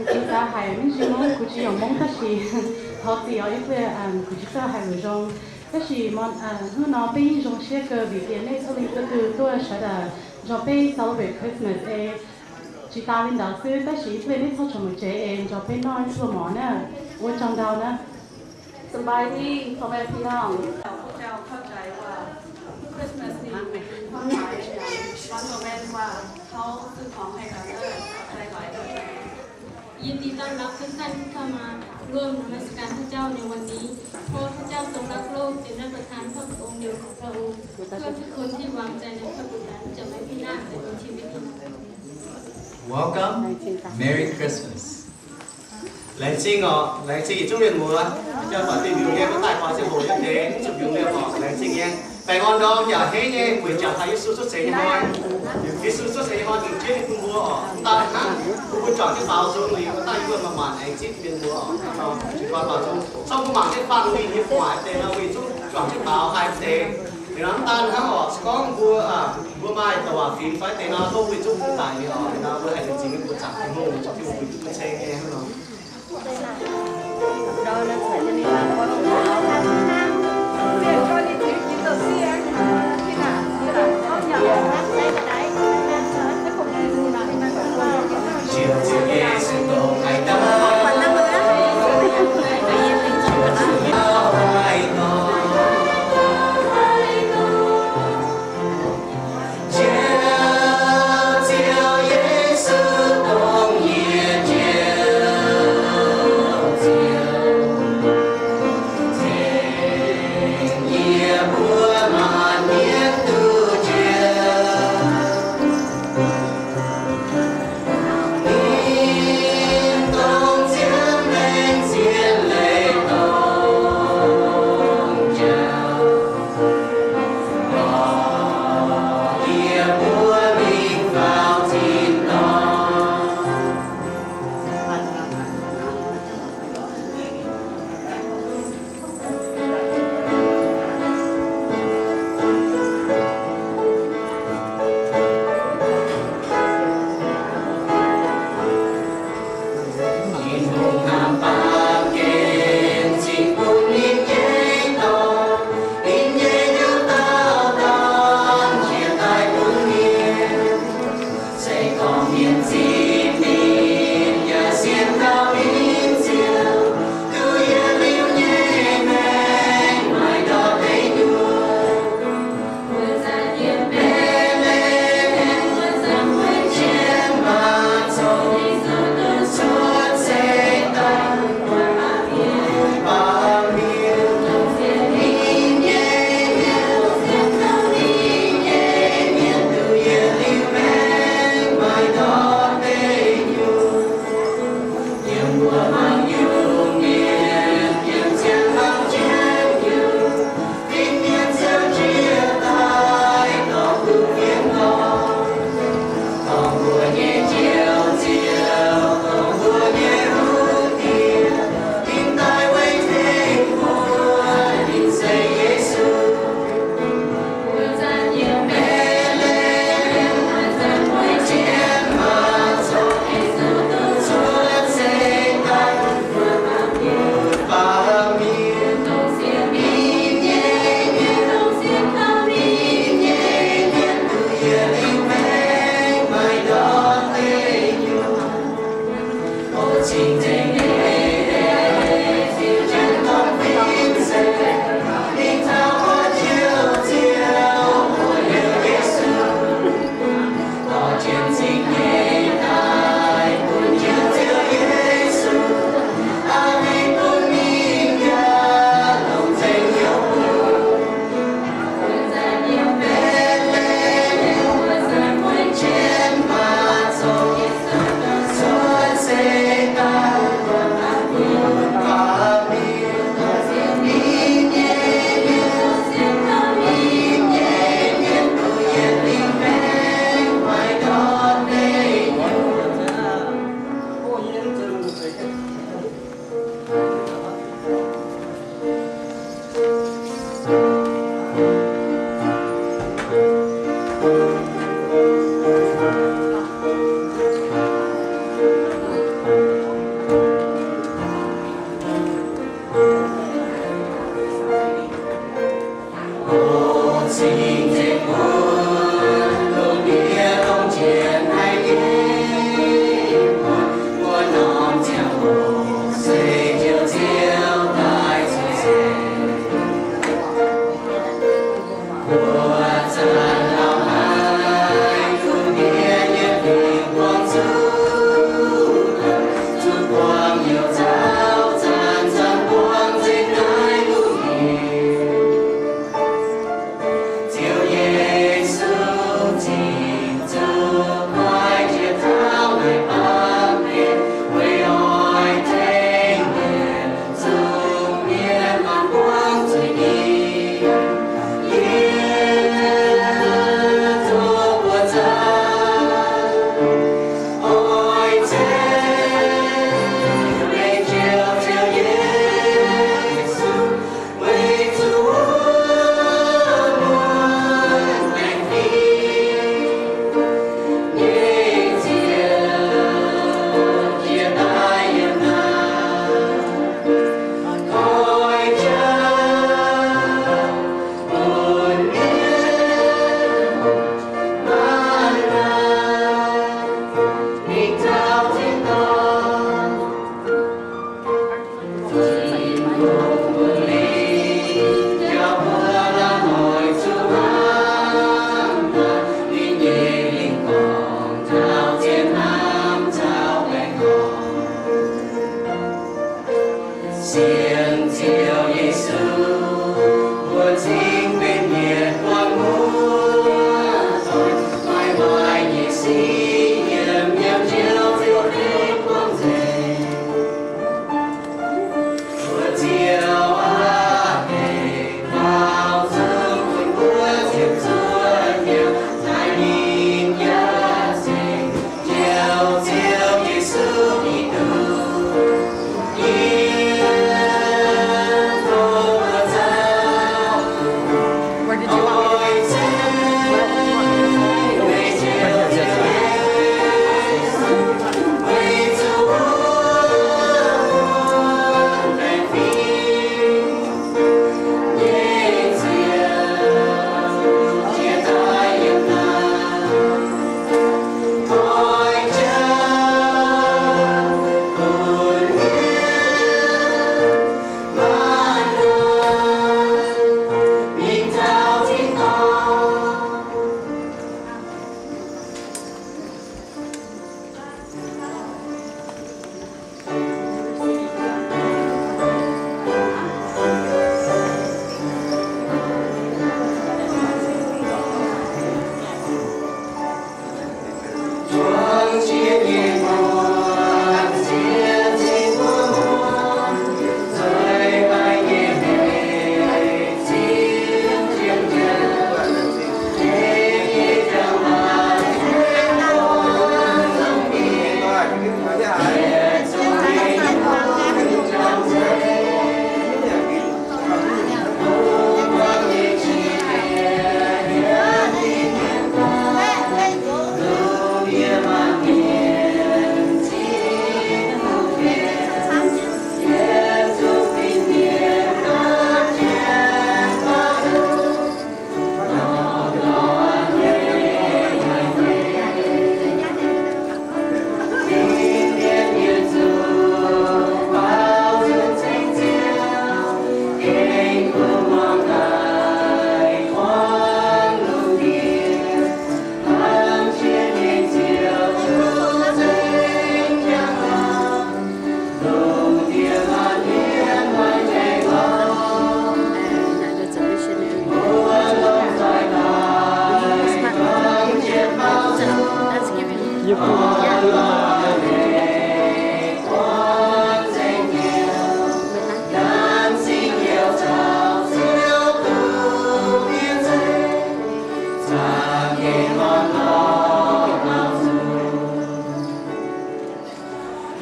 Kuv zaax haic, mv nziex mungv kuv jiex yongc mungv daav sic, tov zic oix yie buo kuv jiex zauh haic luoqc nzong. Daav sic hnangv nor beiv nyei nzong siev gau, bieqc dien nev cuotv lingh duqv duqv duqv saaix daaih nzorng beiv celebrate Christmas ei. Jiex daaih lingh ndau suv daav sic yie buo nev cov qongx mueic jeiv ei nzorng beiv nor ih buo morz naaiv wuov jangx ndau naaiv. สบายดี พ่อแม่พี่น้อง ข้าพเจ้าเข้าใจว่าคริสต์มาสนี้เป็นความหมายอย่างล้ำเลิศว่าเขาซื้อของให้กันเลิศใจหลายเลิศ ยินดีต้อนรับทุกท่านที่เข้ามาร่วมนมัสการพระเจ้าในวันนี้ เพราะพระเจ้าทรงรักโลกจนได้ประทานพระบุตรองค์เดียวของพระองค์ เพื่อทุกคนที่วางใจในพระบุตรนั้นจะไม่พินาศแต่มีชีวิตนิรันดร์ Welcome, Merry Christmas. Laengz zingh oc, laengz zingh yietc zungv mienh muoz. Jang faatv dinh mbiungc nyei mbuo daaih guaax ziangh hoc nyei deix, zuqc mbiungc liemh oc, laengz zingh nyei. Baengh orn ndorm yaac henv nyei, weic jangx taux Yesu cuotv seix nyei hnoi. Yesu cuotv seix nyei hnoi, dingc jienv ninh bun mbuo oc, daaih hnangv bun mbuo juangc jienv baaux nzung liuz, daaih yie mbuo maaih maanc aengx zipv mienh muoz oc. Corc mbuo mangc jienv faanh mingh nyei gu'nguaaic deix nor, weic zuqc juangc jienv baaux haih deix. Liuz nor daaih hnangv oc, se gorngv mbuo, mbuo maaih douc waac fingx fai deix nor, dongh weic zuqc mbuo daic nyei oc. Liuz nor mbuo haih laengz zingh mbuo zaangc Tin-Hungh, Tin-Hungh bun mbuo ceng nyei hnangv nor.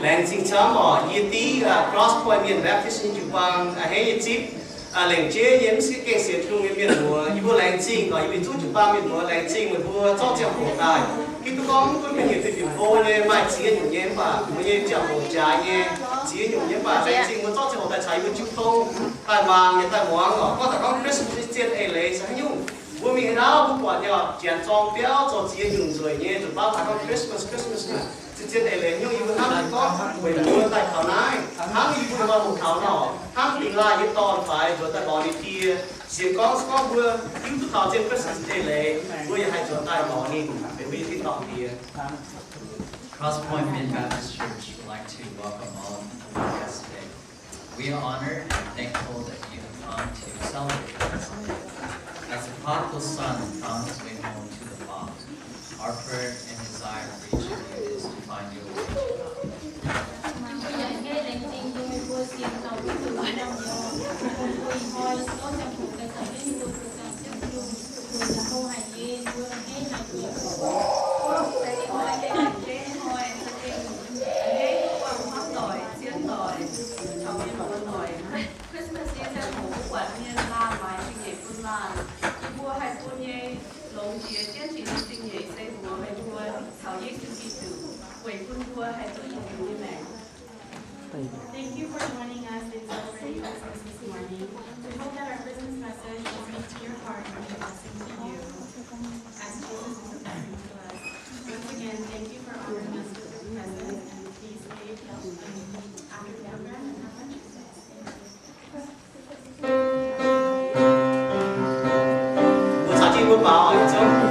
Laengz zingh camv oc. Yie div Cross Point Mienh Baptist nyei jiu-baang a'hneiv yie zipv lengc jeiv nyei mv gaengh sienx Tin-Hungh nyei mienh muoz. Yie mbuo laengz zingh oc. Yie mbuo zuqv jiu-baang mienh muoz laengz zingh meih mbuo zorqv ziangh hoc daaih. Hiuv duqv gorngv mv gunv mienh nyei diuh diuh hlo nyei, maaih ziex nyungc nyei mv baac mbuo nyei ziangh hoc jaaix nyei, ziex nyungc nyei mv baac laengz zingh mbuo zorqv ziangh hoc daaih caux yie mbuo jiu tong daaih mangc nyei daaih muangx oc. Gorngv taux gorngv Christmas nyei zien eix leiz se haaix nyungc, mbuo mingh haaix ndau mbuo buatc nyei oc, janx zorng biauv zoux ziex nyungc nzueic nyei, nzunc baav haiz gorngv Christmas, Christmas naaic. Zien eix leiz nyungc yie mbuo hnamv nyei gorngv weic mbuo daaih taux naaiv, hnangv yie mbuo oix hoqc taux nor, hnangv dingh laanh nyei dorn faix nzuonx daaih lorz ninh die. Sienx gorngv se gorngv mbuo hiuv duqv taux zien Christmas eix leiz, mbuo yaac haih nzuonx daaih lorz ninh, benx mbuo nyei tin-dorngh die. Cross Point Main Baptist Church would like to welcome all of you guests today. We are honored and thankful that you have come to celebrate with us today. As the prodigal son found his way home to the Father, our prayer and desire for each of you is to find your way to God. Christmas nyei ziangh hoc mbuo buatc mienh laanh maaiz zingh nyeic bun laanh. Yie mbuo haih bun nyei longx jiex jienv jiex nyei zingh nyeic se mbuox meih mbuo caux Yesu Giduc weic bun mbuo haih duqv yietc liuz nyei maengc. Thank you for joining us in celebrating Christmas this morning. We hope that our Christmas message will speak to your heart and be a blessing to you as Jesus is a blessing to us. Once again, thank you for honoring us with your presence, and please stay after the program and have lunch with us. Thank you. Mbuo caux jienv mbuo baaux yietc zungv.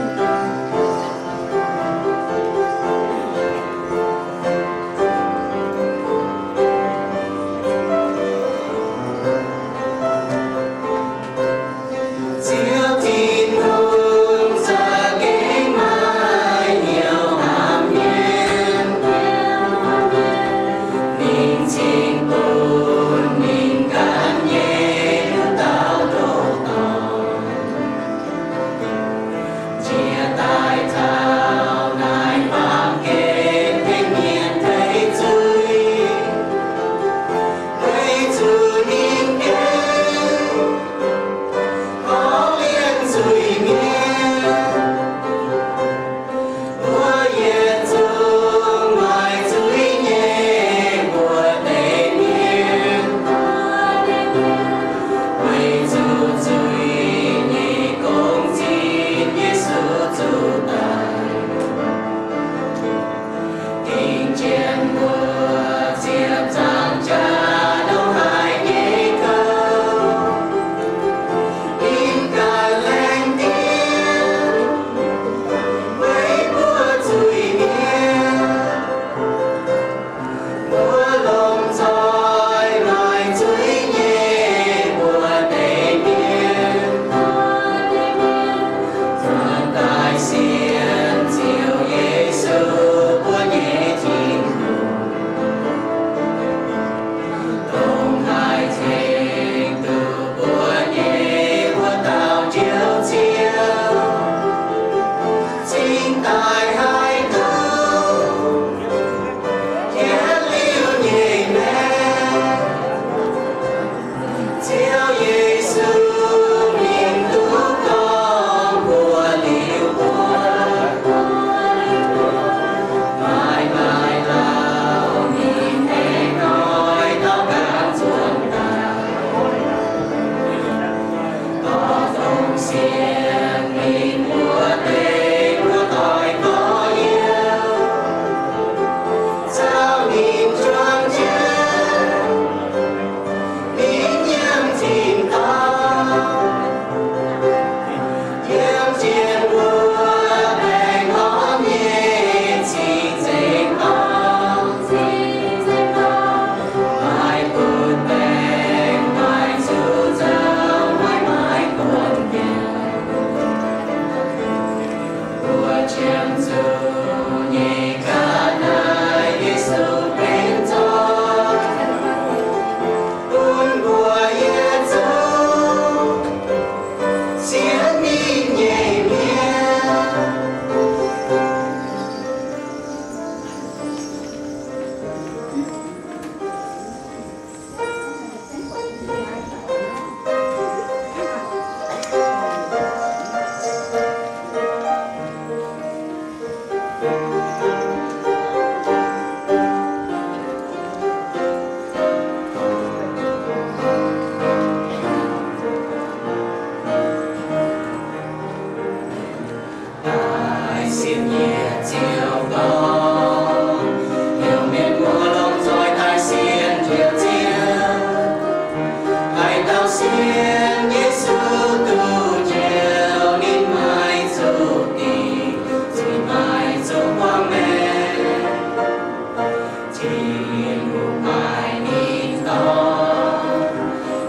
Tin-Hungh maaih ninh dorn,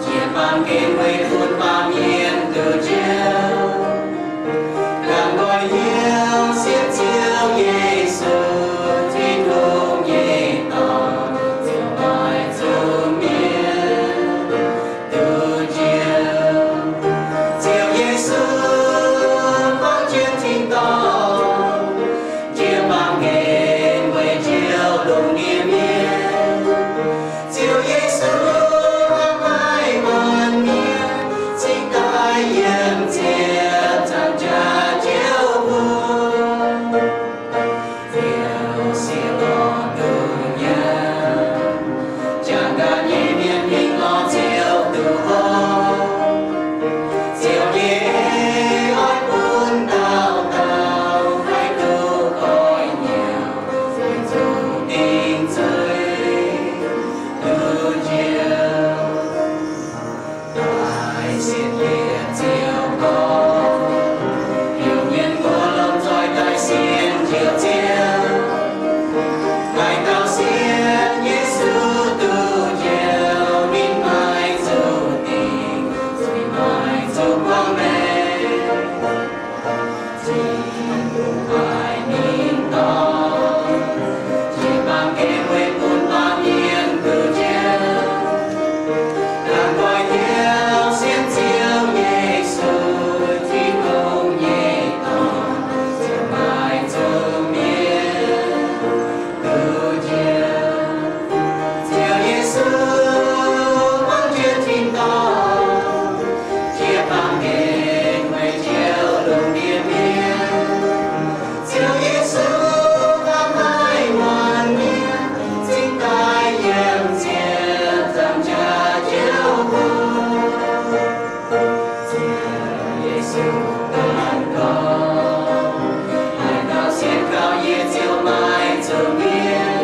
jiex baamh gen weic bun baamh mienh duqv njoux. Ganh nqoi hnyouv sienx Ziouv Yesu, Tin-Hungh nyei Dorn, ziouc maaih zuqc mienh duqv njoux. Ziouv Yesu, gorngv jienv tin-dorngh, jiex baamh gen weic njoux lungh ndiev mienh. Ziouv Yesu, hnamv haic muonz mienh, cingx daaih yiem ziepc nzaangc jaax Ziouv mbuo. Ziouv sieqv lorz duqv nyanc, jangx ganh nyei mienh mingh lorz Ziouv duqv horpc. Ziouv nyei oix bun dauh dauh haih duqv koiv nyauv, weic zuqc dingc zuiz duqv njoux. Daaih sienx bieqc Ziouv gorngv, heuc mienh mbuo lomh nzoih daaih sienx Ziouv Ziouv. Haaix dauh sienx Yesu duqv njoux, ninh maaih zuqc dingc, zuiz maaih zuqc buangv maengc. Tin-Hungh maaih ninh dorn, jiex baamh gen weic bun baamh mienh duqv njoux. Ganh nqoi hnyouv sienx Ziouv Yesu, Tin-Hungh nyei Dorn, ziouc maaih zuqc mienh duqv njoux. Ziouv Yesu, gorngv jienv tin-dorngh, jiex baamh gen weic njoux lungh ndiev mienh. Ziouv Yesu, hnamv haic muonz mienh, cingx daaih yiem ziepc nzaangc jaax Ziouv mbuo. Ziouv Yesu ganh gorngv, haaix dauh sienx kaux yie ziouc maaih zuqc mienh.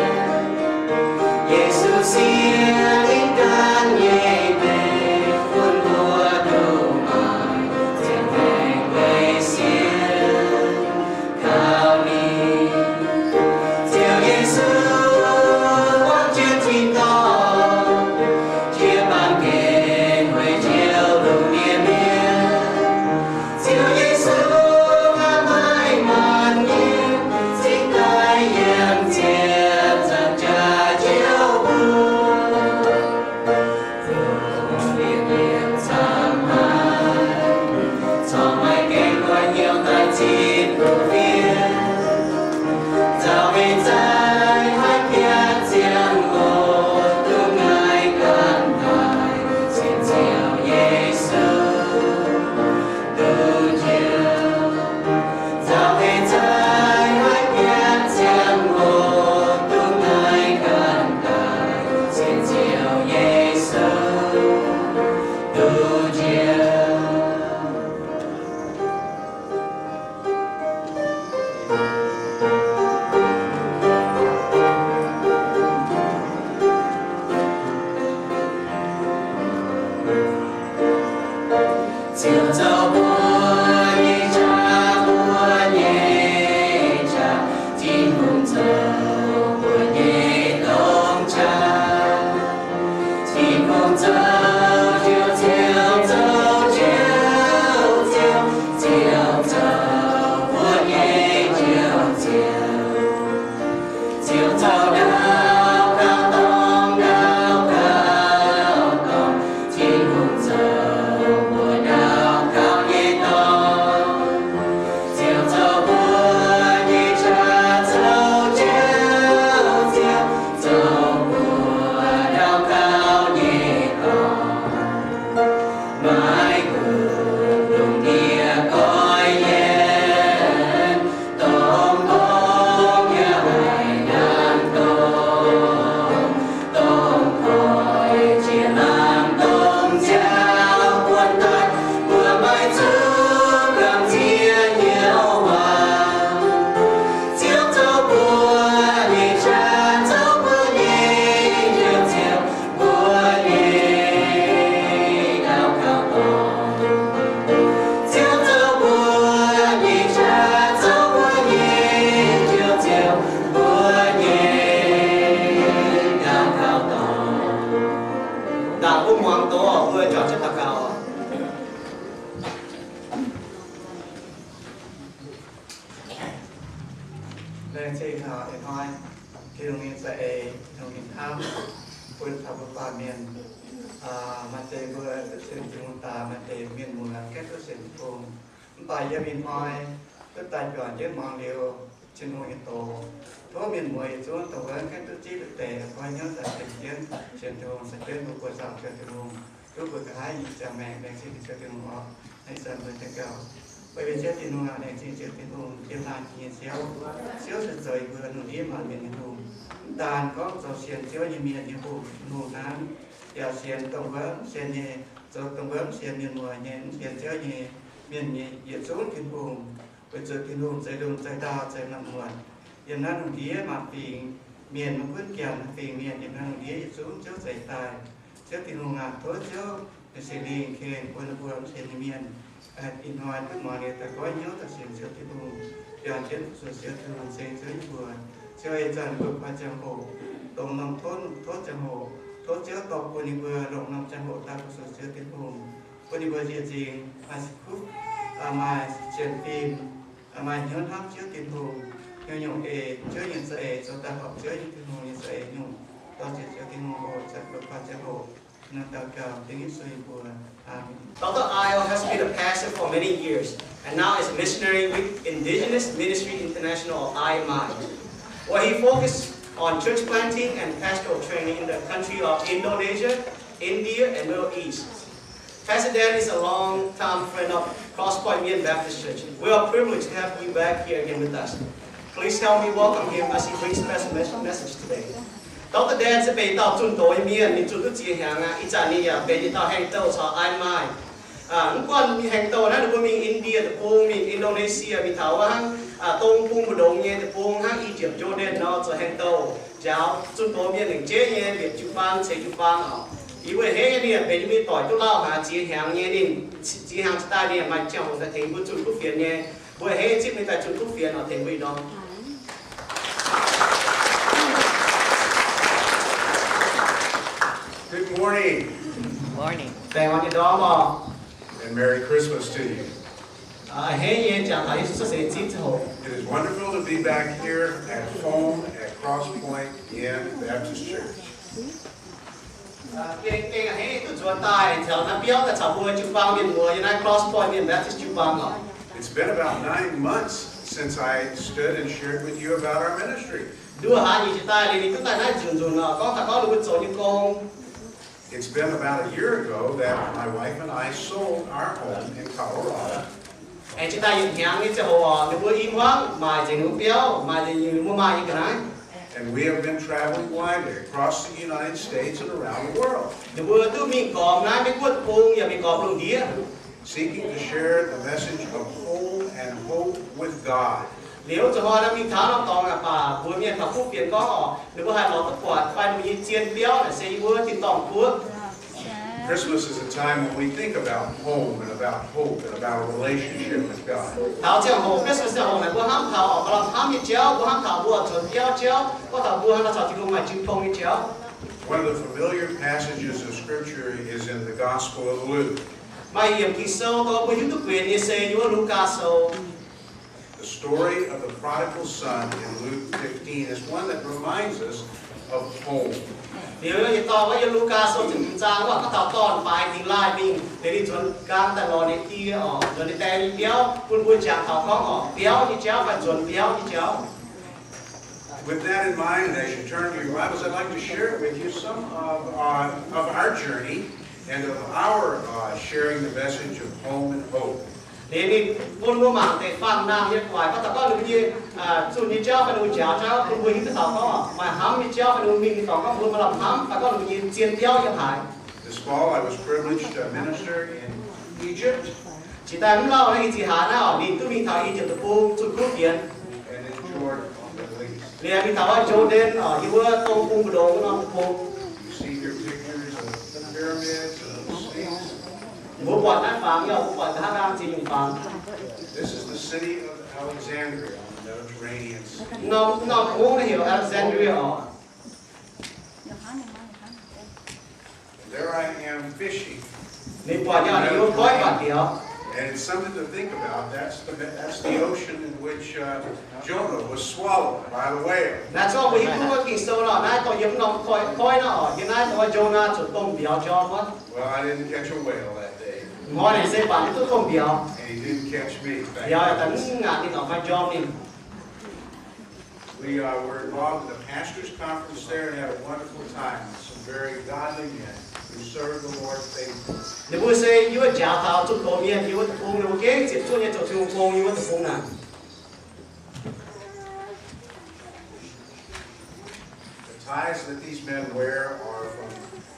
Yesu siev ninh ganh nyei maengc bun mbuo duqv maaih zien maengc weic sienx kaux ninh. Ziouv Yesu, gorngv jienv tin-dorngh, jiex baamh gen weic njoux lungh ndiev mienh. Ziouv Yesu, hnamv haic muonz mienh, cingx daaih yiem ziepc nzaangc jaax Ziouv mbuo. Tin-Hungh nyei hnamv bun taux mbuo baamh mienh. Maaih deix mbuo duqv sienx Tin-Hungh daaih, maaih deix mienh muoz gaengh duqv sienx Tin-Hungh. Mv baac yiem ih hnoi duqv daaih juangc jienv muangx liuz Tin-Hungh nyei doz, tov mienh muoz yietc zungv dongh wuov gaengh duqv zipv duqv deix, koi hnyouv daaih sienx jienv, sienx Tin-Hungh, caux jienv mbuo buoz-zaux sienx Tin-Hungh, duqv mbuo ga'naaiv nyei ziangh maengc, laengz zingh Ziouv Tin-Hungh oc. Ih zanc mbuo daux gaux. Mbuo nyei Ziouv Tin-Hungh aac, laengz zingh Ziouv Tin-Hungh, yiem laanh jiex nyei Ziouv. Ziouv se zoux yie mbuo lungh ndiev maanc mienh nyei Hungh. Mv daan gorngv zoux sienx Ziouv nyei mienh nyei Hungh, Tin-Hungh hnangv, yaac sienx dongh wuov mv sienx nyei, zoux dongh wuov mv sienx mienh muoz nyei, mv sienx Ziouv nyei mienh nyei yietc zungv Tin-Hungh, weic zuqc Tin-Hungh zeix lungh zeix ndau zeix naamh muotc. Yiem naaiv lungh ndiev maanc fingx mienh, maiv gunv janx fingx mienh, yiem naaiv lungh ndiev yietc zungv Ziouv zeix daaih. Ziouv Tin-Hungh aac, tov Ziouv nyei Singx Lingh ken bun ninh mbuo mv sienx nyei mienh ih hnoi duqv muangx liuz daaih goiv hnyouv daaih sienx Ziouv Tin-Hungh, juangc jienv fu-sux Ziouv Tin-Hungh, ceng Ziouv nyei mbuox. Ziouv ih zanc mbuo koi ziangh hoc, dongh norm tov, norm tov ziangh hoc, tov Ziouv dorh bun ninh mbuo longc norm ziangh hoc daaih fu-sux Ziouv Tin-Hungh, bun ninh mbuo njiec nzingc, maaih kuv, maaih sienx fim, maaih hnyouv hnamv Ziouv Tin-Hungh, hnyouv nyungc eix Ziouv nyei za'eix, zoux daaih horpc Ziouv nyei Tin-Hungh nyei za'eix nyungc. Dor-ziec Ziouv Tin-Hungh oc. Ih zanc mbuo koi ziangh hoc, dongh daux gaux dengv Yesu nyei mbuox. Aamen. Doctor Ayo has been a pastor for many years and now is a missionary with Indigenous Ministry International, or I M I, where he focused on church planting and pastoral training in the country of Indonesia, India, and Middle East. Pastor Dan is a long-time friend of Cross Point Mien Baptist Church. We are privileged to have you back here again with us. Please help me welcome him as he brings special mes-, message today. Doctor Dan se benx dauh zunh doz nyei mienh, ninh zunh duqv ziex hnyangx aqv. Ih zanc ninh yaac benx yietc dauh haengh douh caux I M I. Mv guanh mingh haengh douh naaiv, ninh mbuo mingh India deic-bung, mingh Indonesia, mingh taux wuov hnangv dong bung mbu'ndongx nyei deic-bung, hnangv Egypt, Jordan nor, zoux haengh douh njaaux zunh doz mienh lengc jeiv nyei liepc jiu-baang ceix jiu-baang oc. Yie mbuo a'hneiv ninh benx yie mbuo nyei doic duqv lauh haaix ziex hnyangx nyei, ninh ziex hnyangx cingx daaih ninh maaih ziangh hoc daaih tengx mbuo zunh kuv fienx nyei. Mbuo a'hneiv zipv ninh daaih zunh kuv fienx oc, tengx mbuo ih ndorm. Good morning. Morning. Baengh orn nyei ndorm oc. And Merry Christmas to you. A'hneiv nyei jangx taux Yesu cuotv seix zipv ziangh hoc. It is wonderful to be back here at home at Cross Point Mien Baptist Church. Gengh, gengh a'hneiv duqv nzuonx daaih caux naaiv biauv daaih caux mbuo jiu-baang mienh muoz yiem naaiv Cross Point Mien Baptist jiu-baang oc. It's been about nine months since I stood and shared with you about our ministry. Nduov haaix nyungc jiex daaih liuz ninh duqv daaih naaiv nzunc nzunc oc, gorngv taux gorngv ninh mbuo zoux nyei gong. It's been about a year ago that my wife and I sold our home in Colorado. Aengx jiex daaih yietc hnyangx nyei ziangh hoc oc, ninh mbuo i hmuangv maaic nzengc ninh mbuo biauv, maaic nzengc ninh mbuo maaih nyei ga'naaiv. And we have been traveling widely across the United States and around the world. Ninh mbuo duqv mingh gormx naaiv Meiv Guoqv deic-bung yaac mingh gormx lungh ndiev, seeking to share the message of home and hope with God. Liuz zuqc hnoi naaiv mingh taux norm dorngx aqv, baac mbuox mienh taux kuv fienx gorngv oc, ninh mbuo haih lorz duqv buatc fai ninh mbuo nyei zien biauv naaic se yie mbuo tin-dorngh guoqv. Christmas is a time when we think about home and about hope and about a relationship with God. Taux ziangh hoc, Christmas ziangh hoc naaic mbuo hnamv taux oc, maaih lamh hnamv nyei jauv, mbuo hnamv taux mbuo oix nzuonx biauv jauv, gorngv taux mbuo hnangv nor caux Tin-Hungh maaih jiu tong nyei jauv. One of the familiar passages of Scripture is in the Gospel of Luke. Maaih yiemc Ging-Sou dongh mbuo hiuv duqv guenx nyei se yiem wuov Lugaa Sou. The story of the prodigal son in Luke fifteen is one that reminds us of home. Liuz yietc dauh wuov yiem Lugaa Sou ziepc hmz zaang wuov, gorngv taux dorn-faix dingx laaih mingh, liuz ninh nzuonx nqaang daaih lorz ninh die oc, nzuonx ninh die nyei biauv, bun mbuo jangx taux gorngv oc, biauv nyei jauv fai nzuonx biauv nyei jauv. With that in mind, and as you turn to your Bibles, I'd like to share with you some of, uh, of our journey and of our, uh, sharing the message of home and hope. Liuz ninh bun mbuo mangc deix fangx nangh nyei guaaic, gorngv taux gorngv ninh mbuo nyei zunh nyei jauv fai ninh mbuo njaaux jauv, bun mbuo hiuv duqv taux gorngv maaih hnamv nyei jauv fai ninh mbuo mingh nyei dorngx, gorngv mbuo maaih lamh hnamv fai gorngv ninh mbuo nyei zien biauv yiem haaix. This fall, I was privileged to minister in Egypt. Jiex daaih mv lauh naaiv, ih ziex hlaax naaiv oc, ninh duqv mingh taux I^yipv Deic-Bung zunh kuv fienx. And in Jordan, the Middle East. Liuz mingh taux wuov Jordan oc, yiem wuov dong bung mbu'ndongx wuov norm deic-bung. You see here pictures of the pyramids and the Sphinx. Mbuo buatc naaiv fangx, yaac mbuo buatc nqa'haav nqaang ziex nyungc fangx. This is the city of Alexandria on the Mediterranean Sea. Norm, norm mungv naaiv heuc Alexandria oc. There I am fishing. Ninh buatc yaac ninh yiem goiv baac diox. And it's something to think about. That's the, that's the ocean in which uh, Jonah was swallowed by the whale. Naaiv zorqv mbuo hiuv duqv wuov Ging-Sou nor, naaiv dorh yiem norm koiv, koiv nor, yiem naaiv dorh Jonah zuqc domh mbiauz njormh wuov. Well, I didn't catch a whale that day. Hnoi naaic se baac mv duqv domh mbiauz. And he didn't catch me. Mbiauz yaac mv ngaatc ninh, oix fai njormh ninh. We uh, were involved in the pastors' conference there and had a wonderful time with some very godly men who served the Lord faithfully. Ninh mbuo se yiem wuov njaaux taux zunh doz mienh yiem wuov deic-bung, ninh mbuo gengh ziepc zuoqv nyei zoux Tin-Hungh gong yiem wuov deic-bung naaic. The ties that these men wear are from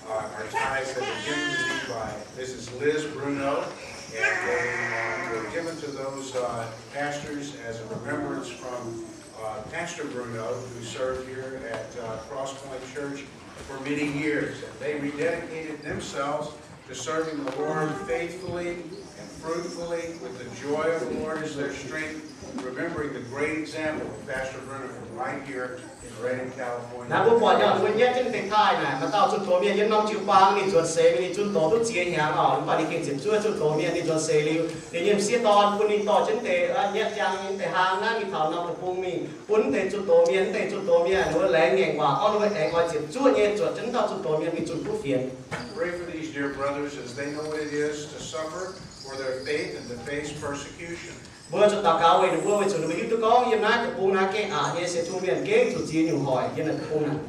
uh, are ties that were given to me by Missus Liz Bruno, and they uh, were given to those uh, pastors as a remembrance from uh, Pastor Bruno, who served here at uh, Cross Point Church for many years. And they rededicated themselves to serving the Lord faithfully and fruitfully with the joy of the Lord as their strength, remembering the great example of Pastor Bruno from right here Naaiv mbuo buatc nyei, mbuo nyietv jienv deix taaih naaic, maaih dauh zunh doz mienh yiem norm jiu-baang ninh nzuonx seix, ninh zunh doz duqv ziex hnyangx oc, mv baac ninh gengh ziepc zuoqv zunh doz mienh. Ninh nzuonx seix liuz, ninh nyei m'sieqv dorn bun ninh dorh jienv deix, aa, nyietv jang nyei deix hlaang naaiv mingh taux norm deic-bung mingh bun deix zunh doz mienh. Deix zunh doz mienh ninh mbuo laengz ngaengc waac gorngv ninh mbuo aengx oix ziepc zuoqv nyei zuotc jienv dauh zunh doz mienh mingh zunh kuv fienx. Pray for these dear brothers as they know what it is to suffer for their faith and to face persecution. Mbuo zuqc daux gaux weic ninh mbuo, weic zuqc ninh mbuo hiuv duqv gorngv yiem naaiv deic-bung naaiv gengh aqc nyei, sienx Tin-Hungh mienh gengh zuqc ziex nyungc hoic yiem naaiv deic-bung naaic.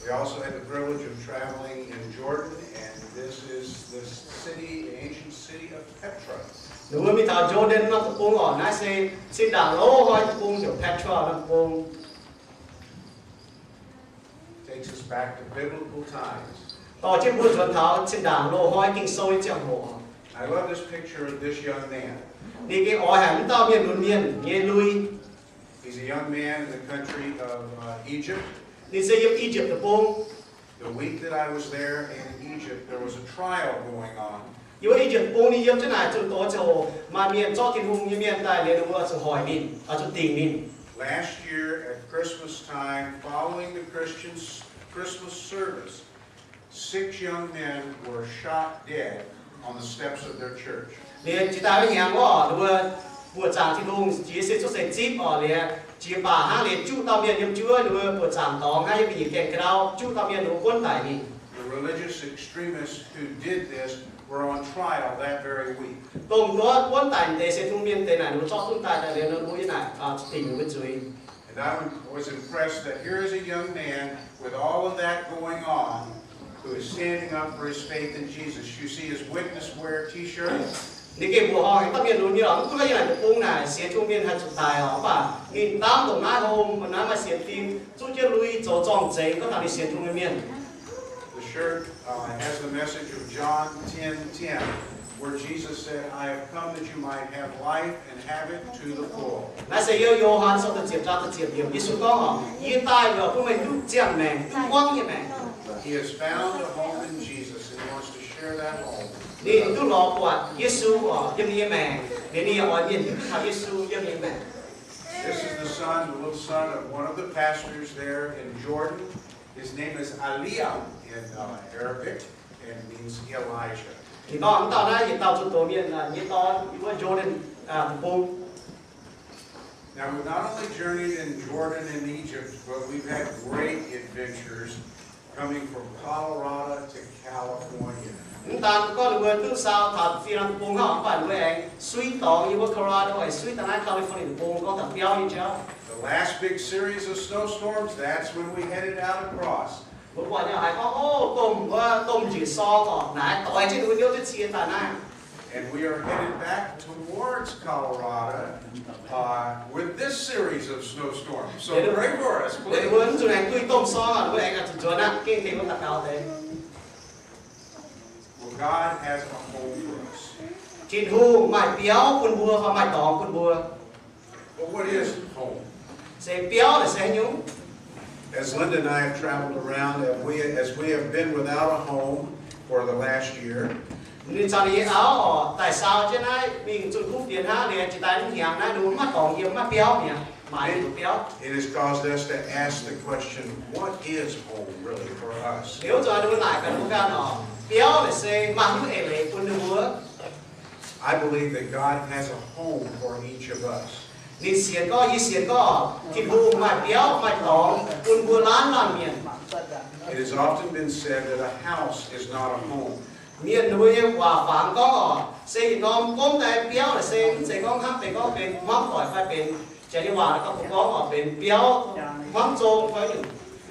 We also had the privilege of traveling in Jordan, and this is the city, the ancient city of Petra. Ninh mbuo mingh taux Jordan norm deic-bung oc, naaiv se cin-ndaangc loz hnoi deic-bung heuc Petra norm deic-bung. Takes us back to biblical times. Dorh jienv mbuo nzuonx taux cin-ndaangc loz hnoi Ging-Sou nyei ziangh hoc. I love this picture of this young man. Ninh gengh oix haic mv dauh mienh lunx mienh nyei lui. He's a young man in the country of uh, Egypt. Ninh se yiem I^yipv Deic-Bung. The week that I was there in Egypt, there was a trial going on. Yiem I^yipv Deic-Bung ninh yiem jienv naaic zunh doz ziangh hoc, maaih mienh zorqv Tin-Hungh nyei mienh daaih liuz, ninh mbuo zuqc hoic ninh, oix zuqc dingc ninh. Last year at Christmas time, following the Christian s- Christmas service, six young men were shot dead on the steps of their church. Liuz jiex daaih wuov hnyangx oc, ninh mbuo buoqc zaangc Tin-Hungh jiex se cuotv seix zipv oc, liuz jiex baac hnangv liuz juqv dauh mienh yiem juov, ninh mbuo buoqc zaangc dorngx hnangv yiem mbuo nyeic gaengh ga'ndau juqv dauh mienh, ninh mbuo buonv daic ninh. The religious extremists who did this were on trial that very week. Dongh wuov buonv daic deix sienx Tin-Hungh mienh deix naaic, ninh mbuo zorqv duqv daaih daaih liuz, ninh mbuo yiem naaic zuqc dingc ninh mbuo zuiz. And I was impressed that here is a young man with all of that going on who is standing up for his faith in Jesus. You see his witness wear T-shirt. Ninh gengh mbuoqc horngh haic, dauh mienh lunx nyei oc, mv gunv yiem naaic deic-bung naaic sienx Tin-Hungh mienh haih zuqc daic oc, mv baac ninh dangv ndongc naaiv hlo, naaiv maaih sienx fim zuqv jienv lui zoux zorng-zengx gorngv taux ninh sienx Tin-Hungh nyei mienh. The shirt uh, has the message of John ten ten, where Jesus said, I have come that you might have life and have it to the full. Naaiv se Yo^han sou da'ziepc zaang da'ziepc yiemc, Yesu gorngv oc, yie daaih yaac bun meih duqv ziangh maengc, duqv buangv nyei maengc. He has found a home in Jesus and he wants to share that home. Ninh duqv lorz buatc Yesu oc yiem ninh nyei maengc, liuz ninh yaac oix mienh hiuv duqv taux Yesu yiem ninh nyei maengc. This is the son, the little son of one of the pastors there in Jordan. His name is Aliyah in uh, Arabic and means Elijah. Ninh gorngv mv dauh naaiv yietc dauh zunh doz mienh nyei dorn, yiem wuov Jordan deic-bung. Now, we've not only journeyed in Jordan and Egypt, but we've had great adventures coming from Colorado to California. Mv daan gorngv ninh mbuo duqv saau taux fih norm deic-bung hnangv, mv baac ninh mbuo aengx suiv dorngx yiem wuov Colorado, aengx suiv daaih naaiv California deic-bung, gorngv taux biauv nyei jauv. The last big series of snowstorms, that's when we headed out across. Mbuo buatc nyei haiz gorngv, o, domh wuov, domh njiec sorng oc, naaiv doix jienv ninh mbuo hnyouv jienv cie daaih naaiv. And we are headed back towards Colorado uh, with this series of snowstorms. So pray for us, please. Ninh mbuo mv zuqc aengx duih domh sorng oc, ninh mbuo aengx zuqc nzuonx aqv, gengh tengx mbuo daux gaux deix. Well, God has a home for us. Tin-Hungh maaih biauv bun mbuo, fai maaih dorngx bun mbuo. But what is home? Se biauv naaic se haaix nyungc? As Linda and I have traveled around, as we, as we have been without a home for the last year, ninh caux ninh nyei auv oc daaih saau jienv naaiv mingh zunh kuv fienx hnangv, ninh jiex daaih mv hnyangx naaiv, ninh mbuo mv maaih dorngx yiem, mv maaih biauv mi'aqv, maaiz ninh mbuo biauv. It has caused us to ask the question, what is home really for us? Liuz zuqc ninh mbuo naaic gaax ninh mbuo ganh oc, biauv naaic se maaih hnyouv eix leiz bun ninh mbuo. I believe that God has a home for each of us. Ninh sienx gorngv, yie sienx gorngv Tin-Hungh maaih biauv maaih dorngx bun mbuo laanh laanh mienh. It has often been said that a house is not a home. Mienh ninh mbuo nyei waac fangx gorngv oc, se yietc norm gomv daaih biauv naaic se mv zeiz gorngv hnangv benx gorngv benx hmuangv doic fai benx janx nyei waac gorngv, gorngv oc, benx biauv hmuangv zong fai.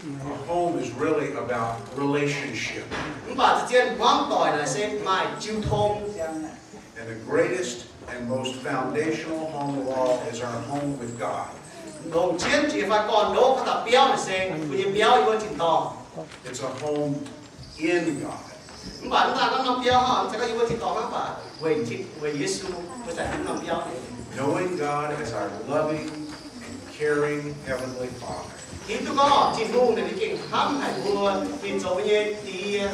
A home is really about relationship. Mv baac zien hmuangv doic naaic se maaih jiu tong. And the greatest and most foundational home of all is our home with God. Longc jienv jiex fai gorn-ndoqv ga'dauh biauv naaic se mbuo nyei biauv yiem wuov tin-dorngh. It's a home in God. Mv baac mv daaih gorngv norm biauv hnangv, mv zeiz gorngv yiem wuov tin-dorngh hnangv, mv baac weic Tin, weic Yesu, mbuo daaih hiuv norm biauv. Knowing God as our loving and caring Heavenly Father. Hiuv duqv gorngv Tin-Hungh naaic ninh gengh hnamv haic mbuo, ninh zoux mbuo nyei Die.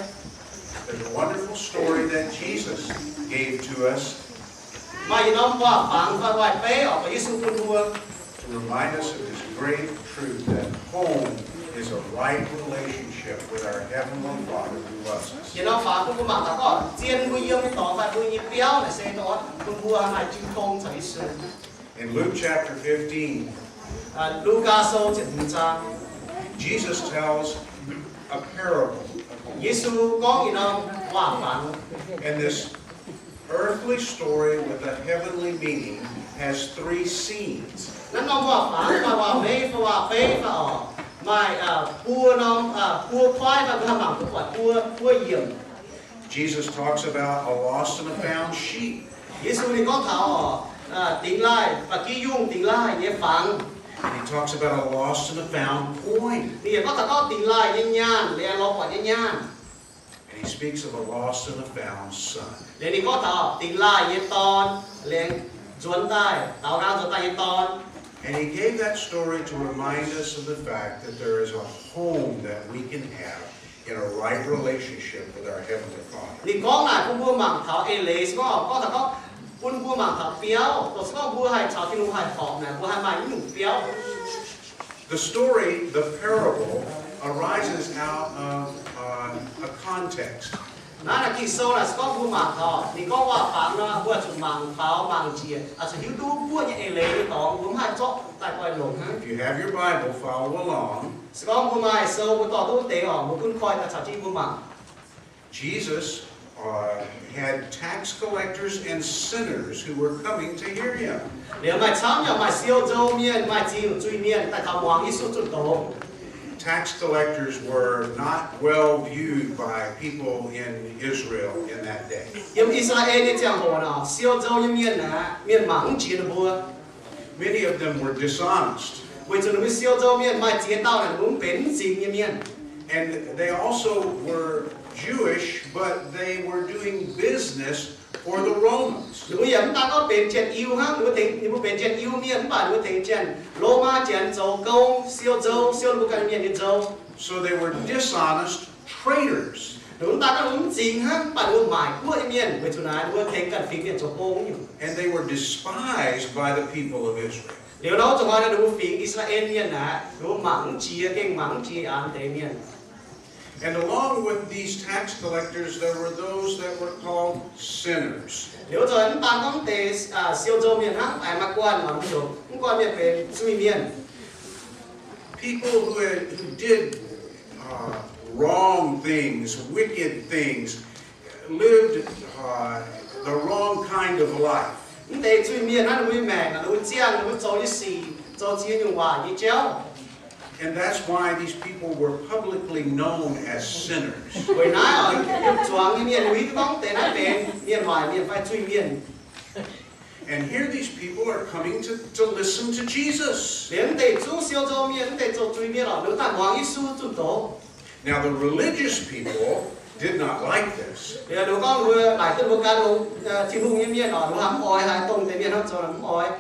There's a wonderful story that Jesus gave to us Maaih yietc norm waac-fangx fai waac-beiv oc, Yesu bun mbuo to remind us of this great truth that home is a right relationship with our Heavenly Father who loves us. Yietc norm fangx bun mbuo mangc taux gorngv zien mbuo yiem nyei dorngx fai mbuo nyei biauv naaic se dongh bun mbuo maaih jiu tong caux Yesu. In Luke chapter fifteen, Lugaa Sou ziepc hmz zaang, Jesus tells a parable. Yesu gorngv yietc norm waac-fangx. And this earthly story with a heavenly meaning has three scenes. Naaiv norm waac-fangx maaih waac-meiv fai waac-beiv fai oc, maaih buo norm, buo kuaaiv fai mbuo haih mangc duqv buatc buo, buo yiemc. Jesus talks about a lost and a found sheep. Yesu ninh gorngv taux oc, dingx laaih, ba'gi yungh dingx laaih nyei fangx. He talks about a lost and a found coin. Ninh yaac gorngv taux gorngv dingx laaih nyei nyaanh, liemh lorz buatc nyei nyaanh. And he speaks of a lost and a found son. Liuz ninh gorngv taux dingx laaih nyei dorn, liemh nzuonx daaih, daaux nqaang nzuonx daaih nyei dorn. And he gave that story to remind us of the fact that there is a home that we can have in a right relationship with our Heavenly Father. Ninh gorngv naaic bun mbuo mangc taux eix leiz se gorngv, gorngv taux gorngv bun mbuo mangc taux biauv, dongh se gorngv mbuo haih caux Tin-Hungh haih horpc naaic, mbuo haih maaih naaiv nyungc biauv. The story, the parable, arises out of a context. Naaiv, naaiv Ging-Sou naaic se gorngv mbuo mangc taux ninh gorngv waac-fangx nor, mbuo zuqc mangc taux mangc njiec, zuqc hiuv duqv buov nyei eix leiz nyei dorngx, mbuo mv haih zorqv daaih goiv longc hnangv. If you have your Bible, follow along. Se gorngv mbuo maaih sou, mbuo dorh duqv deix oc, mbuo gunv koi daaih caux jienv mbuo mangc. Jesus had tax collectors and sinners who were coming to hear him. Liuz maaih camv yaac maaih siou nzou mienh, maaih zingh zuiz-mienh daaih taux muangx Yesu zunh doz. Tax collectors were not well viewed by people in Israel in that day. Yiem I^saa^laa^en nyei ziangh hoc naaic, siou nzou nyei mienh aeqv, mienh mangc mv jiex ninh mbuo. Many of them were dishonest. Weic zuqc ninh mbuo siou nzou mienh maaih ziex dauh naaic, ninh mbuo mv benx mv zingx nyei mienh. And they also were Jewish, but they were doing business for the Romans. Ninh mbuo yaac mv daan gorngv benx Janx-Iu hnangv, ninh mbuo benx Janx-Iu mienh mv baac ninh mbuo tengx Janx, Lomaa Janx zoux gong, siou nzou, siou ninh mbuo ganh mienh nyei nzou. So they were dishonest traitors. Ninh mbuo mv daan gorngv ninh mbuo mv zingx hnangv, mv baac ninh mbuo maaic guoqv nyei mienh. Weic zuqc naaic ninh mbuo tengx ganh fingx mienh zoux gong nyungc. And they were despised by the people of Israel. Liuz nor zuqc hnoi ninh mbuo fingx I^saa^laa^en mienh aeqv, ninh mbuo mangc mv jiex, gengh mangc mv jiex aqv deix mienh. And along with these tax collectors, there were those that were called sinners. Liuz zuqc mv daan gorngv deix siou nzou mienh hnangv, aengx maaih guanh, mv guanh mienh benx zuiz-mienh. People who did wrong things, wicked things, lived the wrong kind of life. Mv deix zuiz-mienh hnangv, ninh mbuo nyei maengc, ninh mbuo ziangh, ninh mbuo zoux nyei sic, zoux ziex nyungc waac nyei jauv. And that's why these people were publicly known as sinners. Weic naaiv oc, zuangx nyei mienh hiuv duqv gorngv deix naaiv benx mienh waaic mienh fai zuiz-mienh. And here these people are coming to, to listen to Jesus. Liuz mv deix zungv siou nzou mienh, mv deix zoux zuiz-mienh oc, ninh mbuo daaih muangx Yesu zunh doz. Now the religious people did not like this. Liuz ninh mbuo gorngv, mbuo laaic duqv mbuo gan longx Tin-Hungh nyei mienh oc, ninh mbuo mv oix haaix dongh deix mienh hnangv zoux, mv oix.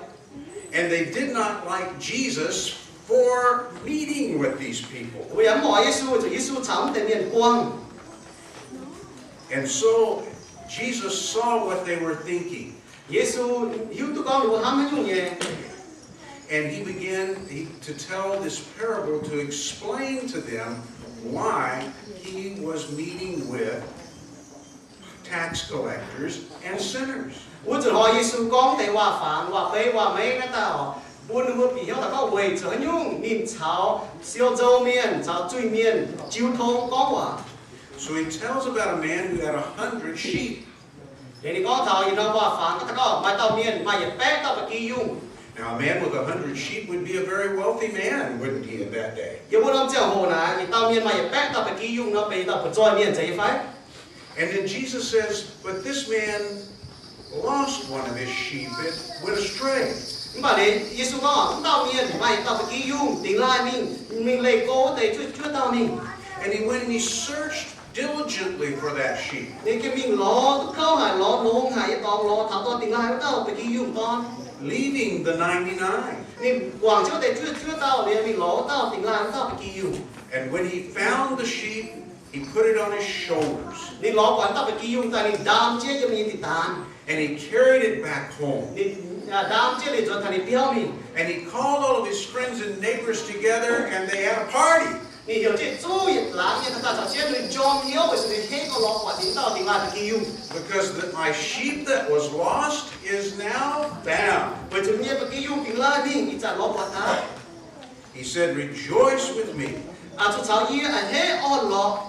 And they did not like Jesus for meeting with these people. Mbuo yaac mv oix Yesu weic zuqc Yesu caux mv deix mienh buangh. And so Jesus saw what they were thinking. Yesu hiuv duqv gorngv ninh mbuo hnamv haaix nyungc nyei. And he began to tell this parable to explain to them why he was meeting with tax collectors and sinners. tax collectors and sinners. Wuov nzunc hnoi Yesu gorngv deix waac-fangx, waac-beiv, waac-meiv naaiv daaih oc, bun ninh mbuo bieqc hnyouv daaih gorngv weic zuqc haaix nyungc ninh caux siou nzou mienh, caux zuiz-mienh jiu tong gorngv waac. So he tells about a man who had a hundred sheep. Liuz ninh gorngv taux yietc norm waac-fangx, gorngv maaih dauh mienh maaih yietc baeqv dauh ba'gi yungh. Now, a man with a hundred sheep would be a very wealthy man, wouldn't he, in that day? Yiem wuov norm ziangh hoc naaic, yietc dauh mienh maaih yietc baeqv dauh ba'gi yungh nor benx yietc dauh buoz-zoih mienh zeiz nyei fai? And then Jesus says, but this man lost one of his sheep. It went astray. Mv baac liuz Yesu gorngv, wuov dauh mienh maaih yietc dauh ba'gi yungh dingx laaih mingh, mingh leih go wuov deix zuov, zuov dauh mingh. And he went and he searched diligently for that sheep. Ninh gengh mingh lorz duqv kouv haic, lorz longx haic, yietc dorngx lorz taux dorh dingx laaih wuov dauh ba'gi yungh dorn. Leaving the ninety-nine. Ninh guangc jienv wuov deix zuov, zuov dauh liuz mingh lorz wuov dauh dingx laaih wuov dauh ba'gi yungh. And when he found the sheep, he put it on his shoulders. Ninh lorz buatc dauh ba'gi yungh daaih ninh ndaam jienv yiem ninh nyei dinh-daanz. And he carried it back home. Ninh ndaam jienv liuz nzuonx taux ninh biauv mingh. And he called all of his friends and neighbors together and they had a party. Ninh heuc jienv zuqc yietc laangz mienh daaih caux jienv ninh njormh hnyouv weic zuqc ninh henv gorngv lorz buatc ninh wuov dauh dingx laaih ba'gi yungh. Because that my sheep that was lost is now found. Weic zuqc yie nyei ba'gi yungh dingx laaih mingh, ih zanc lorz buatc aqv. He said, rejoice with me. Zuqc caux yie a'hneiv orn-lorqc.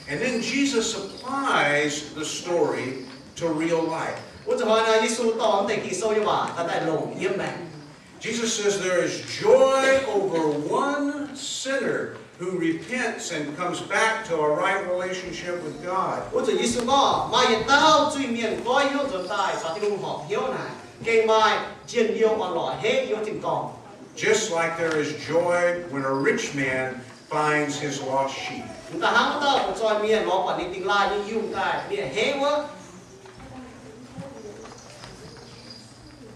And then Jesus applies the story to real life. Wuov nzunc hnoi nor Yesu dorh mv deix Ging-Sou nyei waac daaih longc yiem maengc. Jesus says there is joy over one sinner who repents and comes back to a right relationship with God. Wuov nzunc Yesu gorngv maaih yietc dauh zuiz-mienh goiv hnyouv nzuonx daaih caux Tin-Hungh horpc hnyouv naaic, gengh maaih njien-youh orn-lorqc henv hnyouv tin-dorngh. Just like there is joy when a rich man finds his lost sheep. M'daaih hnangv wuov dauh buoz-zoih mienh lorz buatc ninh dingx laaih nyei yungh daaih, ninh a'hneiv wuov.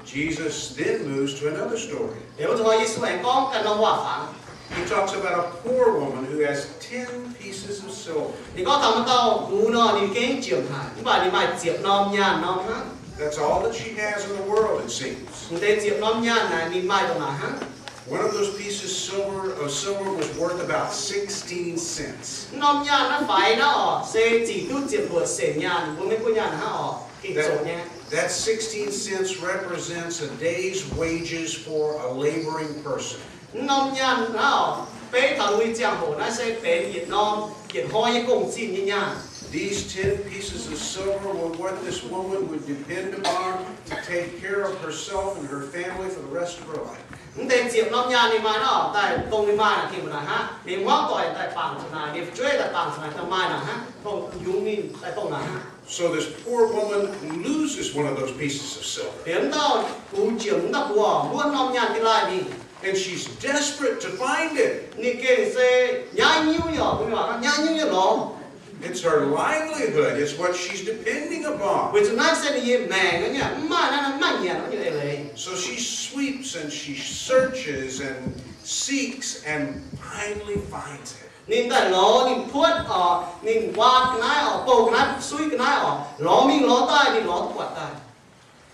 Jesus then moves to another story. Liuz wuov nzunc hnoi Yesu aengx gorngv ganh norm waac-fangx. He talks about a poor woman who has ten pieces of silver. Ninh gorngv taux maaih dauh gux nor, ninh gengh ziepc haic, mv baac ninh maaih ziepc norm nyaanh norm hnangv. That's all that she has in the world, it seems. M'deix ziepc norm nyaanh naaic ninh maaih ndongc naaic hnangv. One of those pieces silver, of silver was worth about sixteen cents. Norm nyaanh naaiv faix naaiv oc, se zic duqv ziepc buoc senc nyaanh, mbuo Meiv Guoqv nyaanh hnangv oc, gengh zoqc nyei. That sixteen cents represents a day's wages for a laboring person. Norm nyaanh naaiv oc, beiv taux lui ziangh hoc naaiv se benx yietc norm yietc hnoi nyei gong-zinh nyei nyaanh. These ten pieces of silver were what this woman would depend upon to take care of herself and her family for the rest of her life. Mv deix ziepc norm nyaanh ninh maaih naaiv oc, daaih dongh ninh maaih naaic, ninh mbuo naaic hnangv, ninh hmuangv doic daaih bangc zuqc naaic, ninh fu'jueiv daaih bangc zuqc naaic, daaih maaih naaic hnangv, dongh yungz ninh daaih dongh naaic hnangv. So this poor woman loses one of those pieces of silver. Liuz wuov dauh gux, jiem wuov dauh gux muov norm nyaanh dingx laaih mingh. And she's desperate to find it. Ninh gengh se nyaaiv nyiuv nyei oc, mbuo mienh waac gorngv nyaaiv nyiuv nyei lorz. It's her livelihood. It's what she's depending upon. Weic zuqc naaiv se ninh nyei maengc nyei, mv maaih naaiv, mv maaih nyanc nyei eix leiz. So she sweeps and she searches and seeks and finally finds it. Ninh daaih lorz, ninh puotv oc, ninh waatv ga'naaiv oc, bouh ga'naaiv, suiv ga'naaiv oc, lorz mingh lorz daaih, ninh lorz duqv buatc daaih.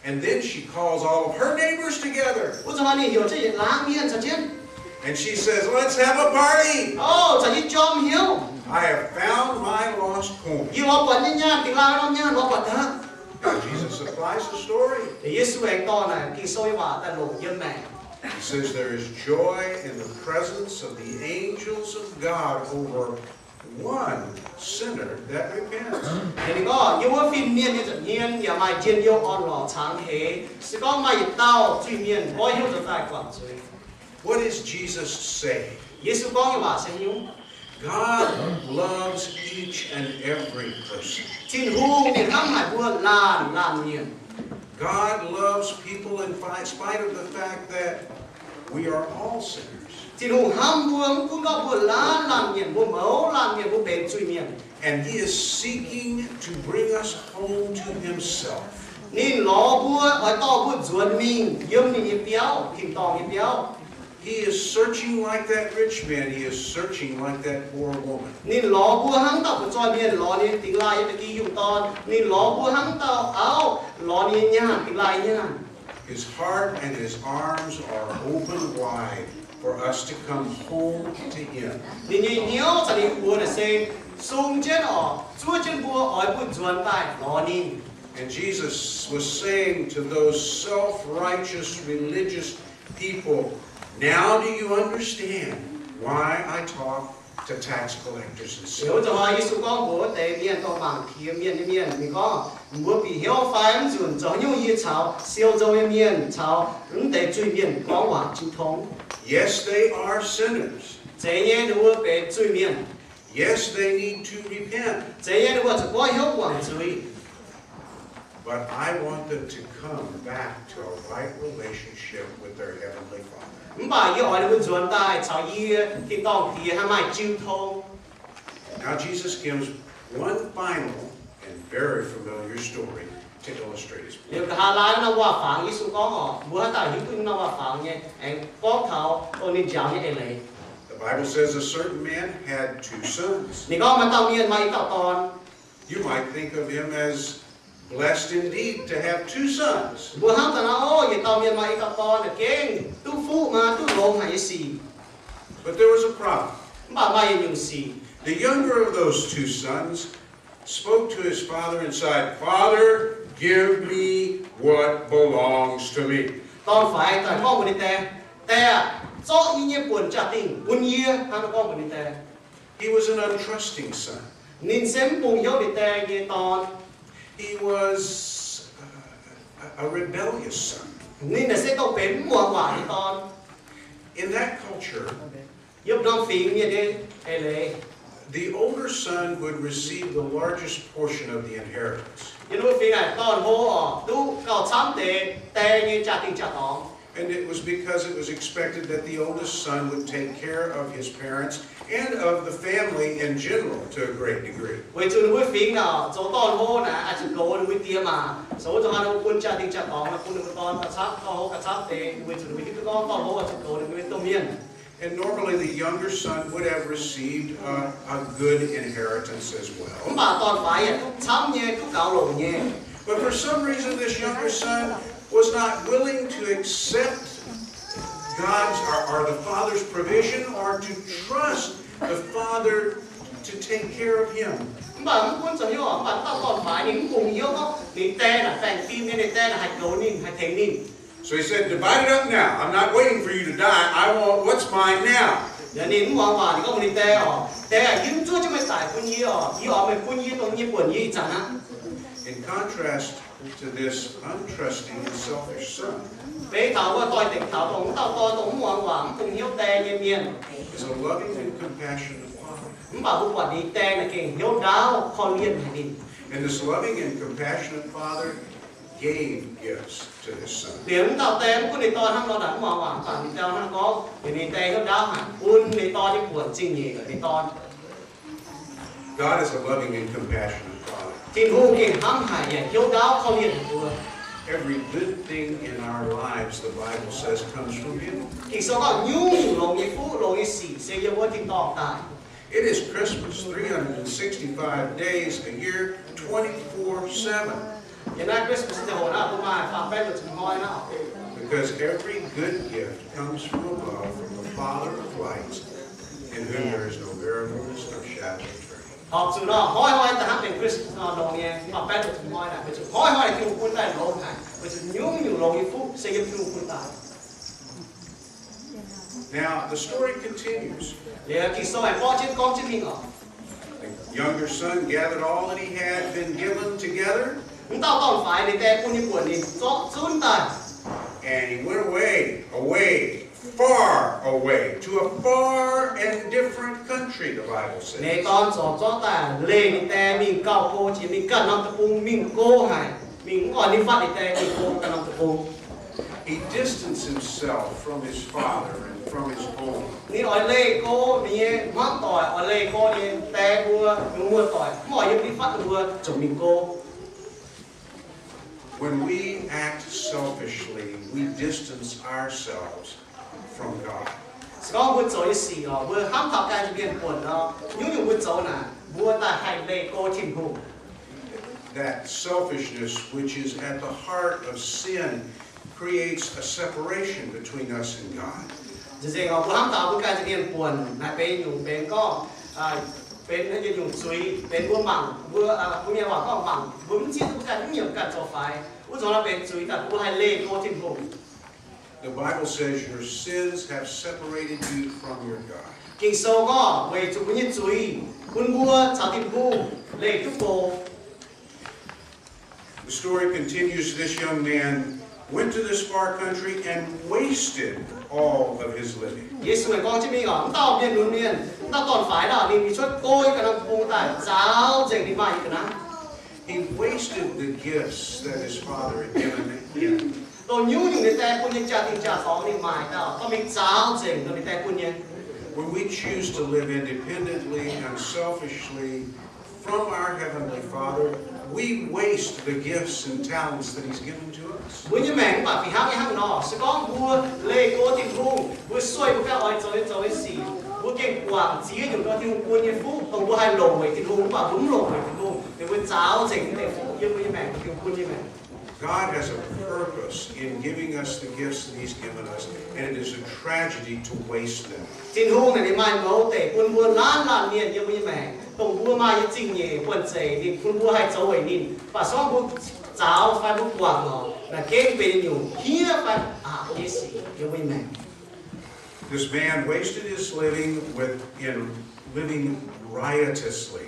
And then she calls all of her neighbors together. Wuov nzunc hnoi ninh heuc jienv yietc laangz mienh caux jienv. And she says, let's have a party. O, caux yie jorm hnyouv. I have found my lost coin. Yie lorz buatc nyei nyaanh, dingx laaih norm nyaanh lorz buatc aqv. Jesus applies the story. Yesu aengx dorh naaic Ging-Sou nyei waac daaih longc yiem maengc. He says there is joy in the presence of the angels of God over one sinner that repents. Ninh gorngv yiem wuov fin-mienh nyei nza'hmien yaac maaih njien-youh orn-lorqc cangx heix, se gorngv maaih yietc dauh zuiz-mienh goiv hnyouv nzuonx daaih guangc zuiz. What is Jesus saying? Yesu gorngv nyei waac se haaix nyungc? God loves each and every person. Tin-Hungh ninh hnamv haic mbuo laanh laanh mienh. God loves people in fi-, spite of the fact that we are all sinners. Tin-Hungh hnamv mbuo mv gunv gorngv mbuo laanh laanh mienh, mbuo mouz laanh mienh, mbuo benx zuiz-mienh. And he is seeking to bring us home to himself. Ninh lorz mbuo, oix dorh mbuo nzuonx mingh yiem ninh nyei biauv, tin-dorngh nyei biauv. He is searching like that rich man. He is searching like that poor woman. Ninh lorz mbuo hnangv dauh fu'zoih mienh lorz ninh dingx laaih nyei da'gi yungh dorn. Ninh lorz mbuo hnangv dauh auv lorz ninh nyei nyaanh, dingx laaih nyei nyaanh. His heart and his arms are open wide for us to come home to him. Ninh nyei hnyouv caux ninh nyei buoz naaic se sung jienv oc, zuov jienv mbuo, oix mbuo nzuonx daaih lorz ninh. And Jesus was saying to those self-righteous religious people, "Now do you understand why I talk to tax collectors and sinners?" Wuov zanc hnoi Yesu gorngv mbuox wuov deix mienh, dorh mangc piex mienh nyei mienh, ninh gorngv, mbuo bieqc hnyouv fai mv nzunc zoux nyungc yie caux siou nzou nyei mienh caux mv deix zuiz-mienh gorngv waac jiu tong? Yes, they are sinners. Zeiz nyei, ninh mbuo benx zuiz-mienh. Yes, they need to repent. Zeiz nyei, ninh mbuo zuqc goiv hnyouv guangc zuiz. But I want them to come back to a right relationship with their Heavenly Father. Mv baac yie oix ninh mbuo nzuonx daaih caux yie, Tin-Dorngh Diex, haih maaih jiu tong. Now Jesus gives one final and very familiar story to illustrate his point. Liuz nqa'haav laai norm waac-fangx, Yesu gorngv oc, mbuo haaix dauh hiuv duqv norm waac-fangx nyei, aengx gorngv taux dongh ninh njaaux nyei eix leiz. The Bible says a certain man had two sons. Ninh gorngv maaih dauh mienh maaih i dauh dorn. You might think of him as blessed indeed to have two sons. Mbuo hnamv daaih nor, o, yietc dauh mienh maaih i dauh dorn, gengh duqv fuqv maah, duqv longx haic nyei sic. But there was a problem. Mv baac maaih yietc nyungc sic. The younger of those two sons spoke to his father and said, "Father, give me what belongs to me." Dorn-faix daaih gorngv mbuox ninh die, Die aah, zorqv yie nyei buonc jaa-dingh bun yie, hnangv naaiv gorngv mbuox ninh die. He was an untrusting son. Ninh se mv bungx hnyouv ninh die nyei dorn. He was a rebellious son. Ninh naaic se dongh benx mv muangx waac nyei dorn. In that culture, yiem norm fingx mienh nyei eix leiz, the older son would receive the largest portion of the inheritance. Yiem wuov fingx naaic dorn-hlo oc, duqv gauh camv deix die nyei jaa-dingh jaa-dorngx. And it was because it was expected that the oldest son would take care of his parents and of the family in general to a great degree. Weic zuqc ninh mbuo fingx naaic zoux dorn-hlo naaic oix zuqc goux ninh mbuo die maah. Zoux wuov zanc hnoi ninh mbuo bun jaa-dingh jaa-dorngx bun ninh mbuo dorn gauh camv, dorn-hlo gauh camv deix, weic zuqc ninh mbuo hiuv duqv gorngv dorn-hlo oix zuqc goux ninh mbuo domh mienh. And normally the younger son would have received a, a good inheritance as well. Mv baac dorn-faix yaac duqv camv nyei, duqv gaux longc nyei. But for some reason, this younger son was not willing to accept God's or, or the father's provision or to trust the father to take care of him. Mv baac mv gunv zoux hnyouv, mv baac dauh dorn-faix ninh mv bungx hnyouv gorngv ninh die naaic baengh fim nyei, ninh die naaic haih goux ninh, haih tengx ninh. So he said, "Divide it up now. I'm not waiting for you to die. I want what's mine now." Ninh mv muangx waac, ninh gorngv mbuox ninh die oc, Die aah, yie mv zuov jienv meih daic bun yie oc. Yie oix meih bun yie dongh nyei buonc yie ih zanc aqv. In contrast to this untrusting and selfish son, beiv taux wuov doix-dekc taux dongh wuov dauh dorn dongh mv muangx waac, mv bungx hnyouv die nyei mienh, is a loving and compassionate father. Mv baac mbuo buatc ninh die naaic gengh hnyouv ndaauv korv-lienh haic ninh. And this loving and compassionate father gave gifts to his son. Liuz wuov dauh die mv gunv ninh dorn hnangv nor naaic mv muangx waac, mv baac ninh die hnangv gorngv, ninh die hnyouv ndaauv haic, bun ninh dorn nyei buonc zingh nyeic ninh dorn. God is a loving and compassionate Father. Tin-Hungh gengh hnamv haic yaac hnyouv ndaauv korv-lienh mbuo. Every good thing in our lives, the Bible says, comes from Him. Ging-Sou gorngv nyungc-nyungc longx nyei fuqv, longx nyei sic se yiem wuov tin-dorngh daaih. It is Christmas three hundred sixty-five days a year, twenty-four seven. Yiem naaiv Christmas ziangh hoc naaiv, mbuo maaih faam-baeqv luoqc ziepc hnoi naaiv. Because every good gift comes from above, from the Father of lights, in whom there is no variableness, no shadow of turning. Horpc zuqc nor, hnoi-hnoi daaih hnangv benx Christmas nor longx nyei, faam-baeqv luoqc ziepc hnoi naaic, weic zuqc hnoi-hnoi Tin-Hungh bun daaih longx haic, weic zuqc nyungc-nyungc longx nyei fuqv se yiem Tin-Hungh bun daaih. Now, the story continues. Liuz Ging-Sou aengx borqv jienv gorngv jienv mingh oc. The younger son gathered all that he had been given together. Wuov dauh dorn-faix ninh die bun nyei buonc ninh zorqv zunv daaih. And he went away, away, far away, to a far and different country, the Bible says. Ninh dorn zorqv zorqv daaih leih ninh die mingh gauh go jiex, mingh ganh norm deic-bung, mingh go haic, mingh mv oix ninh fatv ninh die, mingh go ganh norm deic-bung. He distanced himself from his father and from his home. Ninh oix leih go ninh nyei hmuangv doic, oix leih go ninh nyei die mbuo, ninh muoz-doic, mv oix yiem ninh fatv ninh mbuo, ziouc mingh go. When we act selfishly, we distance ourselves from God. Se gorngv mbuo zoux nyei sic oc, mbuo hnamv taux ganh nyei mienh buonc nor, nyungc-nyungc mbuo zoux naaic, mbuo daaih haih leih go Tin-Hungh. That selfishness, which is at the heart of sin, creates a separation between us and God. Nzengc-nzengc oc, mbuo hnamv taux mbuo ganh nyei mienh buonc naaic benx nyungc benx gorngv benx yietc nyungc zuiz, benx mbuo mangc, mbuo, mbuo mienh waac gorngv mangc, mbuo mv zieqv duqv mbuo ganh mv nyiemc ganh zoux faix. Wuov zanc naaiv benx zuiz daaih, mbuo haih leih go Tin-Hungh. The Bible says, "Your sins have separated you from your God." Ging-Sou gorngv weic zuqc mbuo nyei zuiz bun mbuo caux Tin-Hungh leih duqv go. The story continues, this young man went to this far country and wasted all of his living. Yesu gorngv jienv mingh oc, wuov dauh mienh lunx mienh, wuov dauh dorn-faix naaic, ninh mingh cuotv go yiem ga'naaiv bung daaih, zaaux nzengc ninh maaih nyei ga'naaiv. He wasted the gifts that his father had given him. Dongh nyungc-nyungc ninh die bun nyei jaa-dingh jaa-zorngx ninh maaic daaih, dongh mingh zaaux nzengc dongh ninh die bun nyei. When we choose to live independently and selfishly from our Heavenly Father, we waste the gifts and talents that He's given to us. Mbuo nyei maengc mv baac fih hnangv nyei hnangv nor, se gorngv mbuo leih go Tin-Hungh, mbuo sueih mbuo ganh oix zoux nyei zoux nyei sic, mbuo gengh guangc ziex nyungc dongh Tin-Hungh bun nyei fuqv, dongh mbuo haih longc weic Tin-Hungh, mv baac mbuo mv longc weic Tin-Hungh, ninh mbuo zaaux nzengc deix fuqv yiem mbuo nyei maengc, Tin-Hungh bun nyei maengc. God has a purpose in giving us the gifts that He's given us, and it is a tragedy to waste them. Tin-Hungh naaic ninh maaih mouz deic bun mbuo laanh laanh mienh yiem mbuo nyei maengc, dongh mbuo maaih nyei zingh nyeic buonv-zeic ninh bun mbuo haih zoux weic ninh, mv baac se gorngv mbuo zaaux fai mbuo guangc lorqc, naaic gengh benx nyungc hniev fai aqc nyei sic yiem mbuo nyei maengc. This man wasted his living with, in living riotously.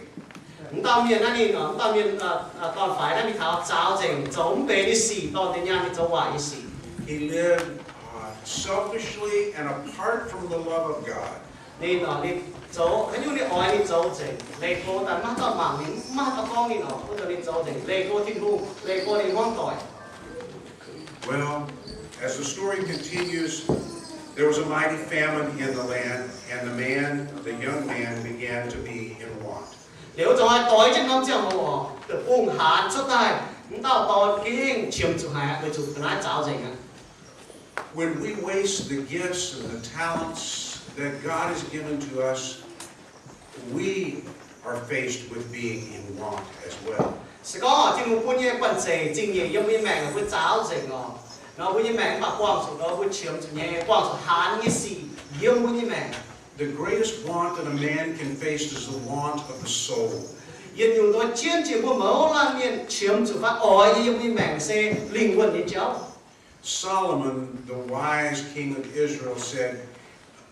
Mv dauh mienh naaiv ninh, mv dauh mienh dorn-faix naaiv ninh taux zaaux nzengc, zoux mv benx nyei sic, dorh deix nyaanh mingh zoux waaic nyei sic. He lived, uh, selfishly and apart from the love of God. Ninh, ninh zoux haaix nyungc ninh oix ninh zoux nzengc, leih go daaih maiv dauh mangc ninh, maiv dauh gorngv ninh oc, wuov zanc ninh zoux nzengc, leih go Tin-Hungh, leih go ninh hmuangv doic. Well, as the story continues, there was a mighty famine in the land, and the man, the young man, began to be in want. Liuz wuov zanc doix jienv norm ziangh hoc, deic-bung haanz cuotv daaih, mv dauh dorn gengh qiemx zuqc haic, weic zuqc ga'naaiv zaaux nzengc aqv. When we waste the gifts and the talents that God has given to us, we are faced with being in want as well. Se gorngv Tin-Hungh bun nyei buonv-zeic, zingh nyeic yiem mbuo nyei maengc mbuo zaaux nzengc oc, nor mbuo nyei maengc mv baac buangh zuqc nor mbuo qiemx zuqc nyei, buangh zuqc haanz nyei sic yiem mbuo nyei maengc. The greatest want that a man can face is the want of the soul. Yietc nyungc dongh jienv jiex mbuo mouz laanh mienh qiemx zuqc fai oix nyei yiem mbuo nyei maengc se lingh wuonh nyei jauv. Solomon, the wise king of Israel, said,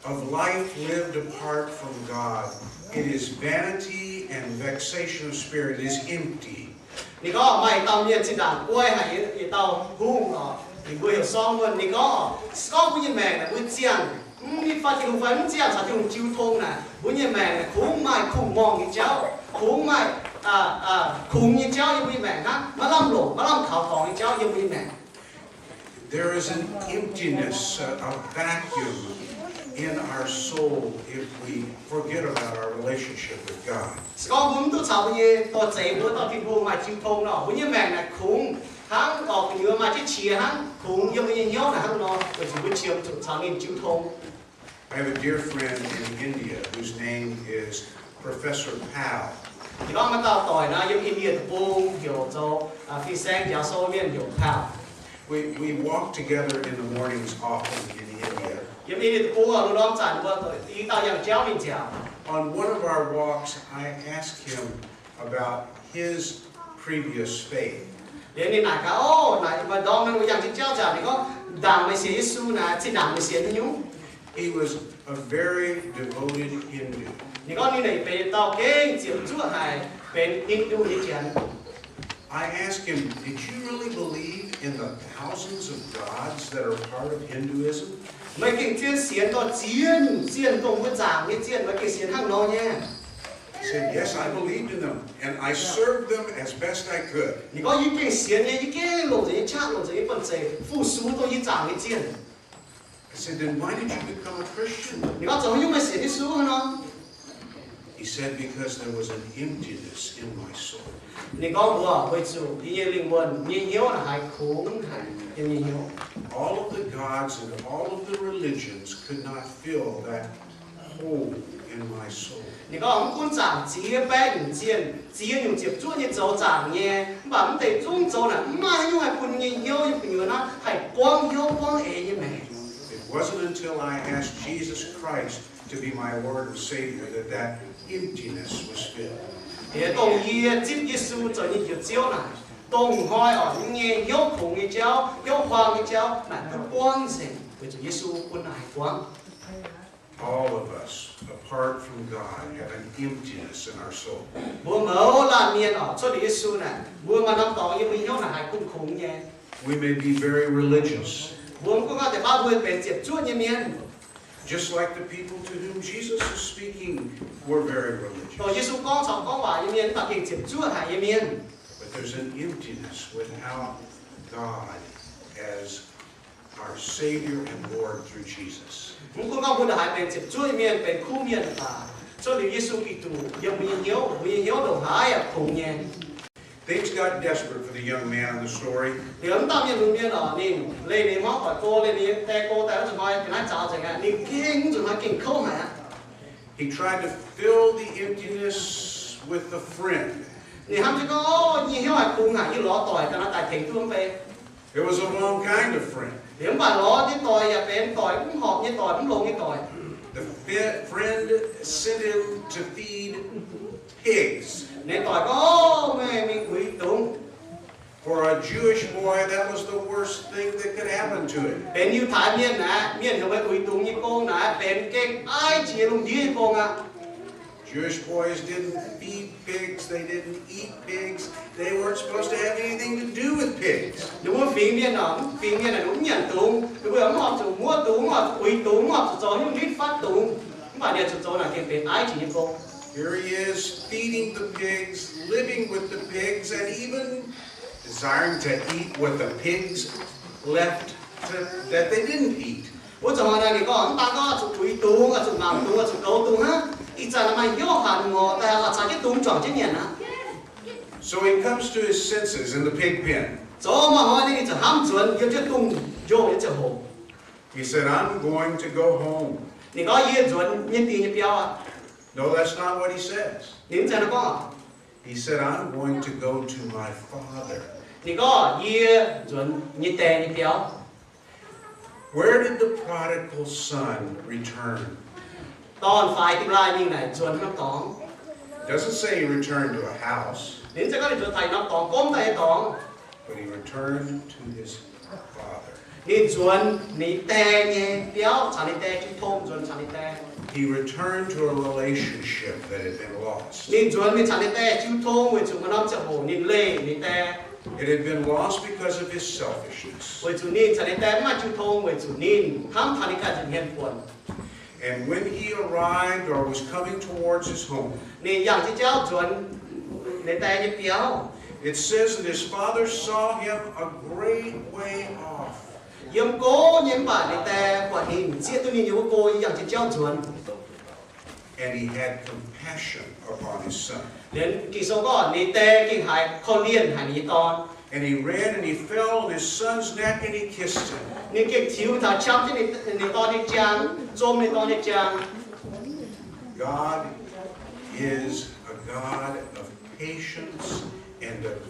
Of life lived apart from God, it is vanity and vexation of spirit, it is empty. Ninh gorngv maaih dauh mienh zinh ndaangc guai haic, yietc dauh hungh oc, ninh mbuo heuc Solomon. Ninh gorngv, se gorngv mbuo nyei maengc naaic mbuo ziangh mv nitv fai Tin-Hungh fai mv ziangh caux Tin-Hungh jiu tong naaic, mbuo nyei maengc naaic kungx maaih kungx-morngh nyei jauv, kungx maaih kungx nyei jauv yiem mbuo nyei maengc hnangv, maiv lamh longc maiv lamh kaux dorngx nyei jauv yiem mbuo nyei maengc. There is an emptiness, a, a vacuum in our soul if we forget about our relationship with God. Se gorngv mbuo mv duqv caux mbuo nyei dorh zeiz mbuo dauh Tin-Hungh maaih jiu tong nor, mbuo nyei maengc naaic kungx hnangv dorh gu'nyuoz maaih jienv qiex hnangv, kungx yiem mbuo nyei hnyouv naaic hnangv nor, weic zuqc mbuo qiemx zuqc caux ninh jiu tong. I have a dear friend in India whose name is Professor Pal. Ninh gorngv maaih dauh doic nor yiem India deic-bung heuc zoux fin-saeng njaaux sou mienh heuc Pal. We, we walk together in the mornings often in India. Yiem India deic-bung oc, lungh ndorm zanc mbuo i dauh yangh jauv mingh nziaauc. On one of our walks, I asked him about his previous faith. Liuz ninh naaic gaax, o, naaic maaih ndorm naaiv mbuo yangh jienv jauv nziaauc, ninh gorngv, ndaangc meih sienx Yesu naaic, zinh ndaangc meih sienx haaix nyungc? He was a very devoted Hindu. Ninh gorngv ninh naaic benx dauh gengh ziepc zuoqv haic benx Hindu nyei janx. I asked him, Did you really believe in the thousands of gods that are part of Hinduism? Meih gengh zien sienx dorh ziex nyungc zienh dongh mbuo zaangc nyei zienh, meih gengh sienx hnangv nor nyei? He said, Yes, I believed in them, and I served them as best I could. Ninh gorngv, yie gengh sienx nyei, yie gengh longc nzengc nyei qaqv, longc nzengc nyei buonv-zeic fu-sux dongh yie zaangc nyei zienh. I said, Then why did you become a Christian? Ninh gorngv, zoux haaix nyungc meih sienx Yesu hnangv nor? He said, Because there was an emptiness in my soul. Ninh gorngv mbuox, weic zuqc yie nyei lingh wuonh nyei hnyouv naaic haiz kungx haic yiem nyei hnyouv. All of the gods and all of the religions could not fill that hole in my soul. Ninh gorngv, mv gunv zaangc ziex baeqv nyungc zienh, ziex nyungc ziepc zuoqv nyei zoux zaangc nyei, mv baac mv deix zungv zoux naaic mv maaih haaix nyungc haih bun nyei hnyouv yiem gu'nyuoz naaiv haih buangv hnyouv buangv eix nyei maengc. It wasn't until I asked Jesus Christ to be my Lord and Savior, that that emptiness was filled. Yie dongh yie zipv Yesu zoux nyei Njoux Ziouv naaic, dongh hnoi oc, yie nyei hnyouv kungx nyei jauv, hnyouv huaang nyei jauv naaic duqv buangv nzengc, weic zuqc Yesu bun naaic haih buangv. All of us, apart from God, have an emptiness in our soul. Mbuo mouz laanh mienh oc, cuotv liuz Yesu naaic, mbuo maaih norm dorngx yiem mbuo hnyouv naaic haih kungx kungx nyei. We may be very religious. Mbuo mv gunv gorngv deix baav mbuo benx ziepc zuoqv nyei mienh. Just like the people to whom Jesus is speaking were very religious. Dongh Yesu gorngv caux gorngv waac nyei mienh mv baac gengh ziepc zuoqv haic nyei mienh. But there's an emptiness without God as our Savior and Lord through Jesus. Mv gunv gorngv mbuo ndongc haaix benx ziepc zuoqv nyei mienh, benx kuv mienh mv baac, cuotv liuz Yesu Giduc yiem mbuo nyei hnyouv, mbuo nyei hnyouv ndongc haaix yaac kungx nyei. Things got desperate for the young man in the story. Liuz mv dauh mienh lunx mienh oc, ninh leih ninh hmuangv doic go, leih ninh nyei die go daaih wuov nzunc hnoi ga'naaiv zaux nzengc aqv. Ninh gengh wuov nzunc hnoi gengh kouv haic aqv. He tried to fill the emptiness with a friend. Ninh hnamv jienv gorngv, o, yie nyei hnyouv haiz kungx haic, yie lorz doic ga'naaiv daaih tengx duqv mv bei. It was a wrong kind of friend. Liuz mv baac lorz nyei doic yaac benx doic mv horpc nyei doic, mv longx nyei doic. The fi- friend sent him to feed pigs. Ninh doic gorngv, o, meih mingh uix dungz. For a Jewish boy, that was the worst thing that could happen to him. Benx Yiutai Mienh naaic, mienh heuc meih uix dungz nyei gong naaic benx gengh aiv jiex lungh ndiev nyei gong aqv. Jewish boys didn't feed pigs, they didn't eat pigs, they weren't supposed to have anything to do with pigs. Ninh mbuo fingx mienh oc, fingx mienh naaic mv nyanc dungz, ninh mbuo yaac mv horpc zuqc muoqv dungz, mv horpc zuqc uix dungz, mv horpc zuqc zoux nyungc ndiev fatv dungz. Mv baac ninh zuqc zoux naaic gengh benx aiv jiex nyei gong. Here he is, feeding the pigs, living with the pigs, and even desiring to eat what the pigs left to, that they didn't eat. Wuov zanc naaic ninh gorngv, mv daan gorngv zuqc uix dungz, zuqc mangc dungz, zuqc goux dungz hnangv. Ih zanc maaih hnyouv hanc ngorc daaih, caux jienv dungz juangc jienv nyanc aqv. So he comes to his senses in the pig pen. Zoux maaih hnoi ninh ziouc hnamv nzuonx yiem jienv dungz njoh nyei ziangh hoc. He said, I'm going to go home. Ninh gorngv, yie nzuonx nyei dingh nyei biauv aqv. No, that's not what he says. Ninh mv zeiz nor gorngv. He said, I'm going to go to my father. Ninh gorngv, yie nzuonx nyei die nyei biauv. Where did the prodigal son return? Dorn-faix dimh laaih mingh naaic nzuonx norm dorngx? It doesn't say he returned to a house. Ninh mv zeiz gorngv ninh nzuonx taux norm dorngx, gomv daaih nyei dorngx. But he returned to his father. Ninh nzuonx ninh die nyei biauv, caux ninh die jiu tong, nzuonx caux ninh die. He returned to a relationship that had been lost. Ninh nzuonx mingh caux ninh die jiu tong weic zuqc maaih norm ziangh hoc ninh leih ninh die. It had been lost because of his selfishness. Weic zuqc ninh caux ninh die mv maaih jiu tong weic zuqc ninh hnamv taux ninh ganh nza'hmien buonc. And when he arrived or was coming towards his home, ninh yangh jienv jauv nzuonx ninh die nyei biauv, it says that his father saw him a great way off. Yiem go nyei, mv baac ninh die buatc ninh, zieqv duqv ninh nyei wuov go, yangh jienv jauv nzuonx. And he had compassion upon his son. Liuz Ging-Sou gorngv ninh die gengh haiz korv-lienh haic ninh nyei dorn. And he ran and he fell on his son's neck and he kissed him. Ninh gengh tiux taux qam jienv ninh dorn nyei jaang, zom ninh dorn nyei jaang. God is a God of patience and of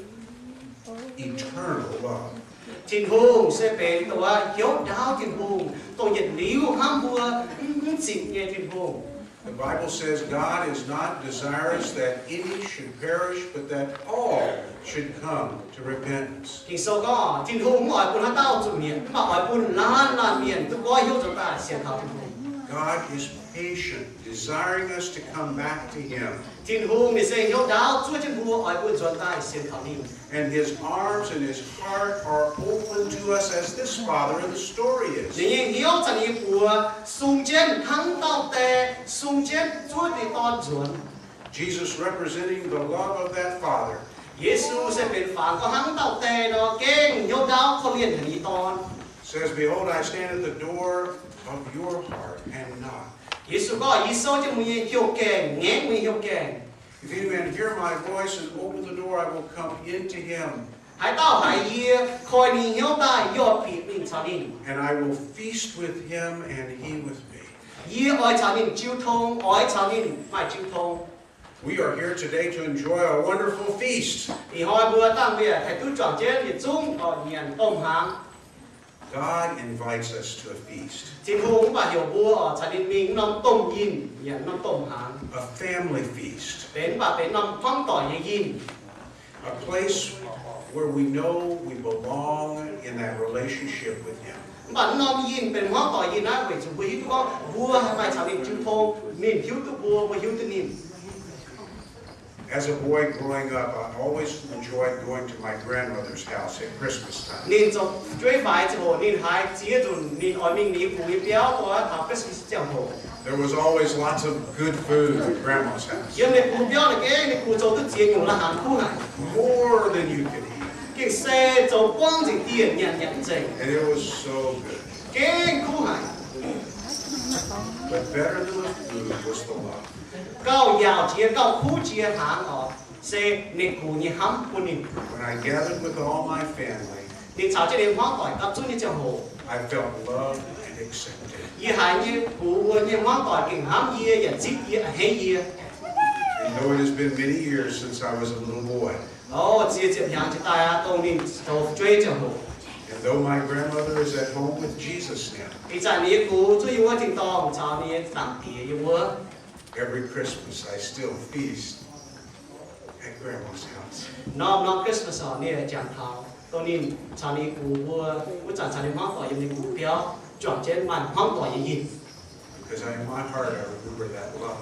eternal love. Tin-Hungh se benx dongh wuov hnyouv ndaauv Tin-Hungh, dongh yietc liuz hnamv mbuo mv zingc nyei Tin-Hungh. The Bible says God is not desirous that any should perish, but that all should come to repentance. Ging-Sou gorngv Tin-Hungh mv oix bun haaix dauh zuqc mietc, mv baac oix bun laanh laanh mienh duqv goiv hnyouv nzuonx daaih sienx kaux Tin-Hungh. God is patient, desiring us to come back to him. Tin-Hungh ninh se hnyouv ndaauv zuov jienv mbuo oix bun nzuonx daaih sienx kaux ninh. And his arms and his heart are open to us as this father in the story is. Ninh nyei hnyouv caux ninh nyei buoz sung jienv hnangv dauh die sung jienv zuov ninh dorn nzuonx. Jesus representing the love of that father. Yesu se benx fangx gorngv hnangv dauh die nor gengh hnyouv ndaauv korv-lienh haic ninh nyei dorn. Says, Behold, I stand at the door of your heart and knock. Yesu gorngv, yie souv jienv mbuo nyei hnyouv gaengh, ngaengv mbuo nyei hnyouv gaengh. If any man hear my voice and open the door, I will come in to him. Haaix dauh haiz yie, koi ninh hnyouv daaih, yie oix bieqc mingh caux ninh. And I will feast with him and he with me. Yie oix caux ninh jiu tong, oix caux ninh maaih jiu tong. We are here today to enjoy a wonderful feast. Ih hnoi mbuo dangh mienh haih duqv juangc jienv yietc zungv oix nyanc domh hnaangx. God invites us to a feast. Tin-Hungh mv baac heuc mbuo oc caux ninh mingh norm domh yinh yaac norm domh hnaangx. A family feast. Benx mv baac benx norm hmuangv doic nyei yinh. A place where we know we belong in that relationship with Him. Mv baac norm yinh benx hmuangv doic yinh naaiv weic zuqc mbuo hiuv duqv gorngv mbuo haih maaih caux ninh jiu tong, ninh hiuv duqv mbuo, mbuo hiuv duqv ninh. As a boy growing up, I always enjoyed going to my grandmother's house at Christmas time. Ninh zoux fu'jueiv faix ziangh hoc ninh haiz ziex nzunc ninh oix mingh ninh gux nyei biauv, taux Christmas ziangh hoc. There was always lots of good food at Grandma's house. Yiem ninh gux biauv naaic gengh ninh gux zoux duqv ziex nyungc la'hnaangx kuv haic. More than you could eat. Gengh se zoux buangv nzengc dieh nyanc nyanc nzengc. And it was so good. Gengh kuv haic. But better than the food was the love. Gauh yaauc jiex, gauh kuv jiex hnaangx oc, se ninh gux nyei hnamv bun ninh. When I gathered with all my family, ninh caux jienv ninh hmuangv doic gapv zunv nyei ziangh hoc, I felt loved and accepted. Yie haiz nyei gux wuov nyei hmuangv doic gengh hnamv yie yaac zipv yie, a'hneiv yie. And though it has been many years since I was a little boy, O, ziex ziepc hnyangx jiex daaih aqv, dongh ninh zoux fu'jueiv ziangh hoc. And though my grandmother is at home with Jesus now, Ih zanc ninh nyei gux zungv yiem wuov tin-dorngh caux ninh nyei Zaangc Diex yiem wuov. Every Christmas I still feast at Grandma's house. Norm-norm Christmas oc, ninh jangx taux dongh ninh caux ninh gux mbuo, wuov zanc caux ninh hmuangv doic yiem ninh gux biauv juangc jienv maaih hmuangv doic nyei yinh. Because in my heart I remember that love.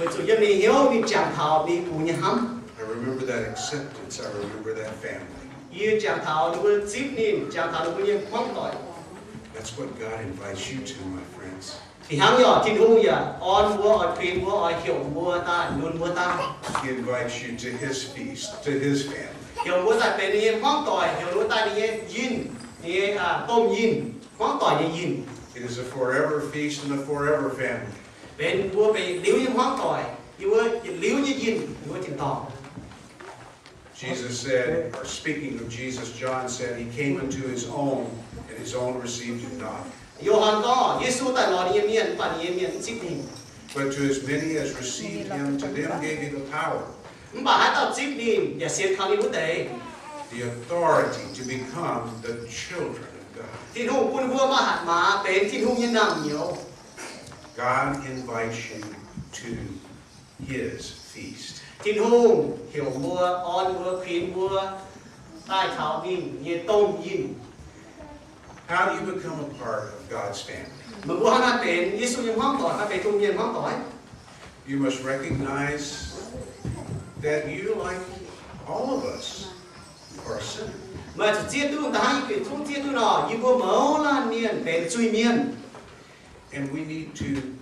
Weic zuqc yiem ninh hnyouv ninh jangx taux ninh gux nyei hnamv. I remember that acceptance. I remember that family. Yie jangx taux ninh mbuo zipv ninh, jangx taux ninh mbuo nyei hmuangv doic. That's what God invites you to, my friends. Fih hnangv nyei oc, Tin-Hungh yaac orn mbuo, oix kuinx mbuo, oix heuc mbuo daaih, lunx mbuo daaih. He invites you to his feast, to his family. Heuc mbuo daaih benx ninh nyei hmuangv doic, heuc mbuo daaih ninh nyei yinh, ninh nyei, aa, domh yinh, hmuangv doic nyei yinh. It is a forever feast and a forever family. Benx mbuo benx yietc liuz nyei hmuangv doic, yiem wuov yietc liuz nyei yinh, yiem wuov tin-dorngh. Jesus said, or speaking of Jesus, John said, he came unto his own, and his own received him not. Yo^han gorngv, Yesu daaih lorz ninh nyei mienh, mv baac ninh nyei mienh mv zipv ninh. But to as many as received him, to them gave he the power, Mv baac haaix dauh zipv ninh, yaac sienx kaux ninh wuov deix, the authority to become the children of God. Tin-Hungh bun mbuo maaih hatc maaz benx Tin-Hungh nyei naamh nyouz. God invites you to his feast. Tin-Hungh heuc mbuo, orn mbuo, kuinx mbuo daaih taux ninh nyei domh yinh. How do you become a part of God's family? Meih mbuo hnangv haaix benx Yesu nyei hmuangv doic, hnangv haaix benx Tin-Hungh nyei hmuangv doic? You must recognize that you, like all of us, are a sinner. Meih zuqc zieqv duqv, da'hnangv yie bieqc zungv zieqv duqv nor, yie mbuo mouz laanh mienh benx zuiz-mienh. And we need to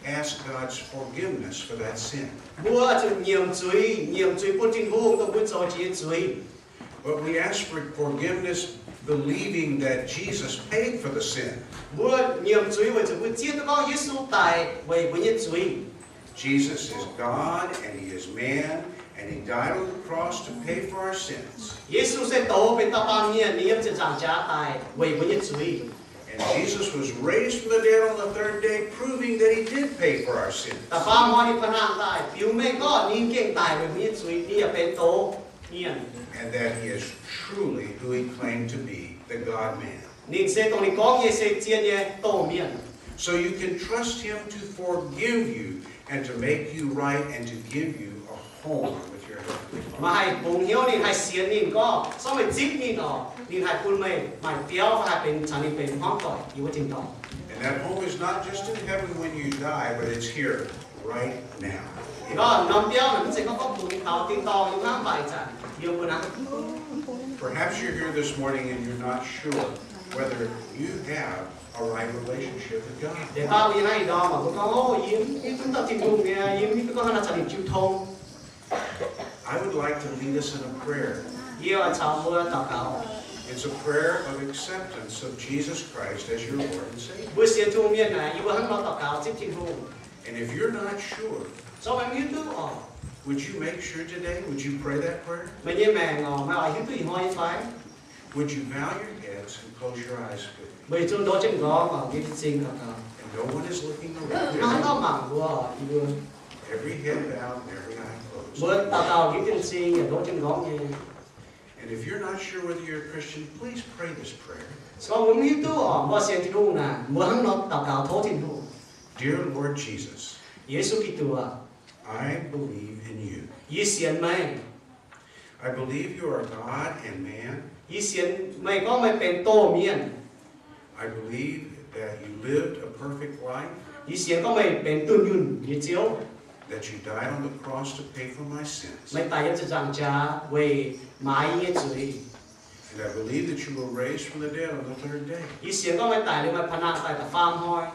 ask God's forgiveness for that sin. Mbuo zuqc nyiemc zuiz, nyiemc zuiz bun Tin-Hungh dongh mbuo zoux jiex nyei zuiz. But we ask for forgiveness believing that Jesus paid for the sin. Mbuo nyiemc zuiz weic zuqc mbuo zieqv duqv gorngv Yesu daic weic mbuo nyei zuiz. Jesus is God and he is man, and he died on the cross to pay for our sins. Yesu se douz benx dauh baamh mienh, ninh yiem ziepc nzaangc jaax daic weic mbuo nyei zuiz. And Jesus was raised from the dead on the third day, proving that he did pay for our sins. Da'faam hnoi ninh pa'hnaangx daaih, biux mengh gorngv ninh gengh daic weic mbuo nyei zuiz, ninh yaac benx douz mienh. And that he is truly who he claimed to be, the God-man. Ninh se dongh ninh gorngv nyei se zien nyei domh mienh. So you can trust him to forgive you and to make you right and to give you a home with your heavenly Father. Meih haih bungx hnyouv ninh, haih sienx ninh gorngv, se gorngv meih zipv ninh oc, ninh haih bun meih maaih biauv fai haih benx caux ninh benx hmuangv doic yiem wuov tin-dorngh. And that home is not just in heaven when you die, but it's here right now. Gorngv norm biauv naaic mv zeiz gorngv bungx taux tin-dorngh yiem hnangv, mv baac ih zanc yiem mbuo naaiv. Perhaps you're here this morning and you're not sure whether you have a right relationship with God. Deix baav mbuo yiem naaiv ih ndorm mbuo gorngv, o, yie mv hiuv duqv dauh Tin-Hungh nyei, yie mv hiuv duqv gorngv hnangv haaix nor caux ninh jiu tong. I would like to lead us in a prayer. Yie oix caux mbuo daux gaux. It's a prayer of acceptance of Jesus Christ as your Lord and Savior. Mbuo sienx Tin-Hungh mienh naaic, yie mbuo hnangv nor daux gaux zipv Tin-Hungh. And if you're not sure, Se gorngv meih mv hiuv duqv oc, would you make sure today? Would you pray that prayer? Meih nyei maengc oc, meih oix hiuv duqv ih hnoi nyei fai? Would you bow your heads and close your eyes with me? Meih zuqc ndoqv jienv m'nqorngv oc, nyiemc m'zing daux gaux. And no one is looking around. Maiv maaih dauh mangc mbuo oc, yie mbuo. Every head bowed and every eye closed. Mbuo daux gaux nyiemc jienv m'zing yaac ndoqv jienv m'nqorngv nyei. If you're not sure whether you're a Christian, please pray this prayer. Se gorngv mbuo mv hiuv duqv oc, mbuo sienx Tin-Hungh naaic, mbuo hnangv nor daux gaux tov Tin-Hungh. Dear Lord Jesus, Yesu Giduc aah, I believe in you. Yie sienx meih. I believe you are God and man. Yie sienx meih gorngv meih benx doh mienh. I believe that you lived a perfect life. Yie sienx gorngv meih benx dunh yunh nyei Ziouv. That you died on the cross to pay for my sins. Meih daic yiem ziepc nzaangc jaax weic maaiz yie nyei zuiz. And I believe that you were raised from the dead on the third day. Yie sienx gorngv meih daic liuz meih pa'nangc daaih da'faam hnoi.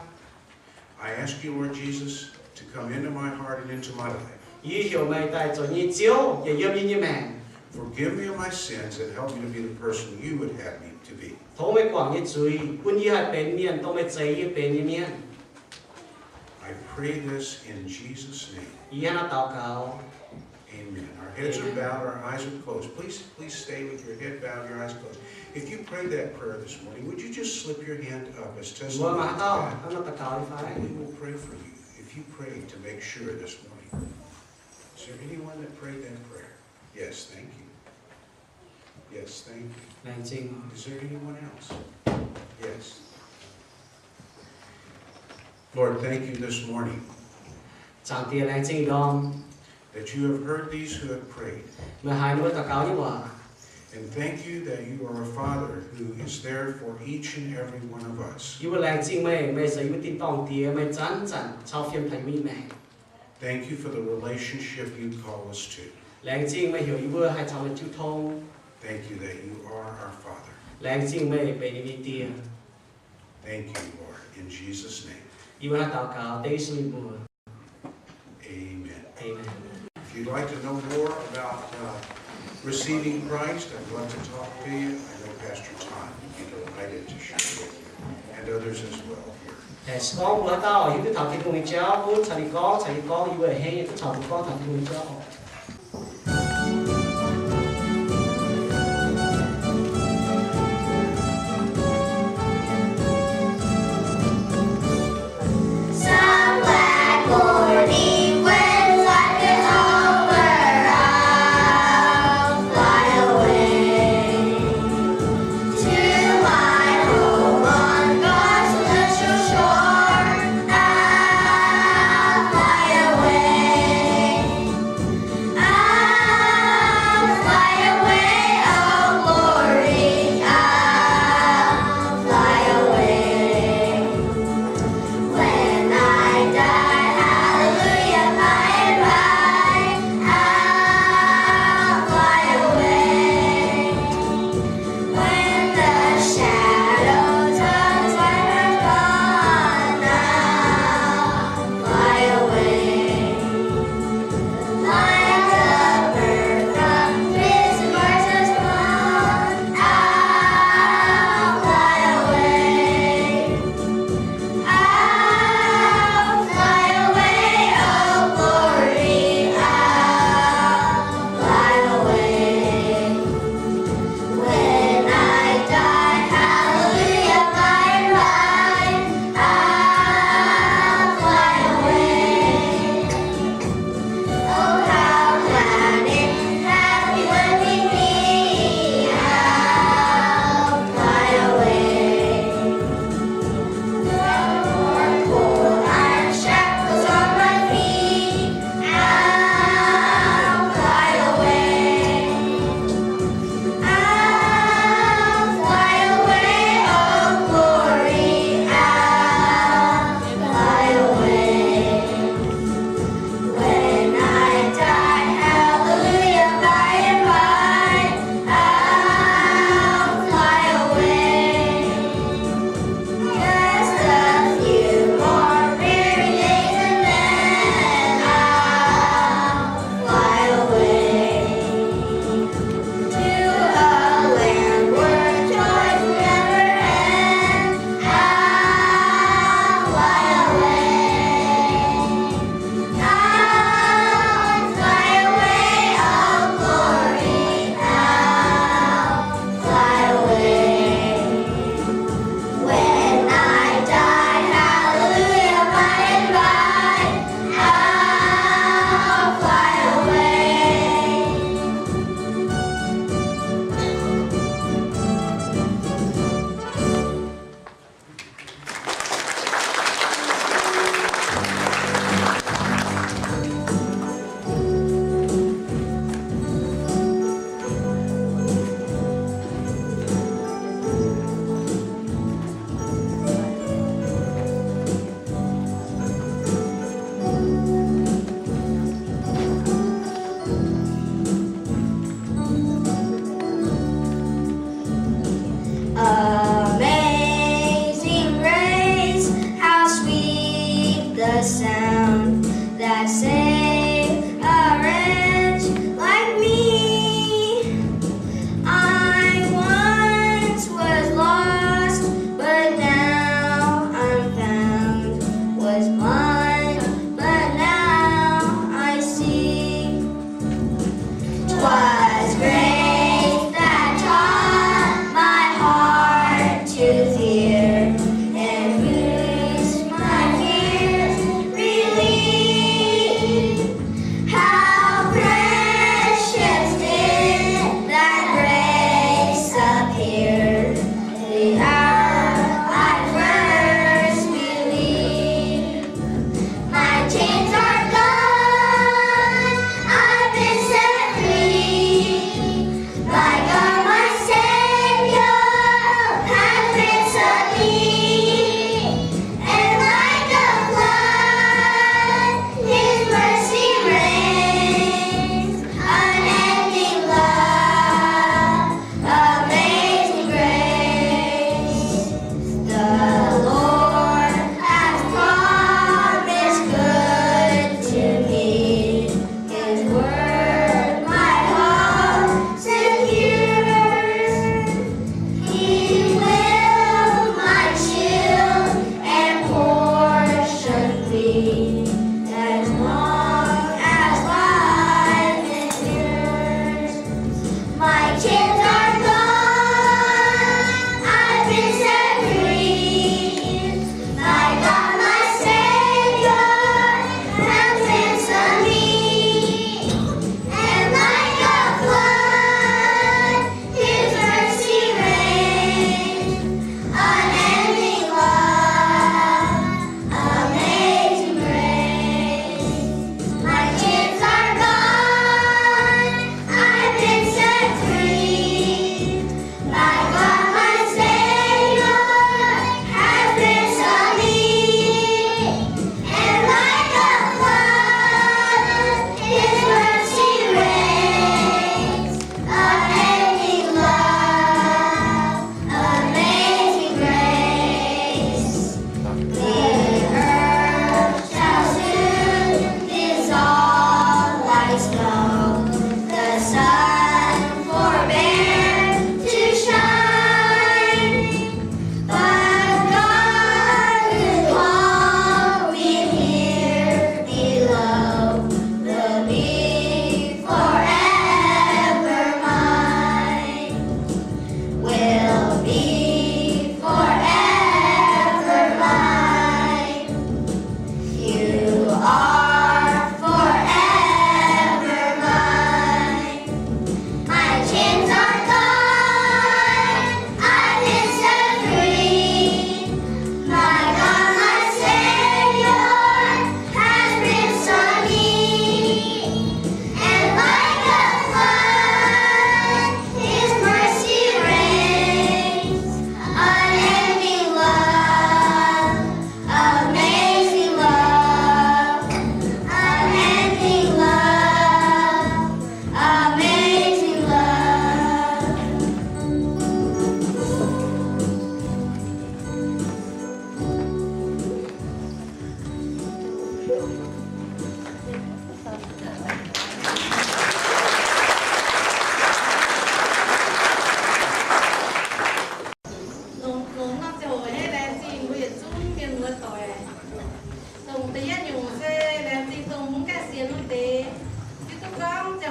I ask you, Lord Jesus, to come into my heart and into my life. Yie heuc meih daaih zoux yie nyei Ziouv, yaac yiem yie nyei maengc. Forgive me of my sins and help me to be the person you would have me to be. Tov meih guangc yie nyei zuiz, bun yie haih benx mienh dongh meih zeix yie benx nyei mienh. I pray this in Jesus' name. Yie hnangv naaiv daux gaux. Amen. Our heads are bowed, our eyes are closed. Please, please stay with your head bowed, your eyes closed. If you prayed that prayer this morning, would you just slip your hand up as testimony to that? Mbuo maaih haaix dauh hnangv naaiv daux gaux fai? And we will pray for you if you prayed to make sure this morning. Is there anyone that prayed that prayer? Yes, thank you. Yes, thank you. Laengz zingh. Is there anyone else? Yes. Lord, thank you this morning Zaangc Diex, laengz zingh ndorm that you have heard these who have prayed. Meih haiz ninh mbuo daux gaux nyei waac. And thank you that you are a Father who is there for each and every one of us. Yie mbuo laengz zingh meih, meih se yie mbuo tin-dorngh Diex, meih zanc-zanc cau fiem taux yie mbuo nyei maengc. Thank you for the relationship you call us to. Laengz zingh meih heuc yie mbuo haih caux meih jiu tong. Thank you that you are our Father. Laengz zingh meih benx yie mbuo nyei Die. Thank you, Lord, in Jesus' name. Yie mbuo hnangv daux gaux dengv Yesu nyei mbuox. Amen. Amen. If you'd like to know more about uh, receiving Christ, I'd love to talk to you. I know Pastor Todd would be delighted to share with you and others as well here. Se gorngv mbuo haaix dauh hiuv duqv taux Tin-Hungh nyei jauv, gunv caux ninh gorngv, caux yie gorngv, yie mbuo hengx duqv caux mbuo gorngv taux Tin-Hungh nyei jauv.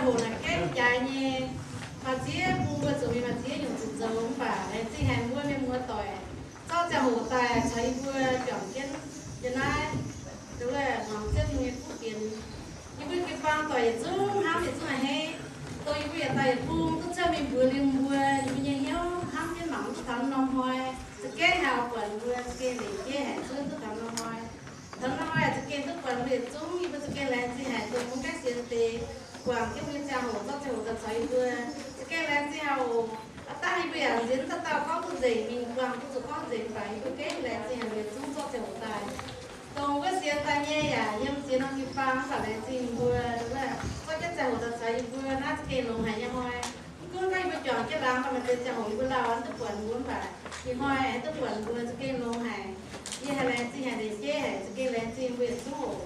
Ziangh hoc naaic gaengh jaaix nyei, maaih ziex bung mbuo zuqc mingh maaih ziex nyungc zuqc zoux, mv baac laengz zingh haic mbuo mienh muoz doic zorqv ziangh hoc daaih caux yie mbuo juangc jienv yiem naaiv, muangx Ziouv nyei fuqv fienx. Yie mbuo jiu-baang doic yietc zungv hnamv yietc zungv a'hneiv, dongh yie mbuo yietc dauh yietc bung duqv cuotv mingh mbuox liuz mbuo, yie mbuo nyei hnyouv hnamv jienv mangc duqv taux norm hnoi, za'gengh haih buatc mbuo za'gengh leiz jeiv haic, zuov duqv taux norm hnoi. Taux norm hnoi za'gengh duqv buatc mbuo yietc zungv, yie mbuo za'gengh laengz zingh haic dongh mbuo gaengh sienx deix guangc jienv mbuo nyei ziangh hoc, zorqv ziangh hoc daaih caux yie mbuo. Za'gengh laengz zingh haic oc. Aav dangh yie mbuo yaac nziex dauh dauh gorngv duqv nzengc mingh, guangc duqv zuqc gorngv nzengc, mv baac yie mbuo gaengh laengz zingh haic mbuo yietc zungv zorqv ziangh hoc daaih. Dongh wuov sienx daaih nyei yaac yiem ziex norm jiu-baang, mv baac laengz zingh mbuo wuov zorqv jienv ziangh hoc daaih caux yie mbuo naaiv za'gengh longx haic nyei hnoi. Mv gunv gorngv yie mbuo juangc jienv laangz, mv baac maaih deix ziangh hoc yie mbuo lauh aqv, duqv buatc mbuo, mv baac ih hnoi aengx duqv buatc mbuo za'gengh longx haic. Yie haih laengz zingh haic, leiz jeiv haic, za'gengh laengz zingh mbuo yietc zungv oc.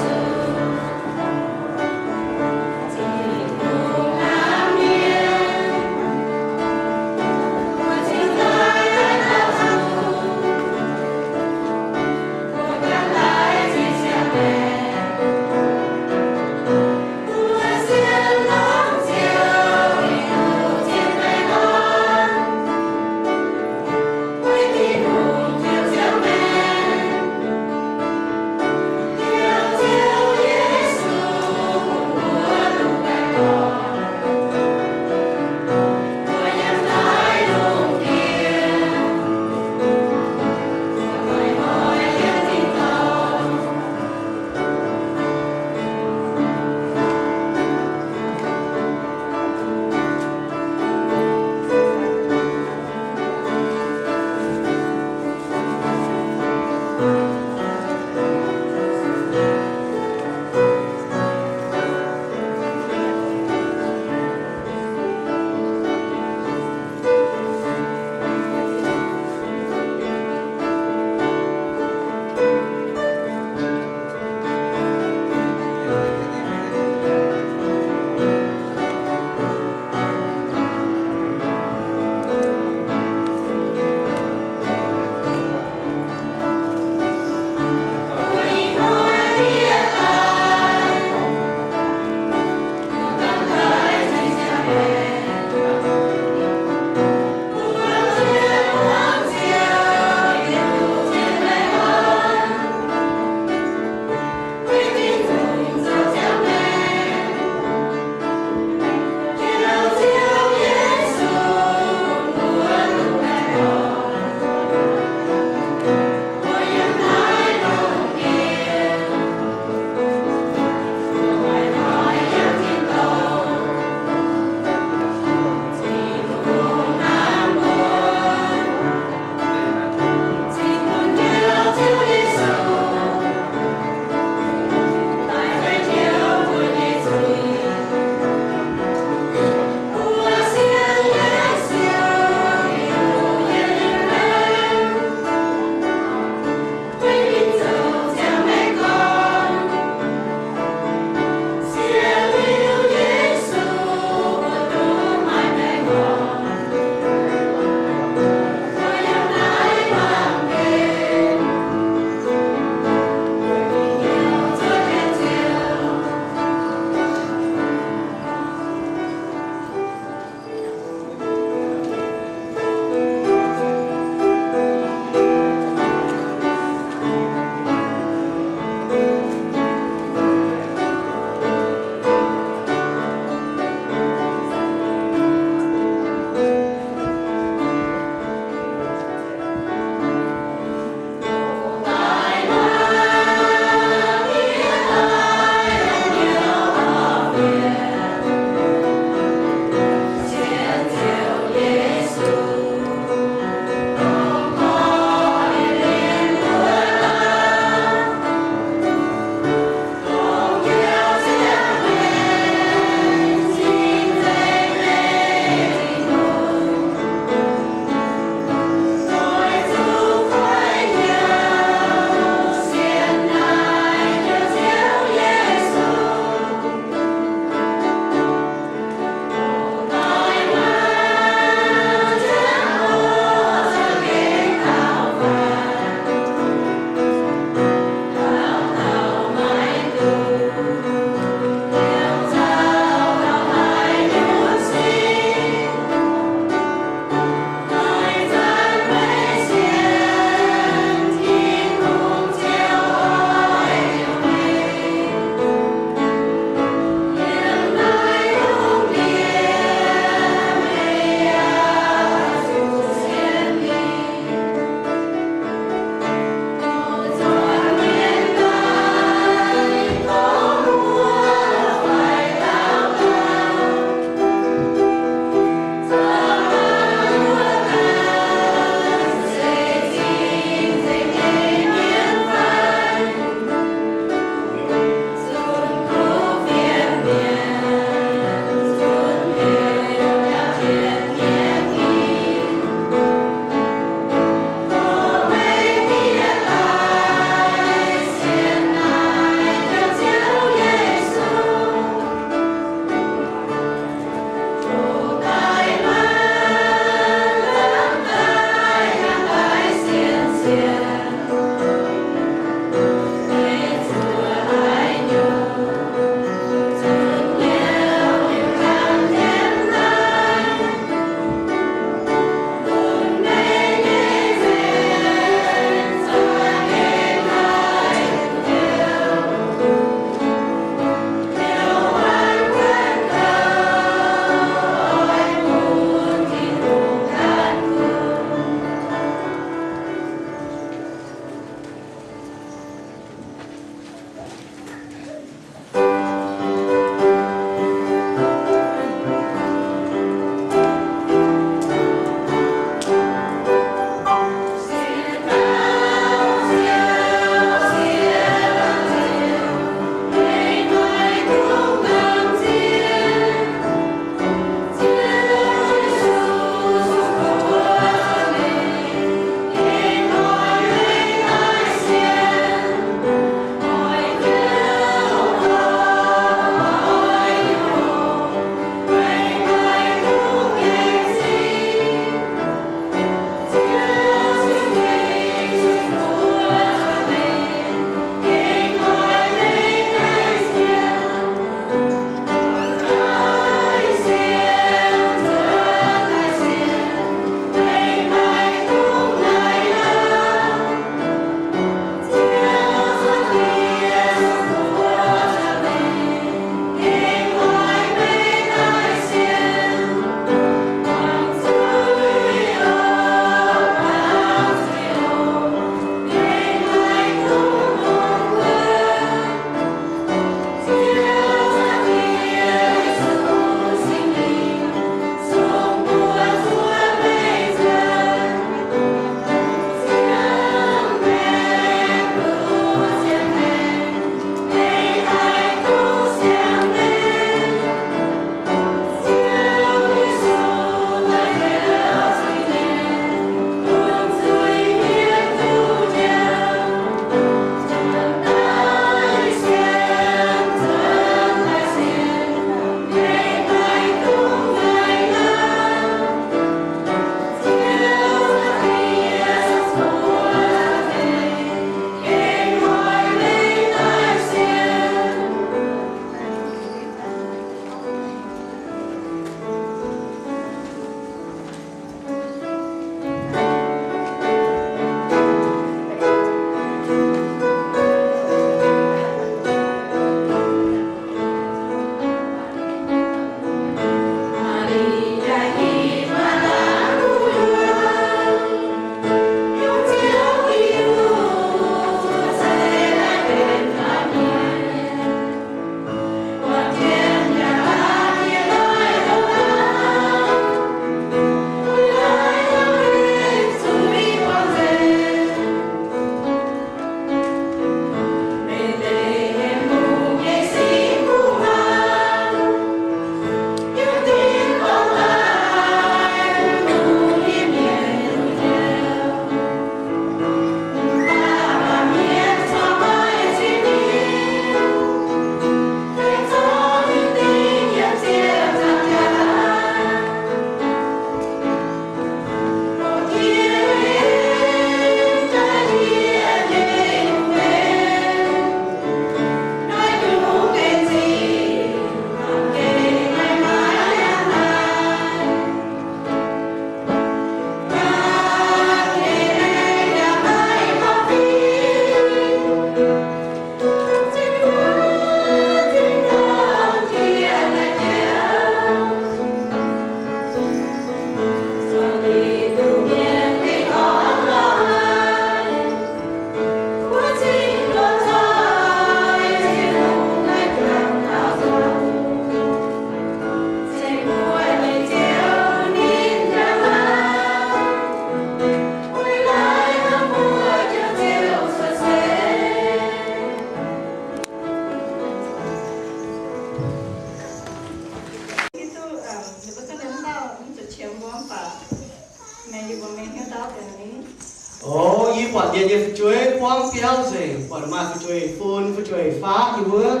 biauv nzengc, buatc maaih fu'jueiv-fun, fu'jueiv-faqv nyei wuov,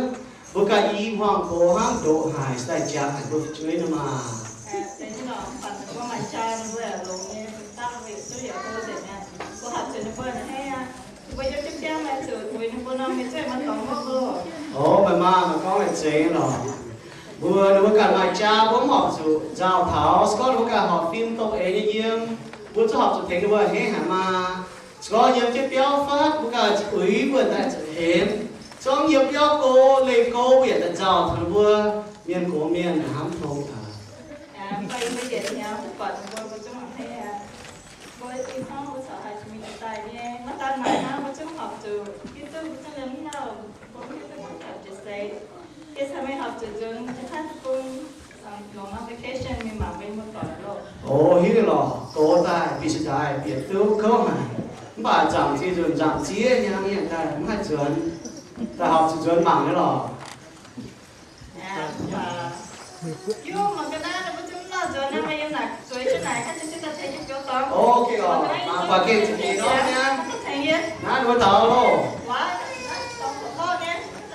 mbuo ganh i hmuangx gox hnangv ndoqc haic, daaih jangx haic mbuo fu'jueiv nor maah. O, meih maah, meih gorngv haiz zeiz lorqc. Mbuo, ninh mbuo ganh maaih jaa, mbuo mv horpc zuqc nzauh taux. Se gorngv ninh mbuo ganh horpc fim dongh eix nyei yiem, mbuo zungv horpc zuqc tengx ninh mbuo a'hneiv haic maah. Se gorngv yiem jienv biauv fatv, mbuo ganh zuqc uix, mbuo daaih zuqc hemx. Se gorngv yiem biauv go, leih go, mbuo yaac daaih nzauh taux ninh mbuo. Mienh gox mienh hnamv tong taux. O, hiuv lorqc, gox daaih bieqc cingx daaih bieqc duqv kouv haic. Mv baac nzangc ziex nzunc nzangc ziex nyei hnangv, yie daaih mv haih nzuonx, daaih horpc zuqc nzuonx mangc nyei lorqc. O, gengh oc, mangc buatc gengh zingh deix norm nyei. Naaiv ninh mbuo taux loh.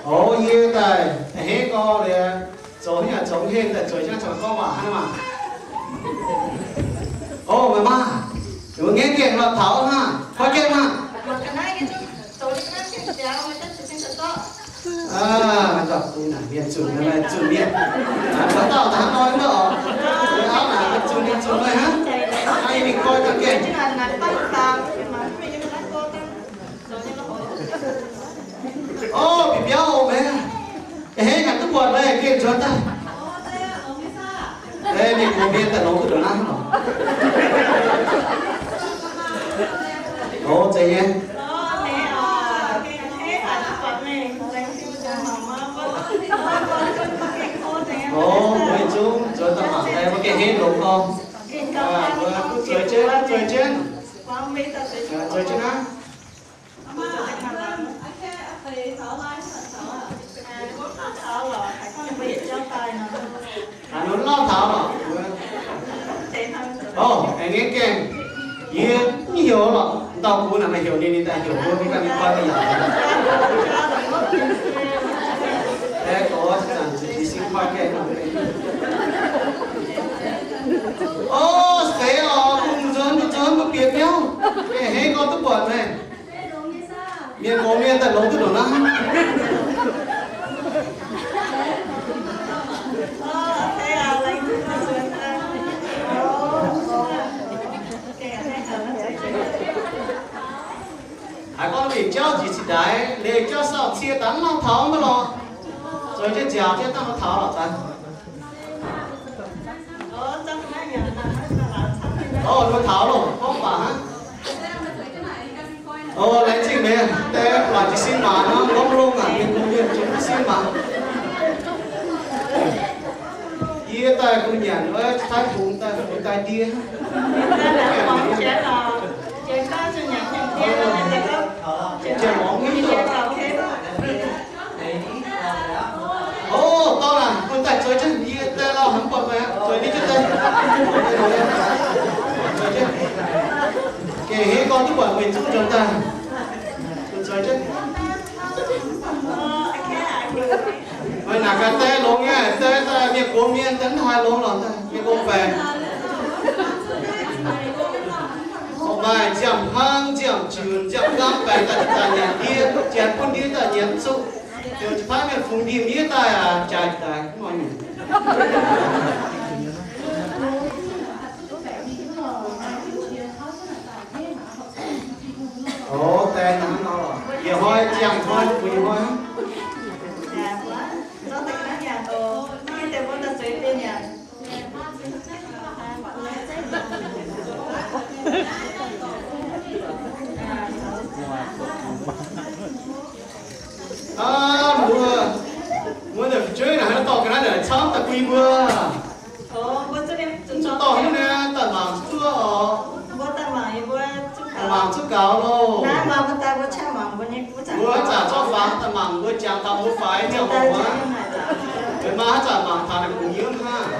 O, yie daaih a'hneiv gorx liuz, zoux haaix nyungc zoux mv henv daaih zueiz jienv naaiv zoux gorngv waac hnangv maah. O, meih maah, ninh mbuo ngaengv gengh lorz taux hnangv, kuaaiv gengh maah. Aa, mienh zuqc mienh, zuqc mienh. Dauh daaih hnangv nor mv oc. Auv naaic zuqc mienh zuqc meih hnangv. Aa, yie mingh koi ganh gengh. O, bieqc biauv oc meih. A'hneiv ganh duqv buatc meih gengh nzuonx daaih. Mienh gox mienh daaih longx duqv ndongc naaiv oc. O, zeiz nyei. O, mbuo zungv nzuonx daaih mangc daaih, mbuo gengh hneiv longx gorx. Mbuo zueiz jienv, zueiz jienv. Zueiz jienv aqv. Haaix nor lauh taux lorqc. O, aengx ngaengv gaengh. Yie mv heuc lorqc. Dauh gux naaic maaih heuc ninh, ninh daaih heuc mbuo, mbuo ganh mingh koi ga'naaiv. Aeqv, gorx zanc za'gengh sin koi gaengh. O, seix oc, mbuo nzuonx, mbuo nzuonx, mbuo bieqc biauv. A'hneiv gorx duqv buatc meih. Mienh gox mienh daaih longx duqv ndongc naaiv. Haiz gorngv mingh jauv njiec cingx ndaix, leih jauv sauh cie daaih mv lauh taux mv baac lorqc. Zoux jienv nziaauc jienv dangh lauh taux lorqc daaih. O, lauh taux loh, gorngv baac hnangv. O, laengz zingh meih, deix laaix jiez sin maanc hnangv, gorngv longx aqv, mienh kungx mienh jiez sin maanc. Yie daaih bun nyanc wuov, Taiv Kungx daaih bun daaih ndie. Janx-muangz mv hiuv. O, dorh naaic bun daaih zueiz jienv, yie daaih lauh hnamv buatc meih aqv, zueiz ndie jienv daaih. Zueiz jienv. Gengh hneiv gorngv duqv buatc meih zungv nzuonx daaih. Bun zueiz jienv. Meih naaic gaax, die longx nyei, die daaih mienh gox mienh daaih mv haih longx lorqc, mienh gox baengc. Maaih nziaamv-hnangv, nziaamv-junc, nziaamv-nqaamv baengc daaih, daaih nyanc ndie, janx bun ndie daaih nyanc mv zuqc. Heuc jiez paaiv mienh fungx ndie-miev daaih aqv, jaaix daaih mv oix nyanc. O, die hnangv nor lorqc. Yietc hnoi ziangh hnoi, bun yietc hnoi hnangv. Aa, mbuo, mbuo naaic fu'jueiv naaic haaix nor dorh ga'naaiv naaic camv daaih bun yie mbuo. Mv dorh haaix nyungc nyei, daaih mangc zuqc duqv oc. Mangc zuqv gaux loh. Mbuo haaix zanc zorqv fangx daaih mangc mbuo jangx taux mbuo faix ziangh hoc aqv. Meih maa haaix zanc mangc taux naaic kungx yiem hnangv.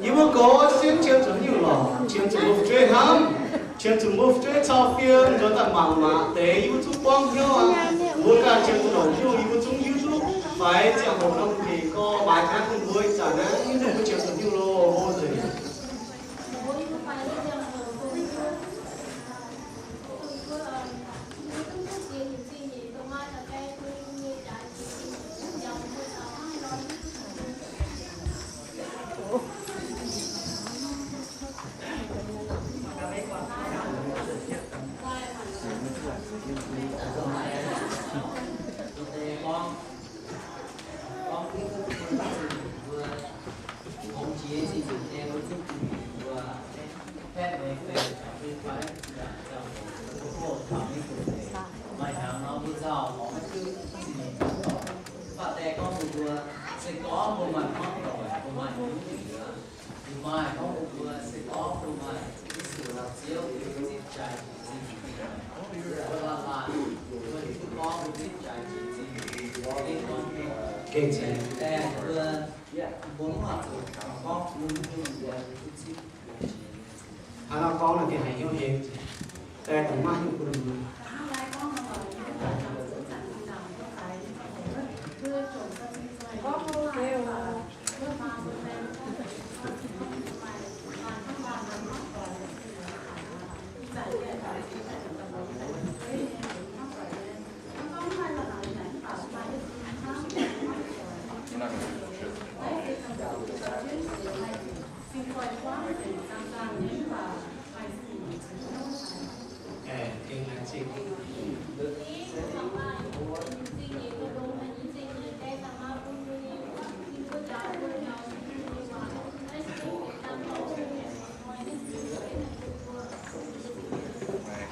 Yie mbuo gox sienx qiemx zuqc nyungc lorqc, qiemx zuqc mbuo fu'jueiv hnamv, qiemx zuqc mbuo fu'jueiv cau fiem nzuonx daaih mangc maah deix, yie mbuo zungv buangv hnyouv aqv. Mbuo ganh qiemx zuqc longc nyungc, yie mbuo zungv hiuv duqv faix ziangh hoc nor mbuo gengh gorngv maaiz gaax bun mbuo ih zanc naaiv, yie mbuo qiemx zuqc nyungc loh nzengc. Gengh cingx hnangv nor gorngv naaic gengh haiz hnyouv heng, daaih dongh maiv nyungc bun mbuo.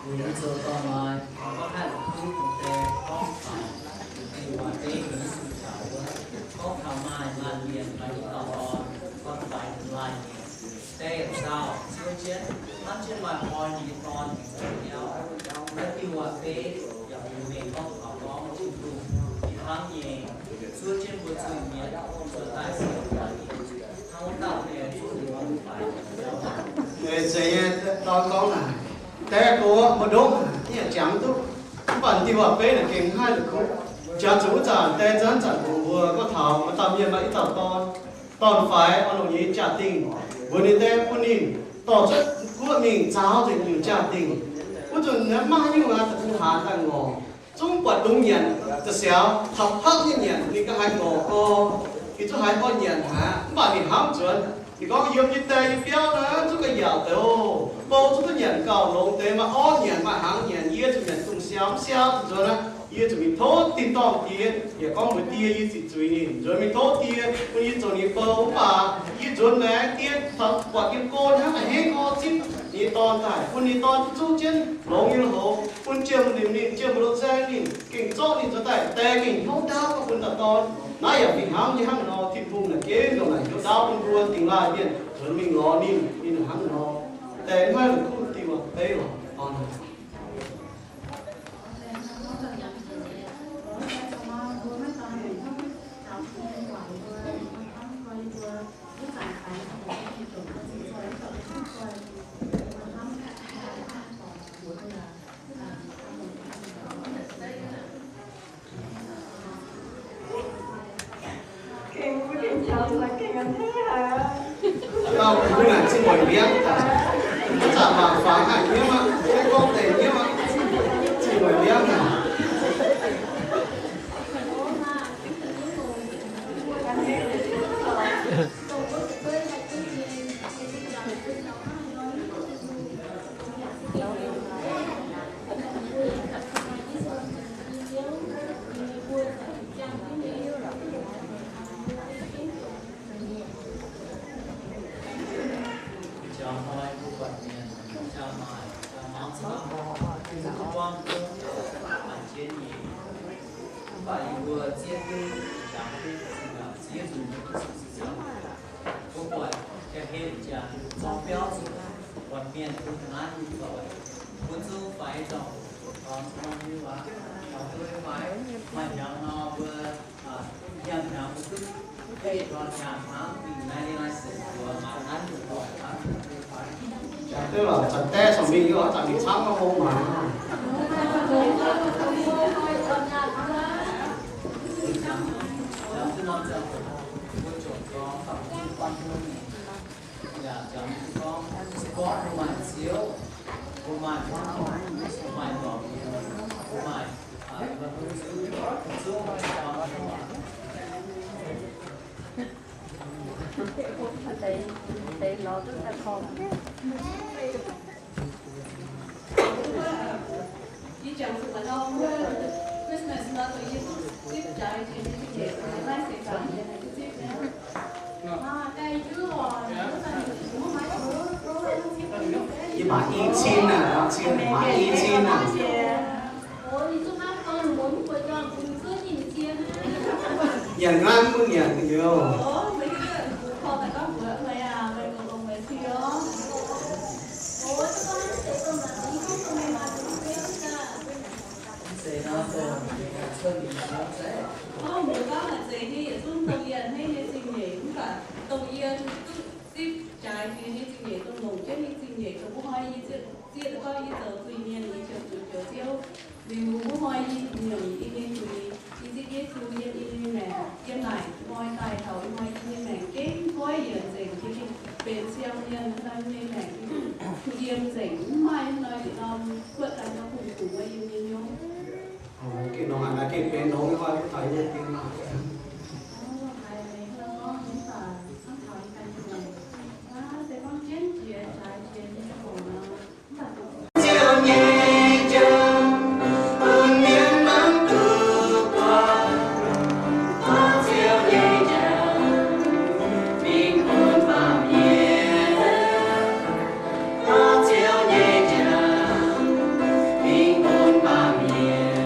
Mbuo zoux dorn maaih, gorngv haih la'kuqv dongh deix gorngv taux Ging-Sou waac-beiv, Yesu caux wuov, gorngv taux maaih laanh mienh maaih i dauh dorn, gorngv faix laanh mienh. Deix yaac nzauh, ziouv jienv, hnamv jienv maaih hnoi ninh nyei dorn, ninh zoux biauv. Naaiv diuh waac-beiv yaac bun mienh gorngv taux gorngv Tin-Hungh hnangv nyei zuov jienv mbuo zuiz-mietc, zuov daaih sienx hnangv wuov dauh mienh zuov ninh nyei faix. Zeiz nyei, dorn gorngv naaic, deix gox mbuo ndongc haaix yaac jangx duqv, mv baac diuh waac-beiv naaic gengh haih la'kuqv. Jangx zuqc wuov zanc deix zanc zanc mbuo gorngv taux maaih dauh mienh maaih i dauh dorn, dorn-faix oix longc nyei jaa-dingh, mbuox ninh deix bun ninh dorh cuotv guoqv mingh zaaux nzengc nyungc jaa-dingh. Wuov zanc naaiv maiv nyungc aqv, da'kuv haanz daaih ngorc, zungv buatc dungz nyanc, za'siaaux taux hapv nyei nyanc ninh ga'haaix ngorc gorx, ninh zungv haiz orv nyanc aqv. Mv baac ninh hnamv nzuonx, ninh gorngv, yiem yie deix yie biauv naaiv zungv ga'yaauc deix oc. Bou zungv duqv nyanc gauh longx deix, maaih orv nyanc, maaih hnaangx nyanc, yie zuqc nyanc dongh siaaux mv siaaux nzuonx aqv. Yie zuqc mingh tov tin-dorngh die, yaac gorngv mbuox die yie ziqc zuiz ninh. Nzuonx mingh tov die bun yie zoux ninh bou, mv baac yie nzuonx maengx die taux buatc yiem go hnangv, a'hneiv orv zipv ninh nyei dorn daaih, bun ninh nyei dorn duqv zuqv jienv longx nyei lui-houx, bun jiem nimc ninh, jiem mbu'ndongx nzaeng ninh, gengh zorqv ninh nzuonx daaih, deix gengh hnyouv ndaauv gorngv bun dauh dorn. Naaiv yaac fih hnangv nyei hnangv nor, Tin-Hungh naaic gengh ndongc naaic hnyouv ndaauv bun mbuo dingx laaih mienh nzuonx mingh lorz ninh, ninh hnangv nor. Deix maiv la'kuqv diuh waac-beiv lorqc, dorn. Gengh mbuo gengh jangx naaic gengh a'hneiv haic. Dauh kungx naaic zingh mueic mbiangv daaih. Mv zanc mangc fangx haic nyiemv aqv, maiv gorngv deix nyiemv aqv. Zingh mueic mbiangv naaic. Mv baac yie mbuo zieqv duqv jangx duqv zinh ndaangc Ziouv Yesu Giduc ziangh hoc, mbuo buatc jaa-hlen jangx zorng biauv zuqc buatc mienh bun ga'naaiv nyei zoux, mbuo zungv faix zorngh, zorngh nyei waac, taux duqv faix, maaih hnyangx nor mbuo Yangh hnyangx mbuo duqv, duqv yietc norm hnyangx hnangv, mingh naaiv nyei lai-senc mbuo maaih naaiv nyungc doic hnangv. Duqv lorqc, zanc deix corc mingh yie oix zanc mingh camv gorngv hlo maaic. Yangh duqv norm ziangh hoc mbuo ziouc zorngh faaux duqv buangv hnyouv mingh. Yaac jangx duqv gorngv, se gorngv mbuo maaih Ziouv, mbuo maaih hmuangv doic, mbuo maaih dorngx mienh, mbuo maaih, aa, mbuo zuqc, zuqc maaih dorngx mienh. Yie jangx zuqc mbuo Christmas nor, dongh yie duqv zipv jaaix jiex nyei zingh nyeic, dongh yie maiv seix zaangc yie haih duqv zipv nyei. Yie maaih i cin naaic, cin, maaih i cin naaic. Nyanc nqaang mv bun nyanc yoc. Gorngv mbuox gorngv maaih zeix nyei yietc zungv dongh yie a'hneiv nyei zingh nyeic, mv baac dongh yie duqv zipv jaaix jiex nyei zingh nyeic, dongh longc jienv nyei zingh nyeic, dongh wuov hnoi yie zieqv, zieqv duqv gorngv yie zoux zuiz nyei, yie ziouc zuqc Ziouv. Liuz wuov hnoi yie hnyouv yie nyei zuiz, yie zipv Yesu yiem yie nyei maengc, yiem naaic hnoi daaih taux ih hnoi yie nyei maengc gengh goiv yienc nzengc, yie gengh benx siang mienh, hnoi yie nyei maengc yiem nzengc, mv maaih hnoi yietc norm kuotv daaih nor kungx kungx wuov yiem nyei hnyouv. Gengh nongx aqv, gengh benx nongx nyei hnoi taux yie nyei ding. Ziouv nyei jauv bun mienh mangc duqv buatc, tov Ziouv nyei jauv mingh bun baamh mienh, tov Ziouv nyei jauv mingh bun baamh mienh.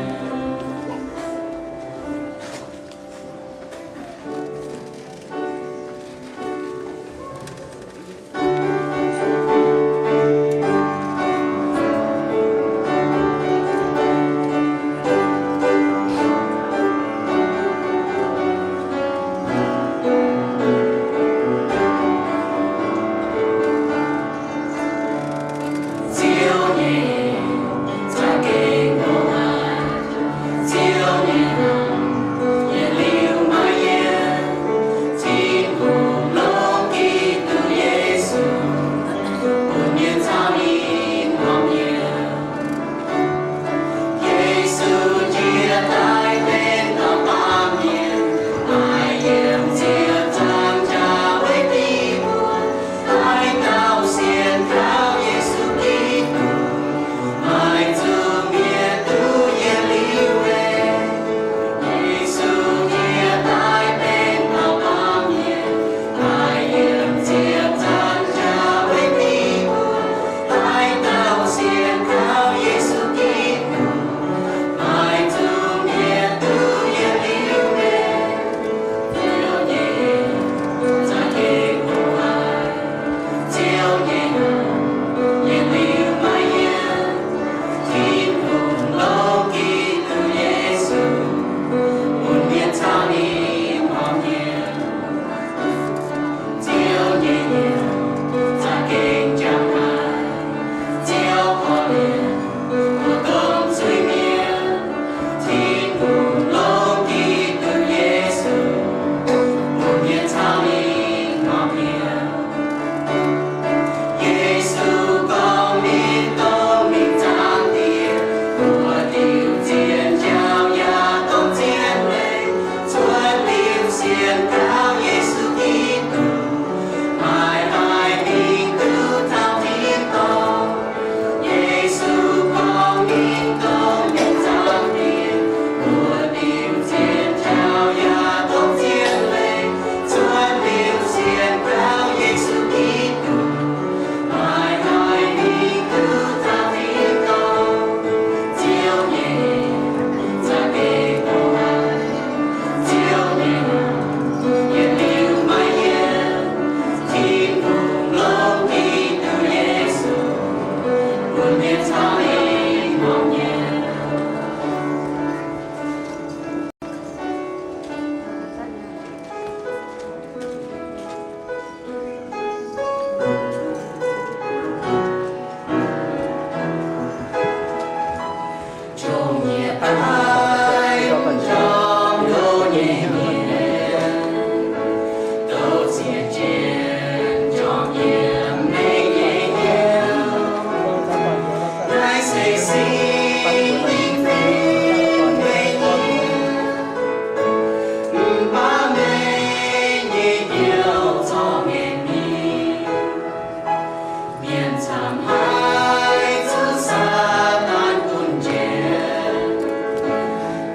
Mienh camv haic zuqc Saadaan gunv njiec,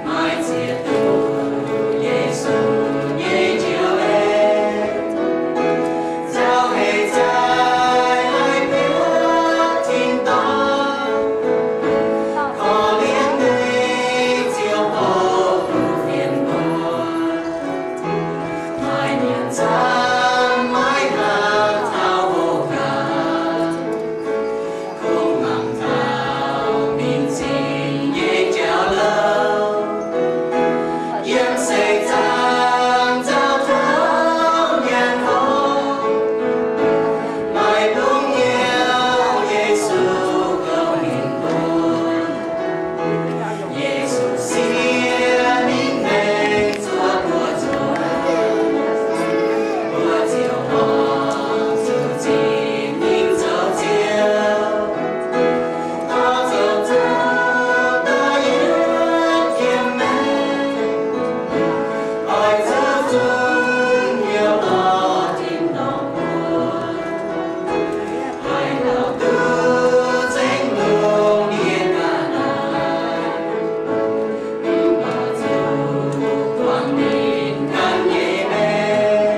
maaih ziex duqv Yesu nyei njoux en, nzauh heix zaih haih biopv tin-dorngh, korv-lienh nyei Ziouv bouh fienx mbuo. Maaih mienh camv maiv hnangv taux hoqc gaax, kungx mangc taux ninh zingh nyei jauv-louc, yiem seix zaangc nzauh taux nyanc horc, maaih lungh hnyouv Yesu kouv ninh mbuo. Yesu siev ninh mengh zuov mbuo nzuonx, mbuo ziouc horpc zuqc zipv ninh zoux Ziouv. Dorh zoux zuqc daaih yietc qiemx mengh, oix zuqc zunc hnyouv lorz tin-dorngh mbuo. Haaix dauh duqv zengv lungh ndiev ga'naaiv, mv baac zuqc buangh ninh ganh nyei mengh,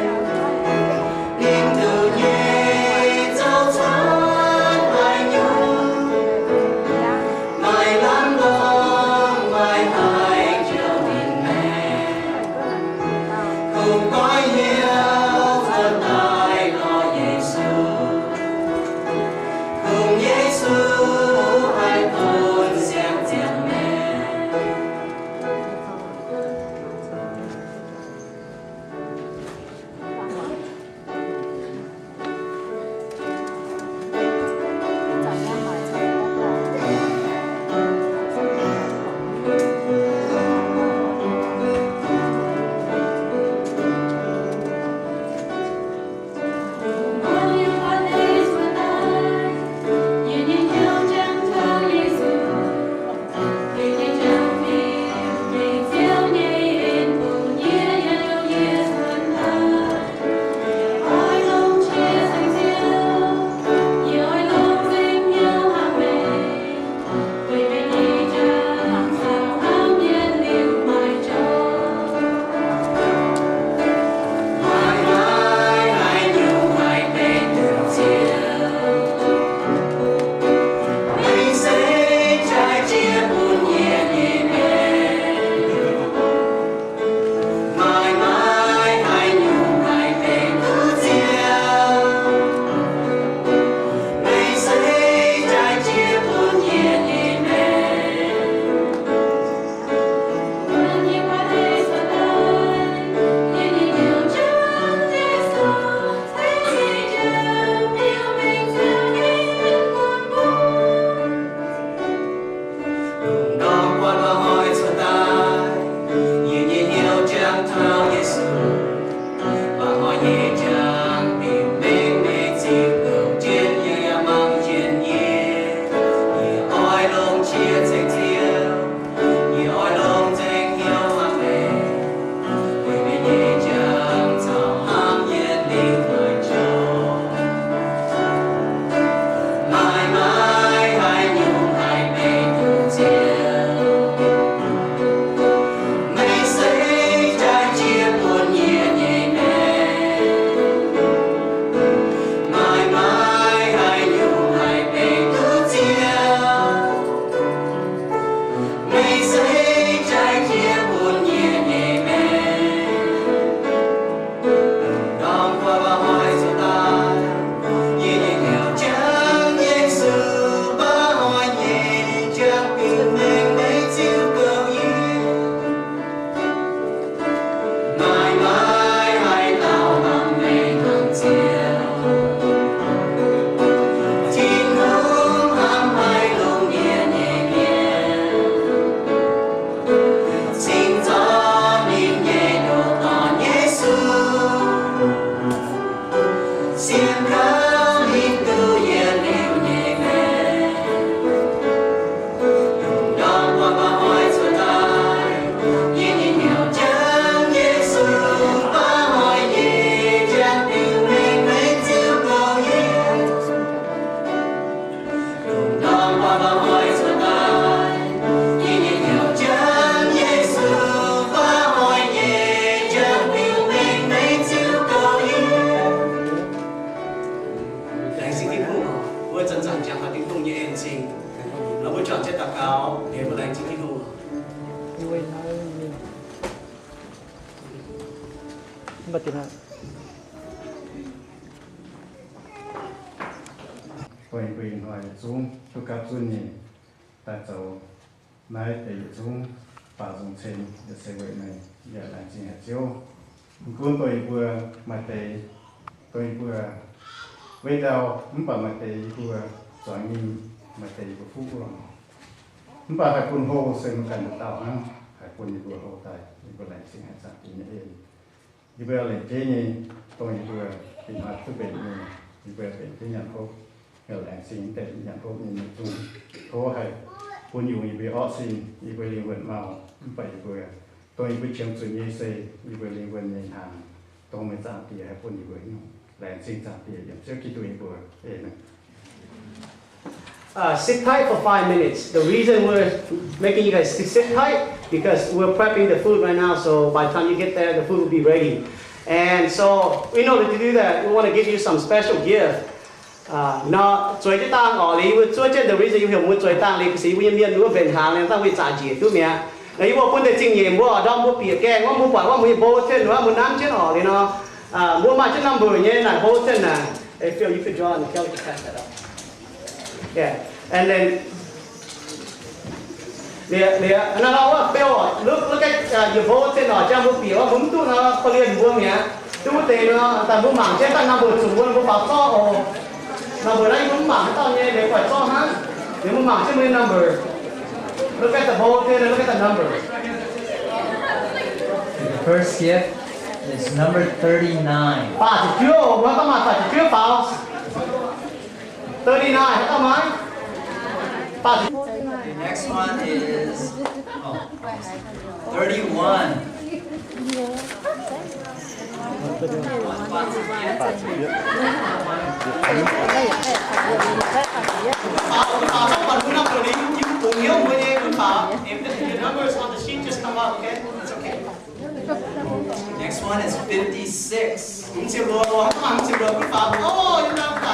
ninh nduqc nyei zoux cuotv haaix nyungc, maaih lamh longc maaih haih jouh ninh mengh. Kungx goiv hnyouv cuotv daaih lorz Yesu, kungx Yesu haih bun siang-ziangh mengh. Maaih, maaih haaix nyungc haih benx duqv Ziouv, meih se jaaix jiex bun yie nyei maengc. Lungh ndorm guanh mba'hnoi cuotv daaih, yie nyei hnyouv jangx taux Yesu. Mba'hnoi yie jangx biux mengh meih ziux kouv jienv yie, yaac mangc jienv yie. Yie oix longc qiex ceng Ziouv, yie oix longc nzengc hnyouv hnamv meih. Weic meih nyei jangx caux hnamv yie liuz maaih jauv. Maaih, maaih haaix nyungc haih benx duqv Ziouv, meih se jaaix jiex bun yie nyei maengc. Maaih, maaih haaix nyungc haih benx duqv Ziouv, meih se jaaix jiex bun yie nyei maengc. Lungh ndorm guanh mba'hnoi cuotv daaih, yie nyei hnyouv jangx Yesu, mba'hnoi nyei jangx biux mengh meih ziux kouv yie. Maaih, maaih haaix dauh hnamv meih hnangv Ziouv, Tin-Hungh hnamv haic lungh ndiev nyei mienh. Mv baac deix hnoi, dongh yie mbuo ih hnoi yietc zungv duqv gapv zunv nyei daaih zoux naaiv deix yietc zungv baaux nzung ceng yaac se weic meih, yaac laengz zingh haic Ziouv. Mv gunv dongh yie mbuo maaih deix, dongh yie mbuo wetv ndau, mv baac maaih deix yie mbuo zuangx nyim, maaih deix yie mbuo fuqv wuom. Mv baac haih bun hlo se meih ganh nduqc dauh hnangv, haih bun yie mbuo hlo daaih, yie mbuo laengz zingh haic Zaangc Diex nyei en. Yie mbuo lengc jeiv nyei, dongh yie mbuo ih hnoi duqv mbenc nyei, yie mbuo mbenc jienv nyanc hopv, laengz zingh deix nyanc hopv nyei mienh zungv. Tov haih bun yungz yie mbuo orqv sin, yie mbuo lingh wuonh mau, mv baac yie mbuo dongh yie mbuo qiemx zuqc nyei se yie mbuo lingh wuonh nyei hnaangx, dongh meih Zaangc Diex haih bun yie mbuo nyungc. Laengz zingh Zaangc Diex yiem Ziouv Giduc nyei mbuox. Aamen. Uh, sit tight for five minutes. The reason we're making you guys sit, sit tight because we're prepping the food right now, so by the time you get there, the food will be ready. And so, in order to do that, we want to give you some special gift. Uh, nor zueiz jienv dangh orqc, liuz yie mbuo zuov jienv, the reason yie mbuo heuc mbuo zueiz dangh liuz, se yie mbuo nyei mienh wuov mbenc hnaangx liuz dangh wuov zaqc njiec duqv mi'aqv. Nor yie mbuo bun deix zingh nyeic mbuo oix ndorm mbuo bieqc gaengh wuov, mbuo buatc wuov mbuo nyei bulletin wuov, mbuo nanv jienv orqc liuz nor, uh, mbuo maaih jienv number nyei naaic bulletin naaic. Hey, Phil, you could draw on the calendar, pass that up. Yeah, and then, liuz, liuz, naaiv nor wuov Phil, look, look at, uh, your bulletin orqc, jang mbuo bieqc wuov, mbuo mv duqv nor, korv-lienh mbuo mi'aqv. Duqv wuov deix nor, daaih mbuo mangc jienv daaih number zunc wuov, mbuo faaux zorqv oc. Number naaiv yie mbuo mv mangc haaix dauh nyei, liuz guaix zorqv hnangv. Liuz mbuo mangc jienv mbuo nyei number. Look at the bulletin and look at the number. The first gift is number thirty-nine. Faah ziepc juov, mbuo gorngv maaih faah ziepc juov faaux. Thirty-nine, haaix dauh maaih? Faah ziepc. The next one is, oh, thirty-one. Your number is on the sheet, just come up, okay? It's okay. Next one is fifty-six. Mv ziepc luoqc, mv ziepc luoqc, mv ziepc luoqc.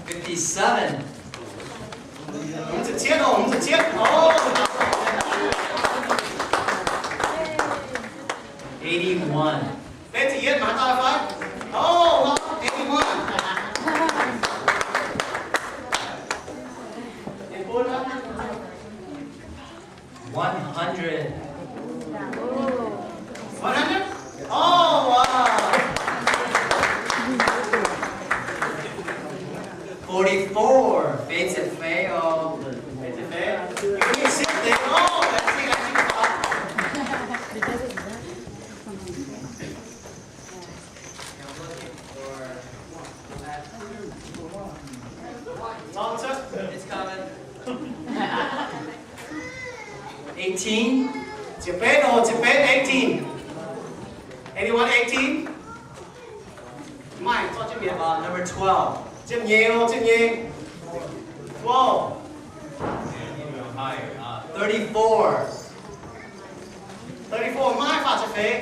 Fifty-seven. Mv ziepc cietv oc, mv ziepc cietv oc. Eighty-one. Betv ziepc yietv, maaih dauh fai? Oh, eighty-one. One hundred. One hundred? Oh, wow. Forty-four. Betv ziepc feix oc. Betv ziepc feix. Give me sixty. Oh, let's see, let's see. It's coming. Eighteen. Ziepc betv oc, ziepc betv, eighteen. Anyone eighteen? Maaih, zorqv jienv mi'aqv. Uh, number twelve. Ziepc nyeic oc, ziepc nyeic. Twelve. Thirty-four. Thirty-four, maaih faah ziepc feix?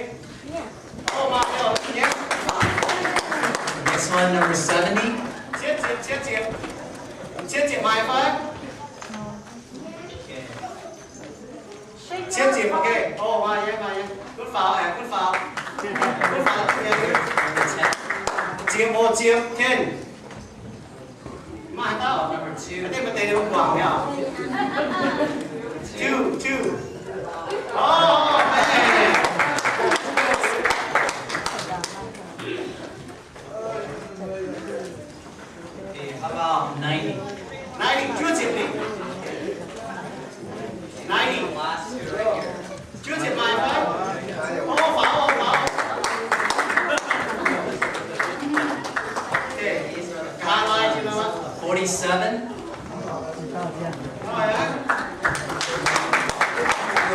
Oh, maaih, ziepc nyeic. Next one, number seventy. Cietv ziepc, cietv ziepc. Cietv ziepc maaih fai? Cietv ziepc, okay. Oh, maaih nyei, maaih nyei. Gunv faaux, gunv faaux. Gunv faaux, ziepc, ziepc, ten. Maaih dauh. Number two. Deix maaih deix ninh mbuo guangc mi'aqv. Two, two. Oh, man. Okay, how about ninety? Ninety, juov ziepc ninh. Ninety. Last year, right here. Juov ziepc maaih fai? Oh, faaux, faaux. Okay. Forty-seven. You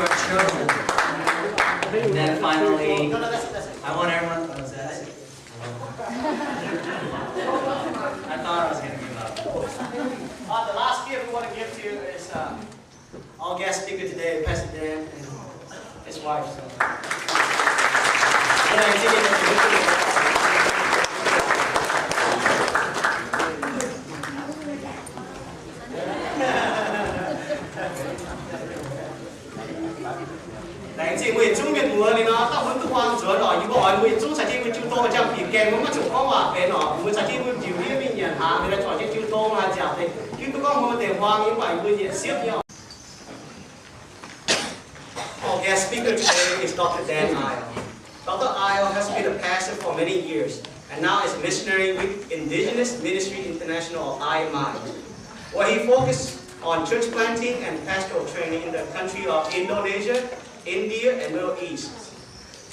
are chosen. And then finally, I want everyone, oh, is that it? I thought I was gonna give up. Uh, the last gift we wanna give to you is, uh, our guest speaker today, Pastor Dan, and his wife. So. Laengz zingh mbuo yietc zungv mienh muoz liuz nor, dauh mbuo duqv muangx nzuonx oc. Yie mbuo oix mbuo yietc zungv caux jienv mbuo jiu tong jangx bieqc gaengh, mbuo maiv zuqc gorngv waac benx oc. Mbuo caux jienv mbuo njiec ndiev mingh nyanc hnaangx liuz, caux jienv jiu tong haaix nziaauc deix, hiuv duqv gorngv mbuo deix huaang nyei, mv baac mbuo nyanc siepv nyei oc. Our guest speaker today is Doctor Dan Eyal. Doctor Eyal has been a pastor for many years and now is a missionary with Indigenous Ministry International, or I M I, where he focuses on church planting and pastoral training in the country of Indonesia, India, and Middle East.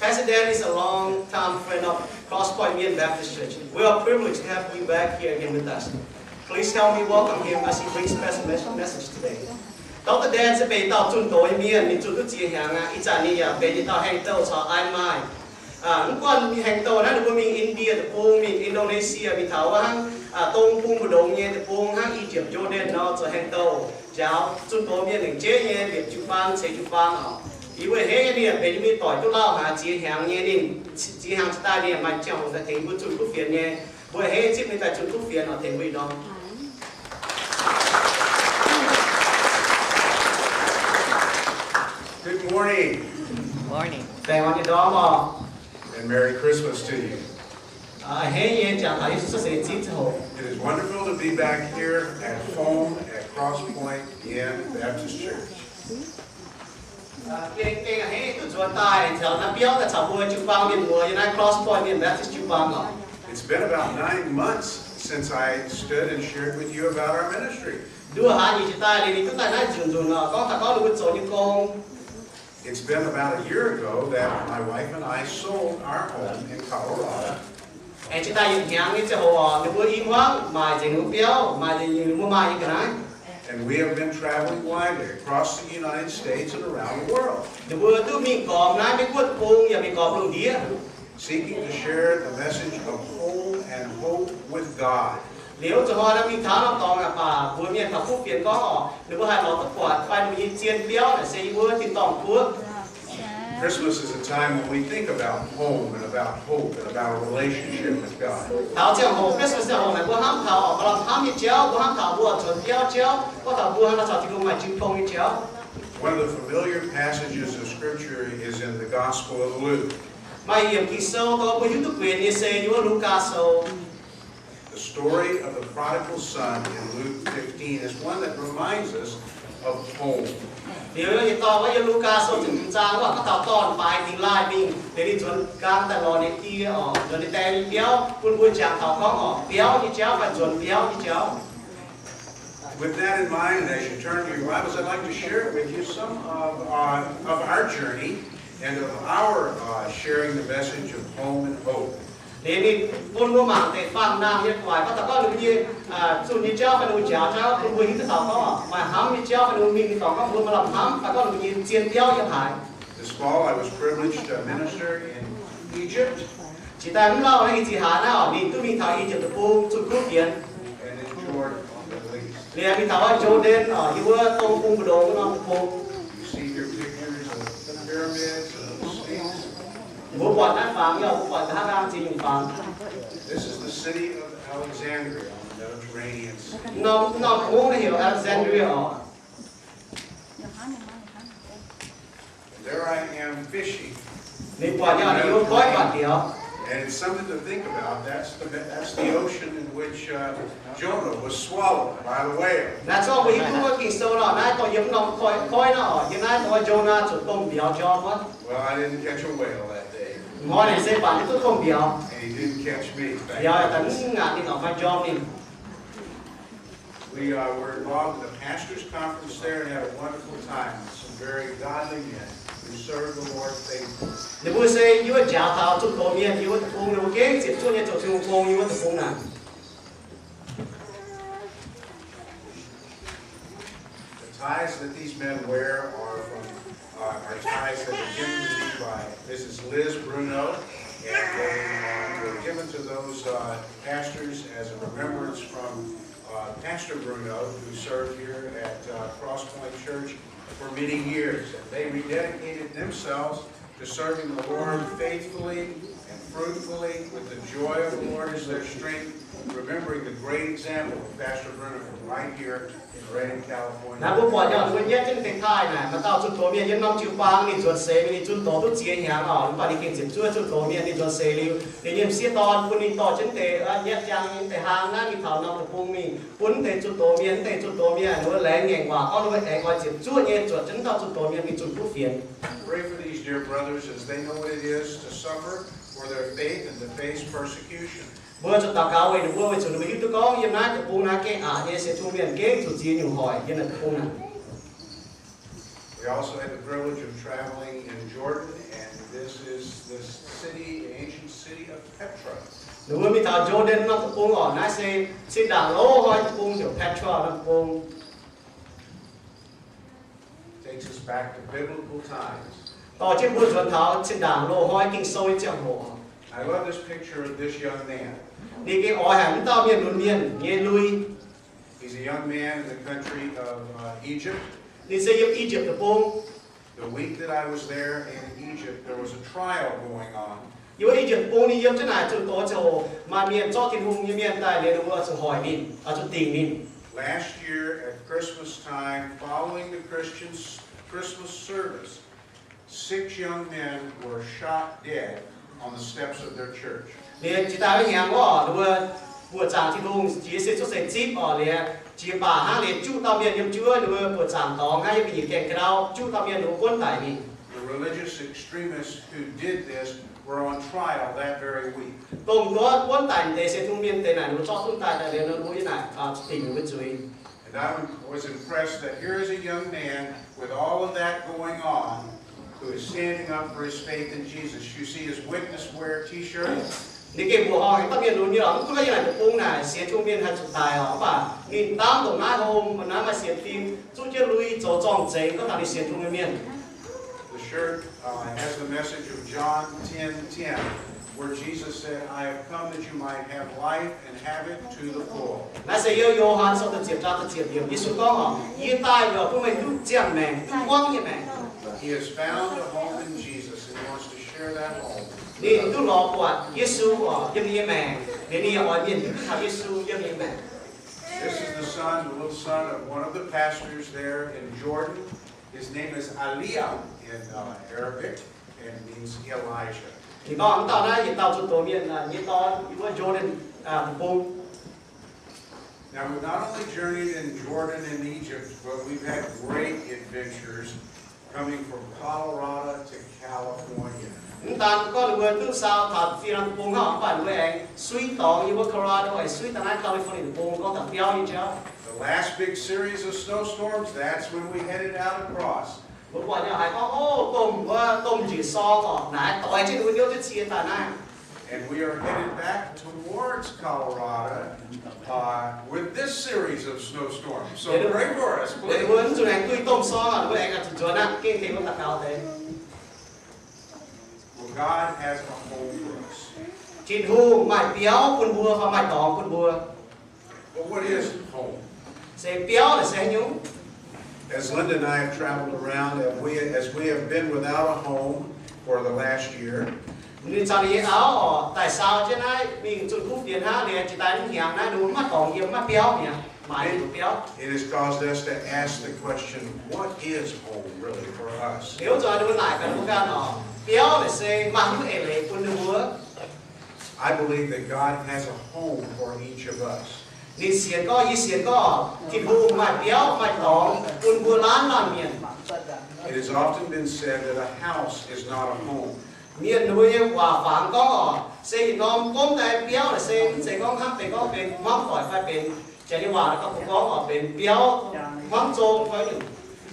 Pastor Dan is a long-time friend of Cross Point Mien Baptist Church. We are privileged to have you back here again with us. Please help me welcome him as he brings special mes- message today. Doctor Dan se benx dauh zunh doz nyei mienh, ninh zunh duqv ziex hnyangx aqv. Ih zanc ninh yaac benx yietc dauh hengx douh caux I M I. Mv guanh hengx douh naaiv ninh mbuo mingh India deic-bung, mingh Indonesia, mingh taux wuov hnangv dong bung mbu'ndongx nyei deic-bung hnangv Egypt, Jordan nor zoux hengx douh, njaaux zunh doz mienh lengc jeiv nyei liepc jiu-baang ceix jiu-baang oc. Yie mbuo a'hneiv nyei ninh benx yie mbuo nyei doic duqv lauh haaix ziex hnyangx nyei ninh, ziex hnyangx cingx daaih ninh maaih ziangh hoc daaih tengx mbuo zunh kuv fienx nyei. Mbuo a'hneiv zipv ninh daaih zunh kuv fienx oc, tengx mbuo ih ndorm. Good morning. Morning. Baengh orn nyei ndorm oc. And Merry Christmas to you. A'hneiv nyei jangx taux Yesu cuotv seix zipv ziangh hoc. It is wonderful to be back here at home at Cross Point Mien Baptist Church. Gengh gengh a'hneiv duqv nzuonx daaih caux naaiv biauv daaih caux mbuo jiu-baang mienh muoz yiem naaiv Cross Point Mien Baptist jiu-baang oc. It's been about nine months since I stood and shared with you about our ministry. Nduov haaix nyungc jiex daaih liuz ninh duqv daaih naaiv nzunc nzunc oc, gorngv taux gorngv ninh mbuo zoux nyei gong. It's been about a year ago that my wife and I sold our home in Colorado. Aengx jiex daaih yietc hnyangx nyei ziangh hoc oc, ninh mbuo i hmuangv maaic nzengc ninh mbuo biauv, maaic nzengc ninh mbuo maaih nyei ga'naaiv. And we have been traveling widely across the United States and around the world. Ninh mbuo duqv mingh gormx naaiv Meiv Guoqv deic-bung yaac mingh gormx lungh ndiev, seeking to share the message of home and hope with God. Liuz zuqc hnoi naaiv mingh taux norm dorngx aqv baac mbuox mienh taux kuv fienx gorngv oc, ninh mbuo haih lorz duqv buatc fai ninh mbuo nyei zien biauv naaic se yie mbuo tin-dorngh guoqv. Christmas is a time when we think about home and about hope and about a relationship with God. Taux ziangh hoc, Christmas ziangh hoc naaic mbuo hnamv taux oc, maaih lamh hnamv nyei jauv, mbuo hnamv taux mbuo zuonx biauv jauv, gorngv taux mbuo hnangv nor caux Tin-Hungh maaih jiu tong nyei jauv. One of the familiar passages of Scripture is in the Gospel of Luke. Maaih yiemc Ging-Sou dorh mbuo hiuv duqv guenx nyei se yiem wuov Lugaa Sou. The story of the prodigal son in Luke fifteen is one that reminds us of home. Liuz yietc dauh wuov yiem Lugaa Sou ziepc hmz zaang wuov, gorngv taux dorn-faix dingx laaih mingh, liuz ninh nzuonx nqaang daaih lorz ninh die oc, lorz ninh die nyei biauv, bun mbuo jangx taux gorngv oc, biauv nyei jauv fai nzuonx biauv nyei jauv. With that in mind, and as you turn to your Bibles, I'd like to share with you some of, uh, of our journey and of our, uh, sharing the message of home and hope. Liuz ninh bun mbuo mangc deix faam-nangh nyei guaaic, gorngv taux gorngv ninh mbuo nyei zunh nyei jauv fai ninh mbuo njaaux jauv, bun mbuo hiuv duqv taux gorngv maaih hnamv nyei jauv fai ninh mbuo mingh nyei dorngx, gorngv mbuo maaih lamh hnamv fai gorngv ninh mbuo nyei zien biauv yiem haaix. This fall, I was privileged to minister in Egypt. Jiex daaih mv lauh naaiv ih ziex hlaax naaiv oc, ninh duqv mingh taux Egypt deic-bung zunh kuv fienx. And in Jordan, the Middle East. Liuz mingh taux wuov Jordan oc, yiem wuov dong bung mbu'ndongx wuov norm deic-bung. You see here pictures of the pyramids and the Sphinx. Mbuo buatc naaiv fangx, yaac mbuo buatc nqa'haav nqaang ziex nyungc fangx. This is the city of Alexandria on the Mediterranean Sea. Norm, norm deic-bung naaiv heuc Alexandria oc. And there I am fishing. Ninh buatc yaac ninh yiem koiv buatc diox. And it's something to think about. That's the, that's the ocean in which, uh, Jonah was swallowed by the whale. Naaiv zorqv mbuo hiuv duqv wuov Ging-Sou nor, naaiv dorh yiem norm koiv, koiv nor oc, yiem naaiv dorh Jonah zuqc domh mbiauz njormh wuov. Well, I didn't catch a whale that day. Hnoi naaic se baac mv duqv domh mbiauz. And he didn't catch me. Mbiauz yaac daaih mv ngaatc ninh, oix fai njormh ninh. We, uh, were involved in a pastor's conference there and had a wonderful time with some very godly men who served the Lord faithfully. Ninh mbuo se yiem wuov njaaux taux zunh doz mienh yiem wuov deic-bung, ninh mbuo gengh ziepc zuoqv nyei zoux Tin-Hungh gong yiem wuov deic-bung naaic. The ties that these men wear are from, uh, are ties that were given to me by Missus Liz Bruno, and they, uh, were given to those, uh, pastors as a remembrance from, uh, Pastor Bruno, who served here at, uh, Cross Point Church for many years. And they rededicated themselves to serving the Lord faithfully and fruitfully with the joy of the Lord as their strength, remembering the great example of Pastor Brenner from right here in Redding, California. Naaiv mbuo buatc nyei, mbuo nyietv jienv deix taaih naaic, maaih dauh zunh doz mienh yiem norm jiu-baang, ninh nzuonx seix, ninh zunh doz duqv ziex hnyangx oc, mv baac ninh gengh ziepc zuoqv zunh doz mienh, ninh nzuonx seix liuz, ninh nyei m'sieqv dorn bun ninh dorh jienv deix, aa, nyietv jangx nyei deix hlaang naaiv, mingh taux norm deic-bung mingh bun deix zunh doz mienh, deix zunh doz mienh ninh mbuo laengz ngaengc waac gorngv ninh mbuo aengx oix ziepc zuoqv nyei zuotc jienv dauh zunh doz mienh mingh zunh kuv fienx. Pray for these dear brothers as they know what it is to suffer for their faith and to face persecution. Mbuo zuqc daux gaux weic ninh mbuo, weic zuqc ninh mbuo hiuv duqv gorngv yiem naaiv deic-bung naaiv gengh aqc nyei, sienx Tin-Hungh mienh gengh zuqc ziex nyungc hoic yiem naaiv deic-bung naaic. We also had the privilege of traveling in Jordan, and this is the city, the ancient city of Petra. Ninh mbuo mingh taux Jordan norm deic-bung oc, naaiv se cin ndaangc loz-hnoi deic-bung heuc Petra norm deic-bung. Takes us back to biblical times. Dorh jienv mbuo nzuonx taux cin ndaangc loz-hnoi Ging-Sou nyei ziangh hoc. I love this picture of this young man. Ninh gengh oix haic mv dauh mienh lunx mienh nyei lui. He's a young man in the country of, uh, Egypt. Ninh se yiem I^yipv Deic-Bung. The week that I was there in Egypt, there was a trial going on. Yiem I^yipv Deic-Bung ninh yiem jienv naaic zunh doz ziangh hoc, maaih mienh zorqv Tin-Hungh nyei mienh daaih liuz, ninh mbuo zuqc hoic ninh, oix zuqc dingc ninh. Last year at Christmas time, following the Christian s-, Christmas service, six young men were shot dead on the steps of their church. Liuz jiex daaih wuov hnyangx wuov, ninh mbuo buoqc zaangc Tin-Hungh jiex se cuotv seix zipv oc, liuz jiex baac hnangv liuz juqv dauh mienh yiem juov ninh mbuo buoqc zaangc dorngx hnangv yiem mbuo nyei gaengh ga'ndau, juqv dauh mienh ninh mbuo buonv daic ninh. The religious extremists who did this were on trial that very week. Dongh wuov buonv daic deix sienx Tin-Hungh mienh deix naaic, ninh mbuo zorqv duqv daaih daaih liuz, ninh mbuo yiem naaic dingc ninh mbuo zuiz. And I was impressed that here is a young man with all of that going on who is standing up for his faith in Jesus. You see his witness wear T-shirt. Ninh gengh mbuoqc horngh haic dauh mienh lunx nyei oc, mv gunv yiem naaic deic-bung naaic sienx Tin-Hungh mienh haih zuqc daic oc, mv baac ninh dangv ndongc naaiv hlo, naaiv maaih sienx fim, zuqv jienv lui, zoux zorng-zengx, gorngv taux ninh sienx Tin-Hungh nyei mienh. The shirt, uh, has the message of John ten ten, where Jesus said, I have come that you might have life and have it to the full. Naaiv se yiem Yo^han Sou da'ziepc zaang da'ziepc yiemc, Yesu gorngv oc, Yie daaih yaac bun meih duqv ziangh maengc, duqv hmuangv nyei maengc. He has found a home in Jesus and he wants to share that home. Ninh duqv lorz buatc Yesu oc yiem ninh nyei maengc, liuz ninh yaac oix mienh hiuv duqv taux Yesu yiem ninh nyei maengc. This is the son, the little son of one of the pastors there in Jordan. His name is Aliyam in, uh, Arabic and means Elijah. Ninh gorngv mv dauh naaiv yietc dauh zunh doz mienh nyei dorn yiem wuov Jordan deic-bung. Now, we've not only journeyed in Jordan and Egypt, but we've had great adventures coming from Colorado to California. Mv daan gorngv ninh mbuo duqv saau taux fiev norm deic-bung hnangv, mv baac ninh mbuo aengx suiv dorngx yiem wuov Colorado, aengx suiv daaih naaiv California deic-bung gorngv taux biauv nyei jauv. The last big series of snowstorms, that's when we headed out across. Mbuo buatc nyei haiz gorngv, o, domh wuov, domh njiec sorng oc, naaiv doix jienv ninh mbuo niouv jienv cie daaih naaiv. And we are headed back towards Colorado, uh, with this series of snowstorms. So pray for us, please. Ninh mbuo mv zuqc aengx duih domh sorng oc, ninh mbuo aengx zuqc nzuonx aqv, gengh tengx mbuo daux gaux deix. Well, God has a home for us. Tin-Hungh maaih biauv bun mbuo, fai maaih dorngx bun mbuo. But what is home? Se biauv naaic se haaix nyungc? As Linda and I have traveled around, and we, as we have been without a home for the last year, ninh caux ninh nyei auv oc daaih saau jienv naaiv mingh zunh kuv fienx hnangv, liuz jiex daaih mv hnyangx naaiv, ninh mbuo maiv dorngx yiem, maiv biauv mi'aqv, maaiz mv duqv biauv. It has caused us to ask the question, what is home really for us? Liuz zuqc ninh mbuo naaic gaax ninh mbuo ganh oc, biauv naaic se maaih haaix nyungc eix leiz bun ninh mbuo? I believe that God has a home for each of us. Ninh sienx gorngv, yie sienx gorngv, Tin-Hungh maaih biauv maaih dorngx bun mbuo laanh laanh mienh. It has often been said that a house is not a home. Mienh ninh mbuo nyei waac fangx gorngv oc, se yietc norm gomv daaih biauv naaic se mv zeiz gorngv hnangv benx gorngv benx hmuangv doic fai benx janx nyei waac naaic gorngv, gorngv oc benx biauv hmuangv zong fai nyungc.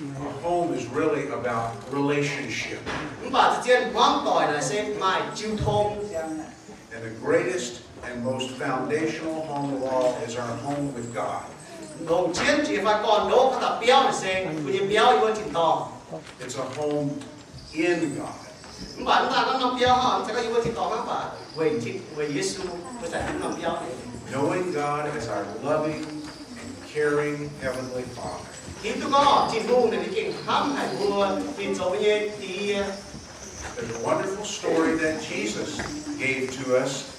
A home is really about relationship. Mv baac zien-zien hmuangv doic naaic se maaih jiu tong. And the greatest and most foundational home of all is our home with God. Longc jienv jiex fai gorn-ndoqv gorngv taux biauv naaic se mbuo nyei biauv yiem wuov tin-dorngh. It's a home in God. Mv baac mv daan gorngv norm biauv hnangv, mv zeiz gorngv yiem wuov tin-dorngh hnangv, mv baac weic, weic Yesu, mbuo zanc yiem norm biauv. Knowing God as our loving and caring Heavenly Father. Hiuv duqv gorngv Tin-Hungh ninh gengh hnamv haic mbuo, ninh zoux mbuo nyei Die. There's a wonderful story that Jesus gave to us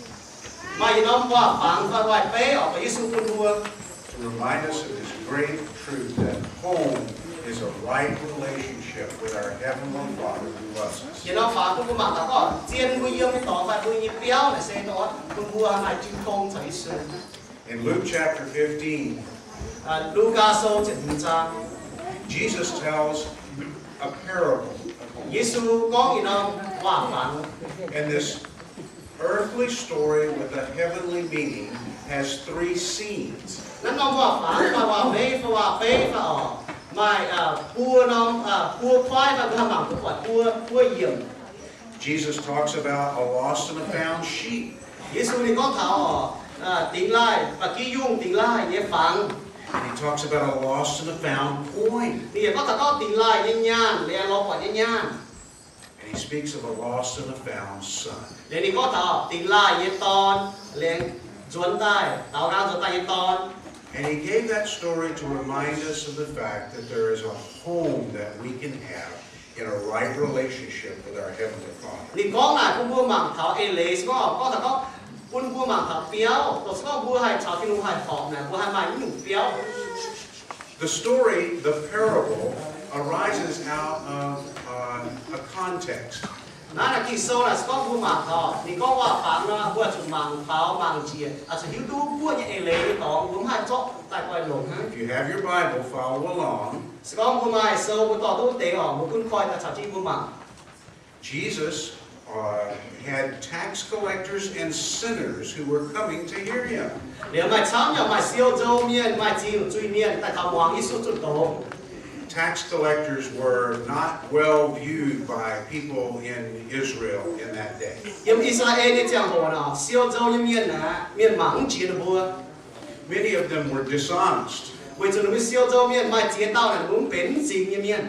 Maaih yietc norm waac-fangx fai waac-beiv oc, Yesu bun mbuo to remind us of this great truth that home is a right relationship with our Heavenly Father who loves us. Yietc norm waac-fangx bun mbuo mangc taux gorngv zien mbuo yiem nyei dorngx fai mbuo nyei biauv naaic se dongh bun mbuo maaih jiu tong caux Yesu. In Luke chapter fifteen, Lugaa Sou ziepc hmz zaang, Jesus tells a parable. Yesu gorngv yietc norm waac-fangx. And this earthly story with a heavenly meaning has three scenes. Naaiv norm waac-fangx maaih waac-meiv fai waac-beiv fai oc, maaih buo norm, buo kuaaiv fai mbuo haih mangc duqv buatc buo, buo yiemc. Jesus talks about a lost and a found sheep. Yesu ninh gorngv taux dingx laaih, ba'gi yungh dingx laaih nyei fangx. And he talks about a lost and a found coin. Ninh yaac gorngv taux gorngv dingx laaih nyei nyaanh, lorz buatc nyei nyaanh. And he speaks of a lost and a found son. Liuz ninh gorngv taux dingx laaih nyei dorn, liuz nzuonx daaih, daaux nqaang nzuonx daaih nyei dorn. And he gave that story to remind us of the fact that there is a home that we can have in a right relationship with our Heavenly Father. Ninh gorngv naaic bun mbuo mangc taux eix leiz se gorngv, gorngv taux gorngv bun mbuo mangc taux biauv, dongh se gorngv mbuo haih caux Tin-Hungh haih horpc naaic, mbuo haih maaih naaiv nyungc biauv. The story, the parable, arises out of a context. Naaiv, naaiv Ging-Sou naaic se gorngv mbuo mangc taux ninh gorngv waac-fangx nor, mbuo zuqc mangc taux mangc njiec, zuqc hiuv duqv guoqv nyei eix leiz nyei dorngx, mbuo maiv haih zorqv daaih guai longc hnangv. If you have your Bible, follow along. Se gorngv mbuo maaih sou, mbuo dorh duqv wuov deix oc, mbuo gunv koi daaih caux jienv mbuo mangc. Jesus had tax collectors and sinners who were coming to hear him. Liuz maaih camv yaac maaih siou nzou mienh, maaih ziex nyungc zuiz-mienh daaih taux muangx Yesu zunh doz. Tax collectors were not well viewed by people in Israel in that day. Yiem I^saa^laa^en nyei ziangh hoc nor, siou nzou nyei mienh aeqv, mienh mangc mv jiex ninh mbuo. Many of them were dishonest. Weic zuqc ninh mbuo siou nzou mienh maaih ziex dauh naaic, ninh mbuo mv benx mv nzingx nyei mienh.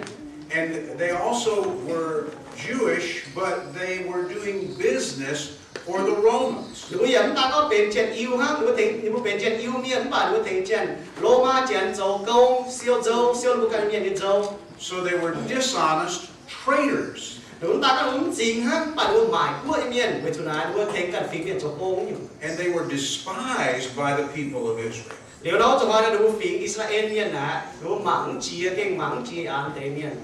And they also were Jewish, but they were doing business for the Romans. Ninh mbuo yaac mv daan gorngv benx Janx-Iu hnangv, ninh mbuo benx Janx-Iu mienh mv baac ninh mbuo tengx Janx-Lomaa Janx zoux gong, siou nzou, siou ninh mbuo ganh mienh nyei nzou. So they were dishonest traders. Ninh mbuo mv daan gorngv ninh mbuo mv nzingx hnangv, mv baac ninh mbuo maaic guoqv nyei mienh. Weic zuqc naaiv ninh mbuo tengx ganh fingx mienh zoux gong nyungc. And they were despised by the people of Israel. Liuz nor zuqc hnoi ninh mbuo fingx I^saa^laa^en mienh naaic, ninh mbuo mangc mv jiex, gengh mangc mv jiex aqv, deix mienh.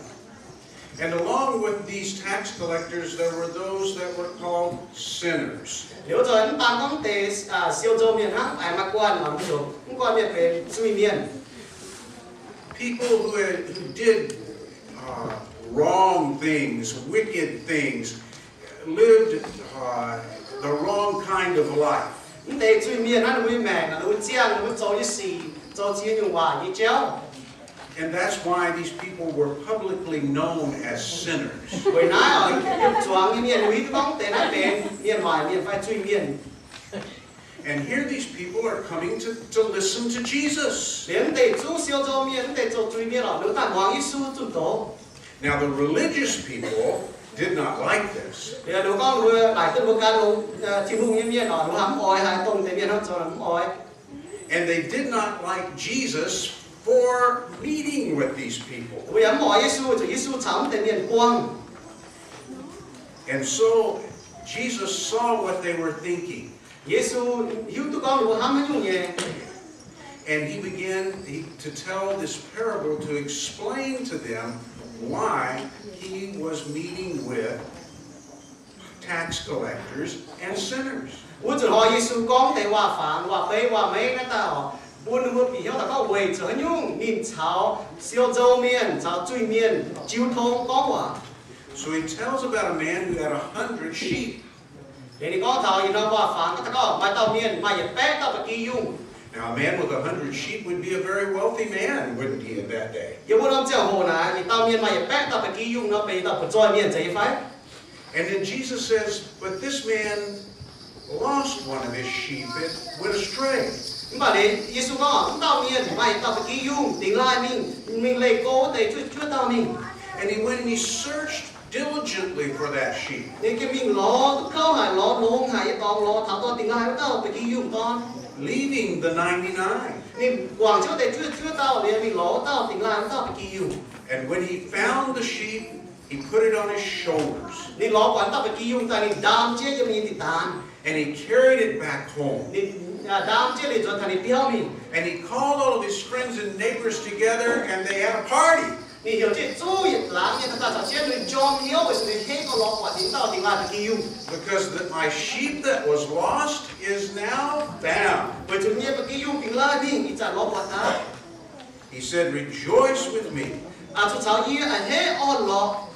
And along with these tax collectors, there were those that were called sinners. Liuz nor mv daan gorngv deix siou nzou mienh hnangv, aengx maaih guanh nor, mv guanh mienh benx zuiz-mienh. People who had, who did wrong things, wicked things, lived the wrong kind of life. Mv deix zuiz-mienh naaiv, ninh mbuo nyei maengc, ninh mbuo ziangh, ninh mbuo zoux nyei sic, zoux ziex nyungc waaic nyei jauv. And that's why these people were publicly known as sinners. Weic naaiv oc, zuangx nyei mienh hiuv duqv gorngv deix naaiv benx mienh waaic mienh fai zuiz-mienh. And here these people are coming to, to listen to Jesus. Liuz mv deix zungv siou nzou mienh, mv deix zoux zuiz-mienh oc, ninh daaih muangx Yesu zunh doz. Now, the religious people did not like this. Liuz ninh gorngv mbuo laaic duqv mbuo gan longx Tin-Hungh nyei mienh oc, ninh mbuo mv oix haaix dongh deix mienh hnangv zoux mv oix. And they did not like Jesus for meeting with these people. Mbuo yaac mv oix Yesu, zuqc Yesu caux mv deix mienh buangh. And so Jesus saw what they were thinking. Yesu hiuv duqv gorngv ninh mbuo hnamv haaix nyungc nyei. And he began to tell this parable to explain to them why he was meeting with tax collectors and sinners. Wuov zuqc hnoi Yesu gorngv deix waac-fangx, waac-beiv, waac-meiv naaiv daaih oc, bun ninh mbuo bieqc hnyouv daaih gorngv weic zuqc haaix nyungc ninh caux siou nzou mienh, caux zuiz-mienh jiu tong gorngv waac. So he tells about a man who had a hundred sheep. Liuz ninh gorngv taux yietc norm waac-fangx, gorngv maaih dauh mienh maaih yietc baeqv dauh ba'gi yungh. Now, a man with a hundred sheep would be a very wealthy man, wouldn't he, in that day? Yiem wuov norm ziangh hoc naaic, yietc dauh mienh maaih yietc baeqv dauh ba'gi yungh nor, benx yietc dauh buoz-zoih mienh zeiz nyei fai? And then Jesus says, but this man lost one of his sheep. It went astray. Mv baac Yesu gorngv, wuov dauh mienh maaih yietc dauh ba'gi yungh dingx laaih mingh, mingh leih go wuov deix juov dauh mingh. And he went and he searched diligently for that sheep. Ninh gengh mingh lorz duqv kouv haic, lorz longx haic nyei dorngx, lorz taux dauh dingx laaih wuov dauh ba'gi yungh dorn, leaving the ninety-nine. Ninh guangc jienv wuov deix juov dauh liuz, mingh lorz wuov dauh dingx laaih wuov dauh ba'gi yungh. And when he found the sheep, He put it on his shoulders. Ninh lorz buatc dauh ba'gi yungh daaih, ninh ndaam jienv yiem ninh nyei dingh daanz. And he carried it back home. Ninh ndaam jienv liuz nzuonx taux ninh biauv mingh. And he called all of his friends and neighbors together, and they had a party. Ninh heuc jienv zuqc yietc laangz nyei dauh dauh caux jienv, ninh jorm hnyouv weic zuqc ninh henv duqv lorz buatc ninh dauh dingh laanh ba'gi yungh. Because that my sheep that was lost is now found. Weic zuqc yie nyei ba'gi yungh dingh laanh mingh, ih zanc lorz buatc aqv. He said, Rejoice with me. Zuqc caux yie a'hneiv orn-lorqc.